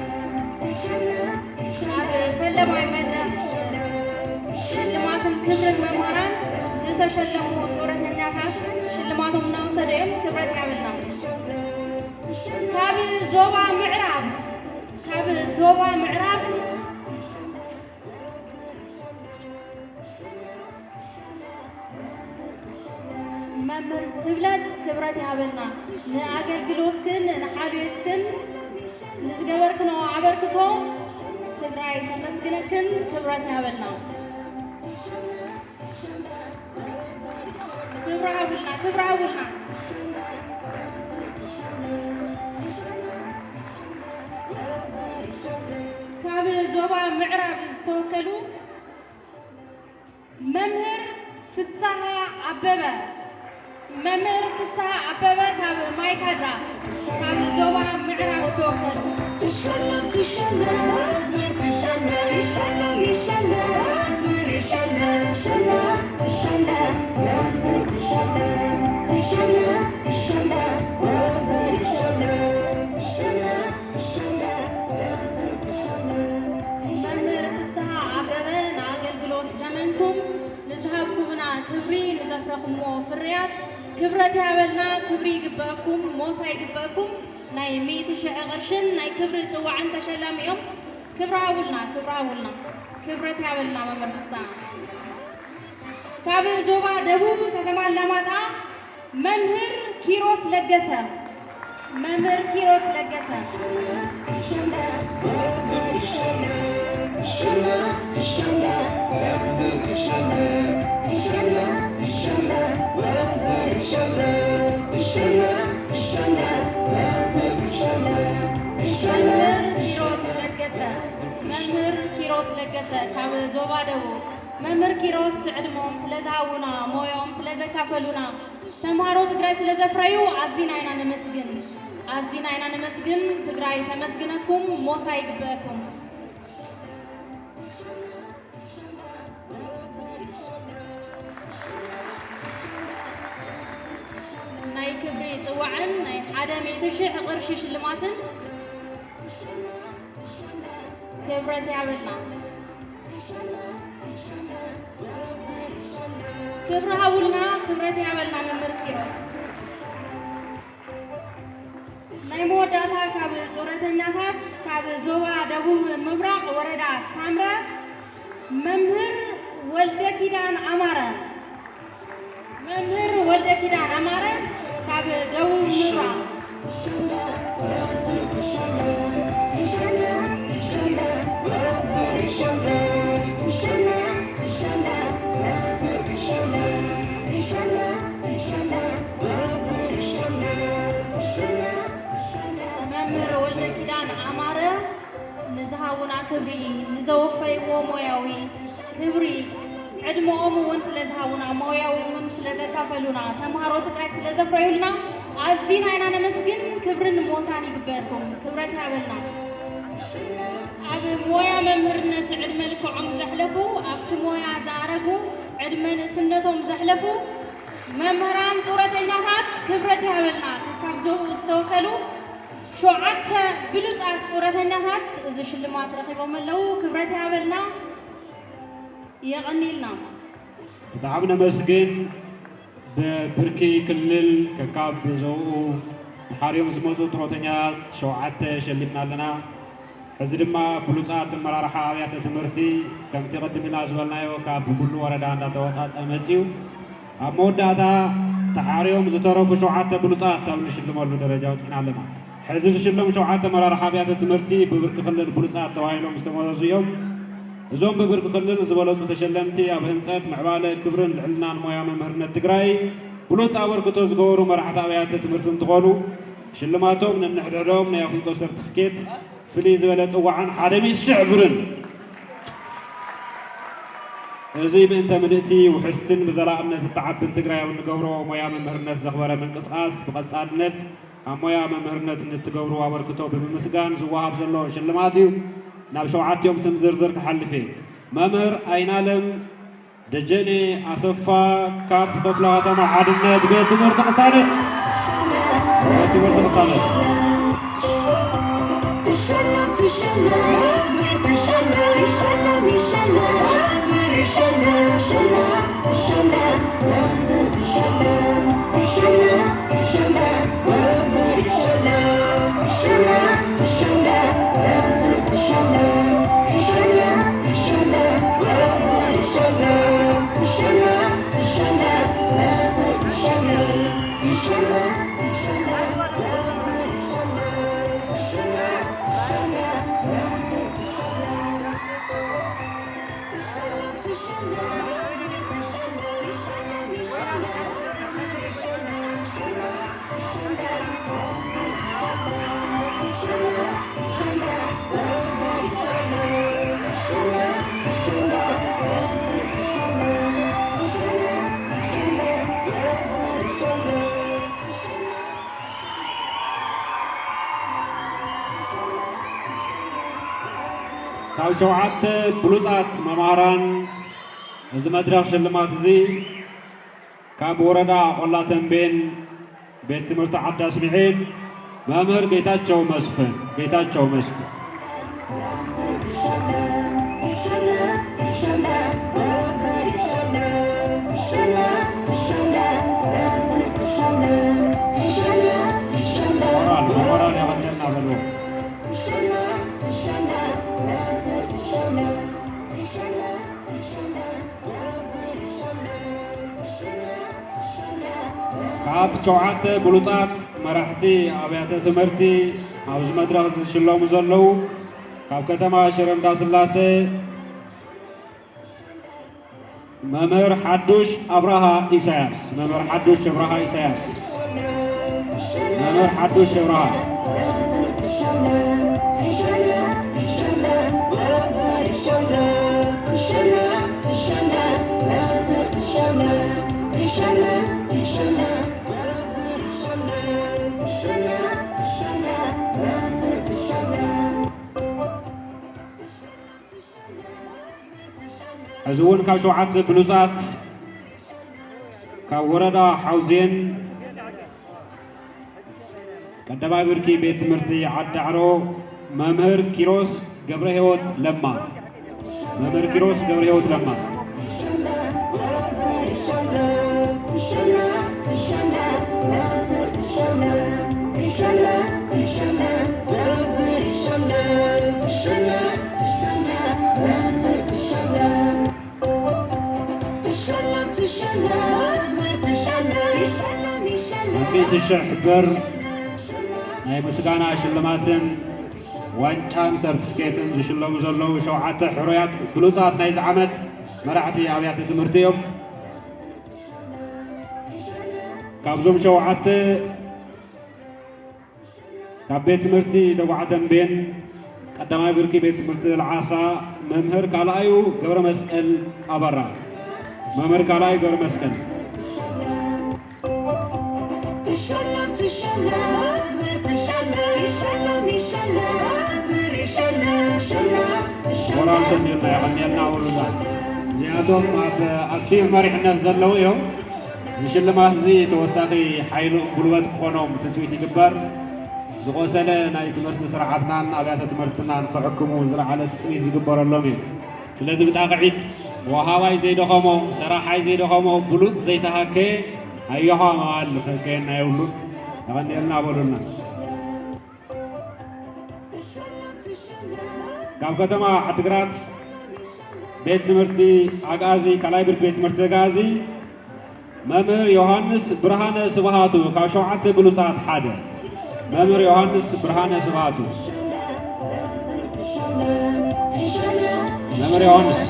ኣብ ፈለማይ መድረኽ ሽልማትን ክብርን መምህራን ዝተሸለሙ ጡረተኛታት ሽልማቶም እናወሰዱ እዮም። ክብረት ይሃበልና። ካብ ዞባ ምዕራብ ካብ ዞባ ምዕራብ መምህር ትብለት ክብረት ይሃበልና። ንኣገልግሎትክን ንሓልዮትክን ንዝገበርክንኦ ኣበርክቶ ትግራይ ተመስግነክን ክብረት ይሃበልና። ክብሪ ሃቡልና፣ ክብሪ ሃቡልና። ዝተወከሉ መምህር ፍስሃ ኣበበ፣ መምህር ፍስሃ ኣበበ ካብ ማይካድራ፣ ካብ ዞባ ምዕራብ ዝተወከሉ። መምህር ፍስሃ ኣበበ፣ ንኣገልግሎት ዘመንኩም ንዝሃብኩምና ክብሪ፣ ንዘፍረኹምዎ ፍርያት ክብረት ይሃበልና። ክብሪ ይግበአኩም፣ ሞሳ ይግበአኩም። ናይ ሚእቲ ሽሕ ቅርሽን ናይ ክብሪ ጽዋዕን ተሸላሚ እዮም። ክብሪ ሃቡልና፣ ክብሪ ሃቡልና። ክብረት ይሃበልና መምህር ፍስሃ። ካብ ዞባ ደቡብ ከተማ ኣላማጣ መምህር ኪሮስ ለገሰ፣ መምህር ኪሮስ ለገሰ። መምህር ኪሮስ ለገሰ፣ መምህር ኪሮስ ለገሰ ካብ ዞባ ደቡብ። መምህር ኪሮስ ዕድሞም ስለ ዝሃቡና፣ ሞያኦም ስለ ዘካፈሉና፣ ተምሃሮ ትግራይ ስለ ዘፍረዩ ኣዚና ኢና ነመስግን። ኣዚና ኢና ነመስግን። ትግራይ ተመስግነኩም፣ ሞሳ ይግበአኩም። ናይ ክብሪ ጽዋዕን ናይ ሓደ ሚእቲ ሽሕ ቅርሺ ሽልማትን ክብረት ይሃበልና። ክብሪ ሃቡልና፣ ክብረት ይሃበልና መምህር ኪሮስ። ናይ መወዳእታ ካብ ጡረተኛታት ካብ ዞባ ደቡብ ምብራቕ ወረዳ ሳምረ መምህር ወልደ ኪዳን ኣማረ፣ መምህር ወልደ ኪዳን ኣማረ ካብ ደቡብ ምብራቕ። መምህር ወልደ ኪዳን ኣማረ ንዝሃቡና ክብሪ፣ ንዘወፈይዎ ሞያዊ ክብሪ፣ ዕድመኦም እውን ስለ ዝሃቡና፣ ሞያዊ እውን ስለ ዘካፈሉና፣ ተምሃሮ ትግራይ ስለ ዘፍረዩልና ኣዚና ኢና ነመስግን። ክብርን ሞሳን ይግበርኩም። ክብረት ይሃበልና። ኣብ ሞያ መምህርነት ዕድመ ልክዖም ዘሕለፉ፣ ኣብቲ ሞያ ዝኣረጉ፣ ዕድመ ንእስነቶም ዘሕለፉ መምህራን ጡረተኛታት ክብረት ይሃበልና። ካብ ዞባኡ ዝተወከሉ ሸውዓተ ብሉጻት ጡረተኛታት እዚ ሽልማት ረኺቦም ኣለዉ። ክብረት ይሃበልና። የቐንየልና። ብጣዕሚ ነመስግን። ብብርኪ ክልል ከካብ ዞባኡ ተሓርዮም ዝመፁ ጡረተኛታት ሸውዓተ ሸሊምና ኣለና። ሕዚ ድማ ብሉፃት ኣመራርሓ ኣብያተ ትምህርቲ ከምቲ ቅድም ኢልና ዝበልናዮ ካብ ኩሉ ወረዳ እንዳተወፃፀአ መፅዩ። ኣብ መወዳእታ ተሓርዮም ዝተረፉ ሸውዓተ ብሉፃት ኣብ ንሽልመሉ ደረጃ በፂሕና ኣለና። ሕዚ ዝሽለሙ ሸውዓተ ኣመራርሓ ኣብያተ ትምህርቲ ብብርኪ ክልል ብሉፃት ተባሂሎም ዝተመረፁ እዮም። እዞም ብብርኪ ክልል ዝበለፁ ተሸለምቲ ኣብ ህንፀት፣ ምዕባለ፣ ክብርን ልዕልናን ሞያ መምህርነት ትግራይ ብሉፅ ኣበርክቶ ዝገበሩ መራሕቲ ኣብያተ ትምህርቲ እንትኾኑ፣ ሽልማቶም ነንሕድሕዶም ናይ ኣፍልጦ ሰርቲፊኬት፣ ፍልይ ዝበለ ፅዋዕን ሓደ ሚእቲ ሽሕ ብርን። እዚ ምእንተ ምልእቲ ውሕስትን ብዘላቕነት እትዓብን ትግራይ ኣብ እንገብሮ ሞያ መምህርነት ዘኽበረ ምንቅስቓስ ብቐፃልነት ኣብ ሞያ መምህርነት ንትገብርዎ ኣበርክቶ ብምምስጋን ዝወሃብ ዘሎ ሽልማት እዩ። ናብ ሸውዓቲኦም ስም ዝርዝር ክሓልፍ እየ። መምህር ኣይናለም ደጀኔ ኣሰፋ ካብ ክፍለ ከተማ ሓድነት ቤት ትምህርቲ ቅሳነት፣ ቤት ትምህርቲ ቅሳነት። ካብ ሸውዓተ ብሉጻት መማህራን እዚ መድረኽ ሽልማት እዚ ካብ ወረዳ ቆላ ተንቤን ቤት ትምህርቲ ዓዳ ስሚዒን መምህር ጌታቸው መስፍን፣ ጌታቸው መስፍን። ሞራል፣ ሞራል ያቐንየልና በሉ። ካብ ሸውዓተ ብሉጻት መራሕቲ ኣብያተ ትምህርቲ ኣብዚ መድረኽ ዝሽለሙ ዘለዉ፣ ካብ ከተማ ሽረ እንዳስላሴ መምህር ሓዱሽ ኣብርሃ ኢሳያስ፣ መምህር ሓዱሽ ኣብርሃ ኢሳያስ፣ መምህር ሓዱሽ ኣብርሃ። ሕዚ እውን ካብ ሸውዓተ ብሉጻት ካብ ወረዳ ሓውዜን ቀዳማይ ብርኪ ቤት ትምህርቲ ዓዲ ዳዕሮ መምህር ኪሮስ ገብረ ህይወት ለማ፣ መምህር ኪሮስ ገብረ ህይወት ለማ። ሚእቲ ሽሕ ብር ናይ ምስጋና ሽልማትን ዋንጫን ሰርቲፊኬትን ዝሽለሙ ዘለዉ ሸውዓተ ሕሩያት ብሉጻት ናይዚ ዓመት መራሕቲ ኣብያተ ትምህርቲ እዮም። ካብዞም ሸውዓተ ካብ ቤት ትምህርቲ ደጉዓ ተንቤን ቀዳማይ ብርኪ ቤት ትምህርቲ ልዓሳ መምህር ካልኣዩ ገብረ መስቀል ኣበራ። መምህር ካልኣዩ ገብረ መስቀል። ሞራል ሰኒልና የቐንየልና ውሉዳ። እዚኣቶም ኣብ ኣክቲቭ መሪሕነት ዘለዉ እዮም። ንሽልማት እዚ ተወሳኺ ሓይሊ ጉልበት ክኾኖም ትፅቢት ይግበር። ዝቖሰለ ናይ ትምህርቲ ስርዓትናን ኣብያተ ትምህርትናን ክሕክሙ ዝለዓለ ትፅቢት ዝግበረሎም እዩ። ስለዚ ብጣቕዒት ወሃባይ ዘይደኸሞ፣ ሰራሓይ ዘይደኸሞ፣ ብሉፅ ዘይተሃከየ ኣዮኻ መዋል ከልከየና የብሉን። የቐንየልና በሉልና። ካብ ከተማ ዓድግራት ቤት ትምህርቲ ኣግኣዚ፣ ካልኣይ ብርኪ ቤት ትምህርቲ ኣግኣዚ መምህር ዮሃንስ ብርሃነ ስብሃቱ ካብ ሸውዓተ ብሉጻት ሓደ። መምህር ዮሃንስ ብርሃነ ስብሃቱ። መምህር ዮሃንስ።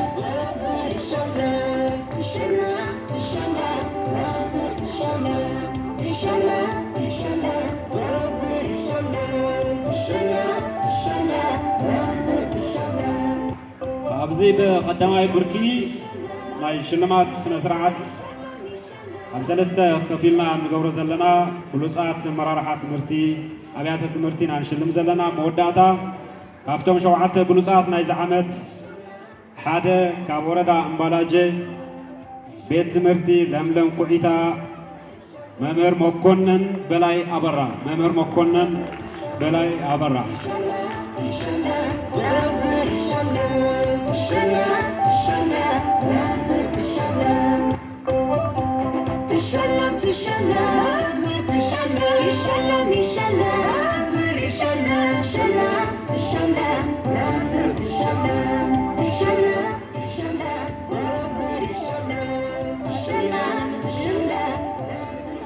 ኣብዚ ብቐዳማይ ብርኪ ናይ ሽልማት ስነ ስርዓት ኣብ ሰለስተ ከፊልና እንገብሮ ዘለና ብሉጻት ኣመራርሓ ትምህርቲ ኣብያተ ትምህርቲ ኢና ንሽልም ዘለና። መወዳእታ ካብቶም ሸውዓተ ብሉጻት ናይዚ ዓመት ሓደ ካብ ወረዳ እምባላጀ ቤት ትምህርቲ ለምለም ኩዒታ መምህር መኮነን በላይ ኣበራ፣ መምህር መኮነን በላይ ኣበራ።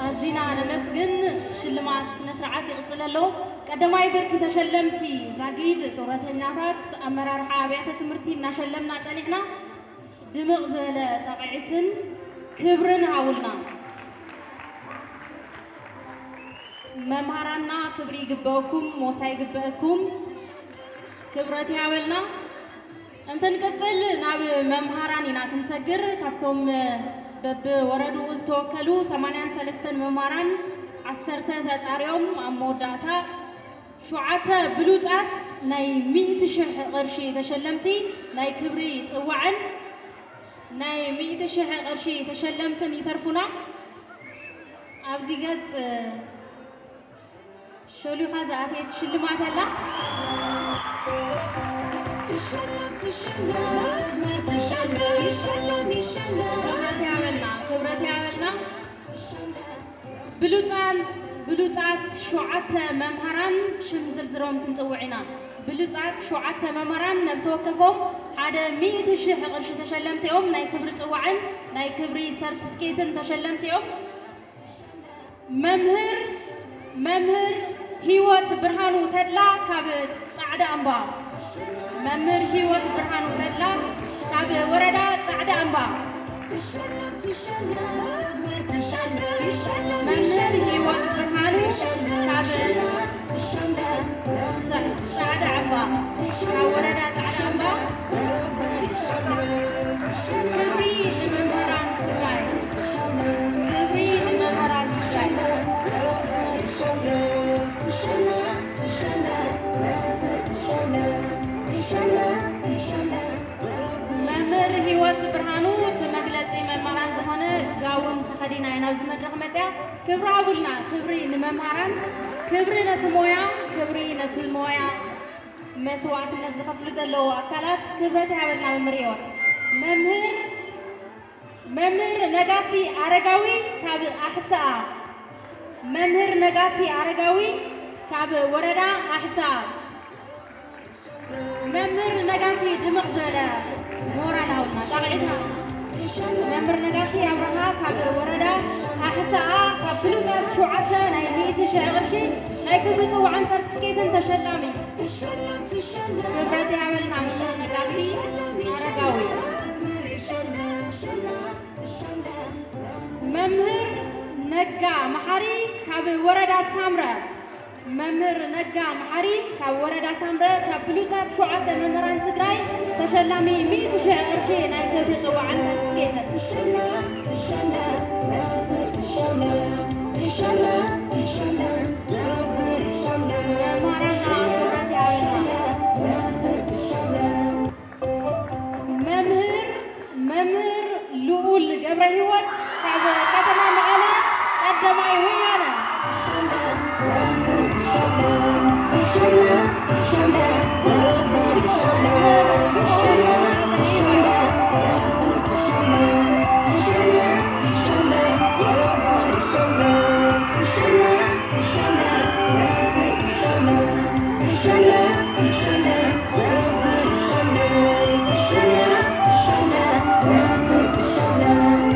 ኣዚና ነመስግን። ሽልማት ስነ ስርዓት ይቕጽል ኣሎ። ቀዳማይ ብርኪ ተሸለምቲ ዛጊድ፣ ጡረተኛታት፣ ኣመራርሓ ኣብያተ ትምህርቲ እናሸለምና ጸኒሕና። ድምቕ ዝበለ ጣቕዒትን ክብርን ሃቡልና። መምሃራንና ክብሪ ይግበአኩም፣ ሞሳ ይግበአኩም። ክብረት ይሃበልና። እንትንቅጽል ናብ መምሃራን ኢና ክንሰግር። ካብቶም በብወረድኡ ዝተወከሉ ሰማንያን ሰለስተን መምሃራን ዓሰርተ ተጻሪኦም ኣብ መወዳእታ ሸውዓተ ብሉጻት ናይ ሚእቲ ሽሕ ቅርሺ ተሸለምቲ ናይ ክብሪ ጽዋዕን ናይ ሚእቲ ሽሕ ቅርሺ ተሸለምትን ይተርፉና። ኣብዚ ገጽ ሸሊኻ ዝኣተየት ሽልማት ኣላ። ክብረት ያበልና፣ ክብረት ያበልና። ብሉጻን ብሉጻት ሸውዓተ መምሃራን ሽም ዝርዝሮም ክንጽውዕ ኢና። ብሉጻት ሸውዓተ መምሃራን ነብሲ ወከፎም ሓደ ሚእቲ ሽሕ ቅርሺ ተሸለምቲ እዮም። ናይ ክብሪ ጽዋዕን ናይ ክብሪ ሰርቲፊኬትን ተሸለምቲ እዮም። መምህር መምህር ህይወት ብርሃኑ ተድላ ካብ ጻዕዳ ኣምባ። መምህር ህይወት ብርሃኑ ተድላ ካብ ወረዳ ጻዕዳ ኣምባ። መምህር ህይወት ብርሃኑ ካብ ጻዕዳ ኣምባ፣ ካብ ወረዳ ጻዕዳ ኣምባ። ክብሪ ንመምህራን ትግራይ። ክብሪ ንመምህራን ትግራይ። መምህር ህይወት ብርሃኑ እቲ መግለፂ መምህራን ዝኾነ ጋውን ተኸዲና እያ ናብዚ መድረኽ መፅያ። ክብሪ ሃቡልና። ክብሪ ንመምህራን፣ ክብሪ ነቲ ሞያ፣ ክብሪ ነቲ ሞያ መስዋእትነት ዝኸፍሉ ዘለዉ ኣካላት። ክብረት ይሃበልና መምህር ህይወት። መምህር መምህር ነጋሲ ኣረጋዊ ካብ ኣሕስኣ። መምህር ነጋሲ ኣረጋዊ ካብ ወረዳ ኣሕስኣ። መምህር ነጋሲ ድምቕ ዝበለ ሞራል ሃውና ጣቕዒትና። መምህር ነጋሲ ኣብርሃ ካብ ወረዳ ኣሕስኣ ካብ ብሉጻት ሸውዓተ ናይ ሚእቲ ሽሕ ቅርሺ ናይ ክብሪ ጽዋዕን ሰርቲፊኬትን ተሸላሚ። ክብረት ያበልና መምህር ነጋሲ ኣረጋዊ። መምህር ነጋ መሓሪ ካብ ወረዳ ሳምረ። መምህር ነጋ መሓሪ ካብ ወረዳ ሳምረ ካብ ብሉጻት ሸውዓተ መምህራን ትግራይ ተሸላሚ ሚእቲ ሽሕ ቅርሺ ናይ ክብሪ ጽዋዕን ሰርቲፊኬትን። መምህራና ክብረት ያበልና። መምህር መምህር ልኡል ገብረ ህይወት ካብ ከተማ መቐለ ቀዳማይ ወያነ።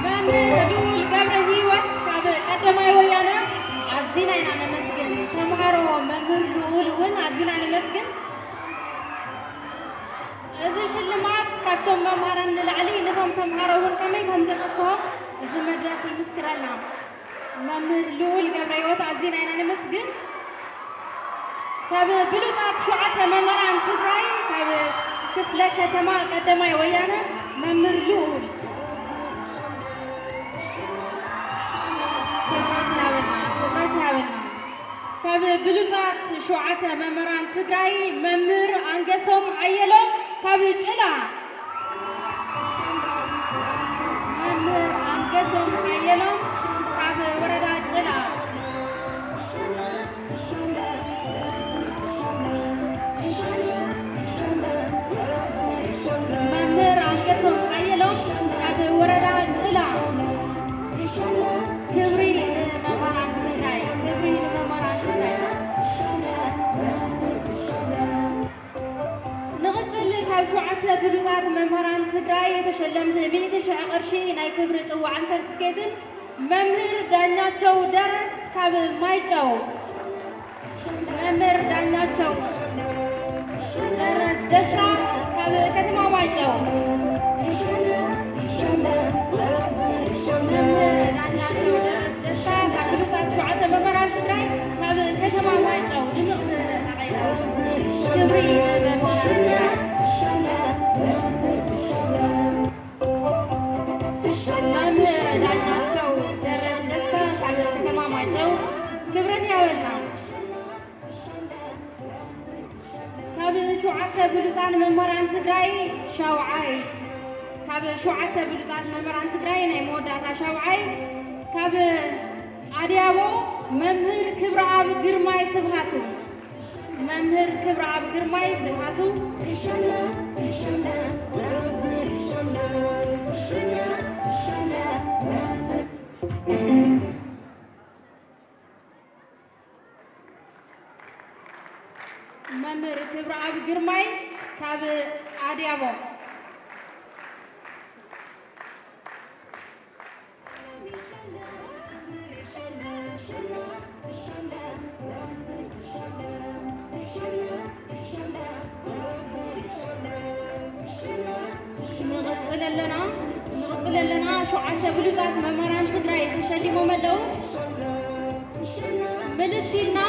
መምህር ልኡል ገብረ ህይወት ካብ ቀዳማይ ወያነ ኣዚና ኢና ነመስግን። ተምሃሮ መምህር ልኡል እውን ኣዚና ነመስግን። እዚ ሽልማት ካብቶም መምሃራን ንላዕሊ ነቶም ተምሃሮ እውን ከመይ ከም ዘነስሆም እዚ መድረኽ ይምስክረልና። መምህር ልኡል ገብረ ህይወት ኣዚና ኢና ነመስግን። ካብ ብሉጻት ሸውዓተ መምህራን ትግራይ ካብ ክፍለ ከተማ ቀዳማይ ወያነ መምህር ልኡል። ክብረት ይሃበልና፣ ክብረት ይሃበልና። ካብ ብሉጻት ሸውዓተ መምህራን ትግራይ መምህር ኣንገሶም ሓየሎም ካብ ጭላ። መምህር ኣንገሶም ሓየሎም ካብ ወረዳ ጭላ። መምህር ኣንገሶም ሓየሎም ካብ ወረዳ ጭላ። ክብሪ ንመምህራን ትግራይ፣ ክብሪ ንመምህራን ትግራይ። ንቕጽል ካብ ሸውዓተ ብሉጻት መምህራን ትግራይ ተሸለምቲ ሚእቲ ሽሕ ቅርሺ ናይ ክብሪ ጽዋዕን ሰርቲፊኬትን መምህር ዳኛቸው ደረስ ካብ ማይጨው። መምህር ዳኛቸው ደረስ ደስታ ካብ ከተማ ማይጨው። መምህር ዳኛቸው ደረስ ደስታ ካብ ብሉጻት ሸውዓተ መምህራን ትግራይ ካብ ከተማ ማይጨው ድምቕ ዝበለ ኣኼባ። ክብሪ ንመምህራን ትግራይ። መምህር ዳኛቸው ደረስ ደስታ ካብ ከተማ ማይጨው ክብረት ያበልና። ሸውዓተ ብሉጻት መምህራን ትግራይ ሻውዓይ፣ ካብ ሸውዓተ ብሉጻት መምህራን ትግራይ ናይ መወዳእታ ሻውዓይ፣ ካብ ኣድያቦ መምህር ክብረኣብ ግርማይ ስብሃቱ። መምህር ክብረኣብ ግርማይ ስብሃቱ። መምህር ክብረኣብ ግርማይ ካብ ኣድያቦ። ንቕጽል ኣለና፣ ንቕጽል ኣለና። ሸውዓተ ብሉጻት መምህራን ትግራይ ተሸሊሞም ኣለዉ። ምልስ ኢልና፣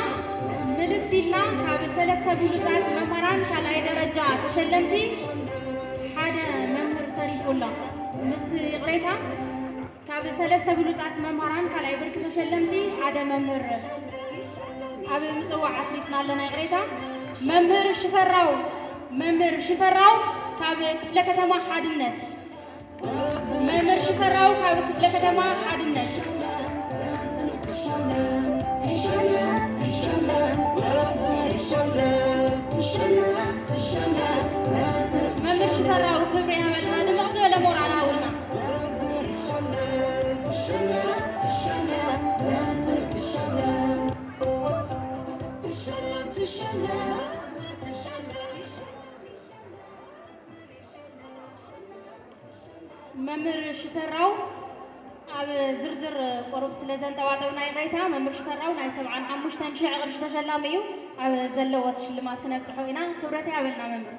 ምልስ ኢልና ካብ ሰለስተ ብሉጻት መምህራን ካልኣይ ደረጃ ተሸለምቲ ሓደ መምህር ተሪፉ ኣሎ። ምስ ይቕሬታ፣ ካብ ሰለስተ ብሉጻት መምህራን ካልኣይ ብርኪ ተሸለምቲ ሓደ መምህር ኣብ ምጽዋዕ ኣትሪፍና ኣለና። ይቕሬታ። መምህር ሽፈራው፣ መምህር ሽፈራው ካብ ክፍለ ከተማ ሓድነት። መምህር ሽፈራው ካብ ክፍለ ከተማ ሓድነት። መምህር ሽፈራው ክብሪ ይሃበልና፣ ድምቕ ዝበለ ሞራል ሃቡልና። መምህር ሽፈራው ኣብ ዝርዝር ቁሩብ ስለ ዘንጠባጠብና ይቕሬታ። መምህር ሽፈራው ናይ ሰብዓን ሓሙሽተን ሽሕ ቅርሺ ተሸላሚ እዩ። ኣብ ዘለዎ እቲ ሽልማት ክነብጽሖ ኢና። ክብረት ይሃበልና መምህር።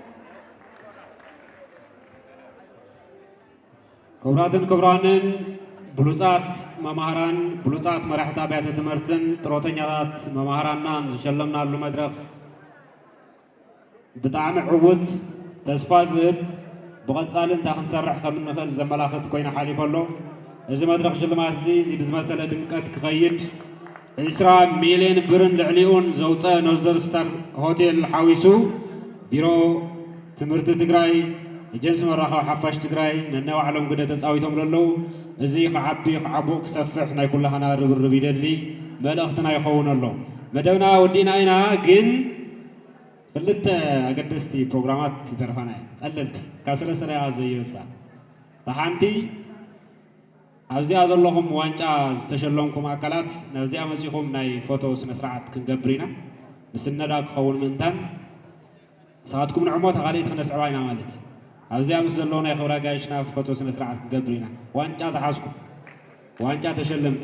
ክቡራትን ክቡራንን ብሉጻት መማህራን፣ ብሉጻት መራሕቲ ኣብያተ ትምህርትን ጥሮተኛታት መማህራናን ዝሸለምናሉ መድረኽ ብጣዕሚ ዕዉት፣ ተስፋ ዝህብ፣ ብቐጻሊ እንታይ ክንሰርሕ ከም እንኽእል ዘመላኽት ኮይኑ ሓሊፉ ኣሎ። እዚ መድረኽ ሽልማት እዚ፣ እዚ ብዝመሰለ ድምቀት ክኸይድ፣ ዕስራ ሚልዮን ብርን ልዕሊኡን ዘውፀአ ኖርዘር ስታር ሆቴል ሓዊሱ፣ ቢሮ ትምህርቲ ትግራይ፣ ኤጀንሲ መራኸቢ ሓፋሽ ትግራይ ነናይ ባዕሎም ግደ ተፃዊቶም ዘለዉ፣ እዚ ክዓቢ፣ ክዓቡቕ፣ ክሰፍሕ ናይ ኩላህና ርብርብ ይደሊ መልእኽትና ይኸውን ኣሎ። መደብና ወዲእና ኢና፣ ግን ክልተ ኣገደስቲ ፕሮግራማት ይተርፋና እየን። ቀለልቲ፣ ካብ ሰለስተ ደቂቓ ዘይበልፃ። እታ ሓንቲ፣ ኣብዚኣ ዘለኹም ዋንጫ ዝተሸለምኩም ኣካላት ናብዚኣ መፂኹም ናይ ፎቶ ስነ ስርዓት ክንገብር ኢና። ንስነዳ ክኸውን ምእንታን ንስኻትኩም ንዕሞ እታ ካልኣይቲ ክነስዕባ ኢና ማለት እዩ። ኣብዚኣ ምስ ዘለዉ ናይ ክብሪ ኣጋይሽና ፎቶ ስነ ስርዓት ክንገብር ኢና። ዋንጫ ዝሓዝኩም፣ ዋንጫ ተሸለምቲ።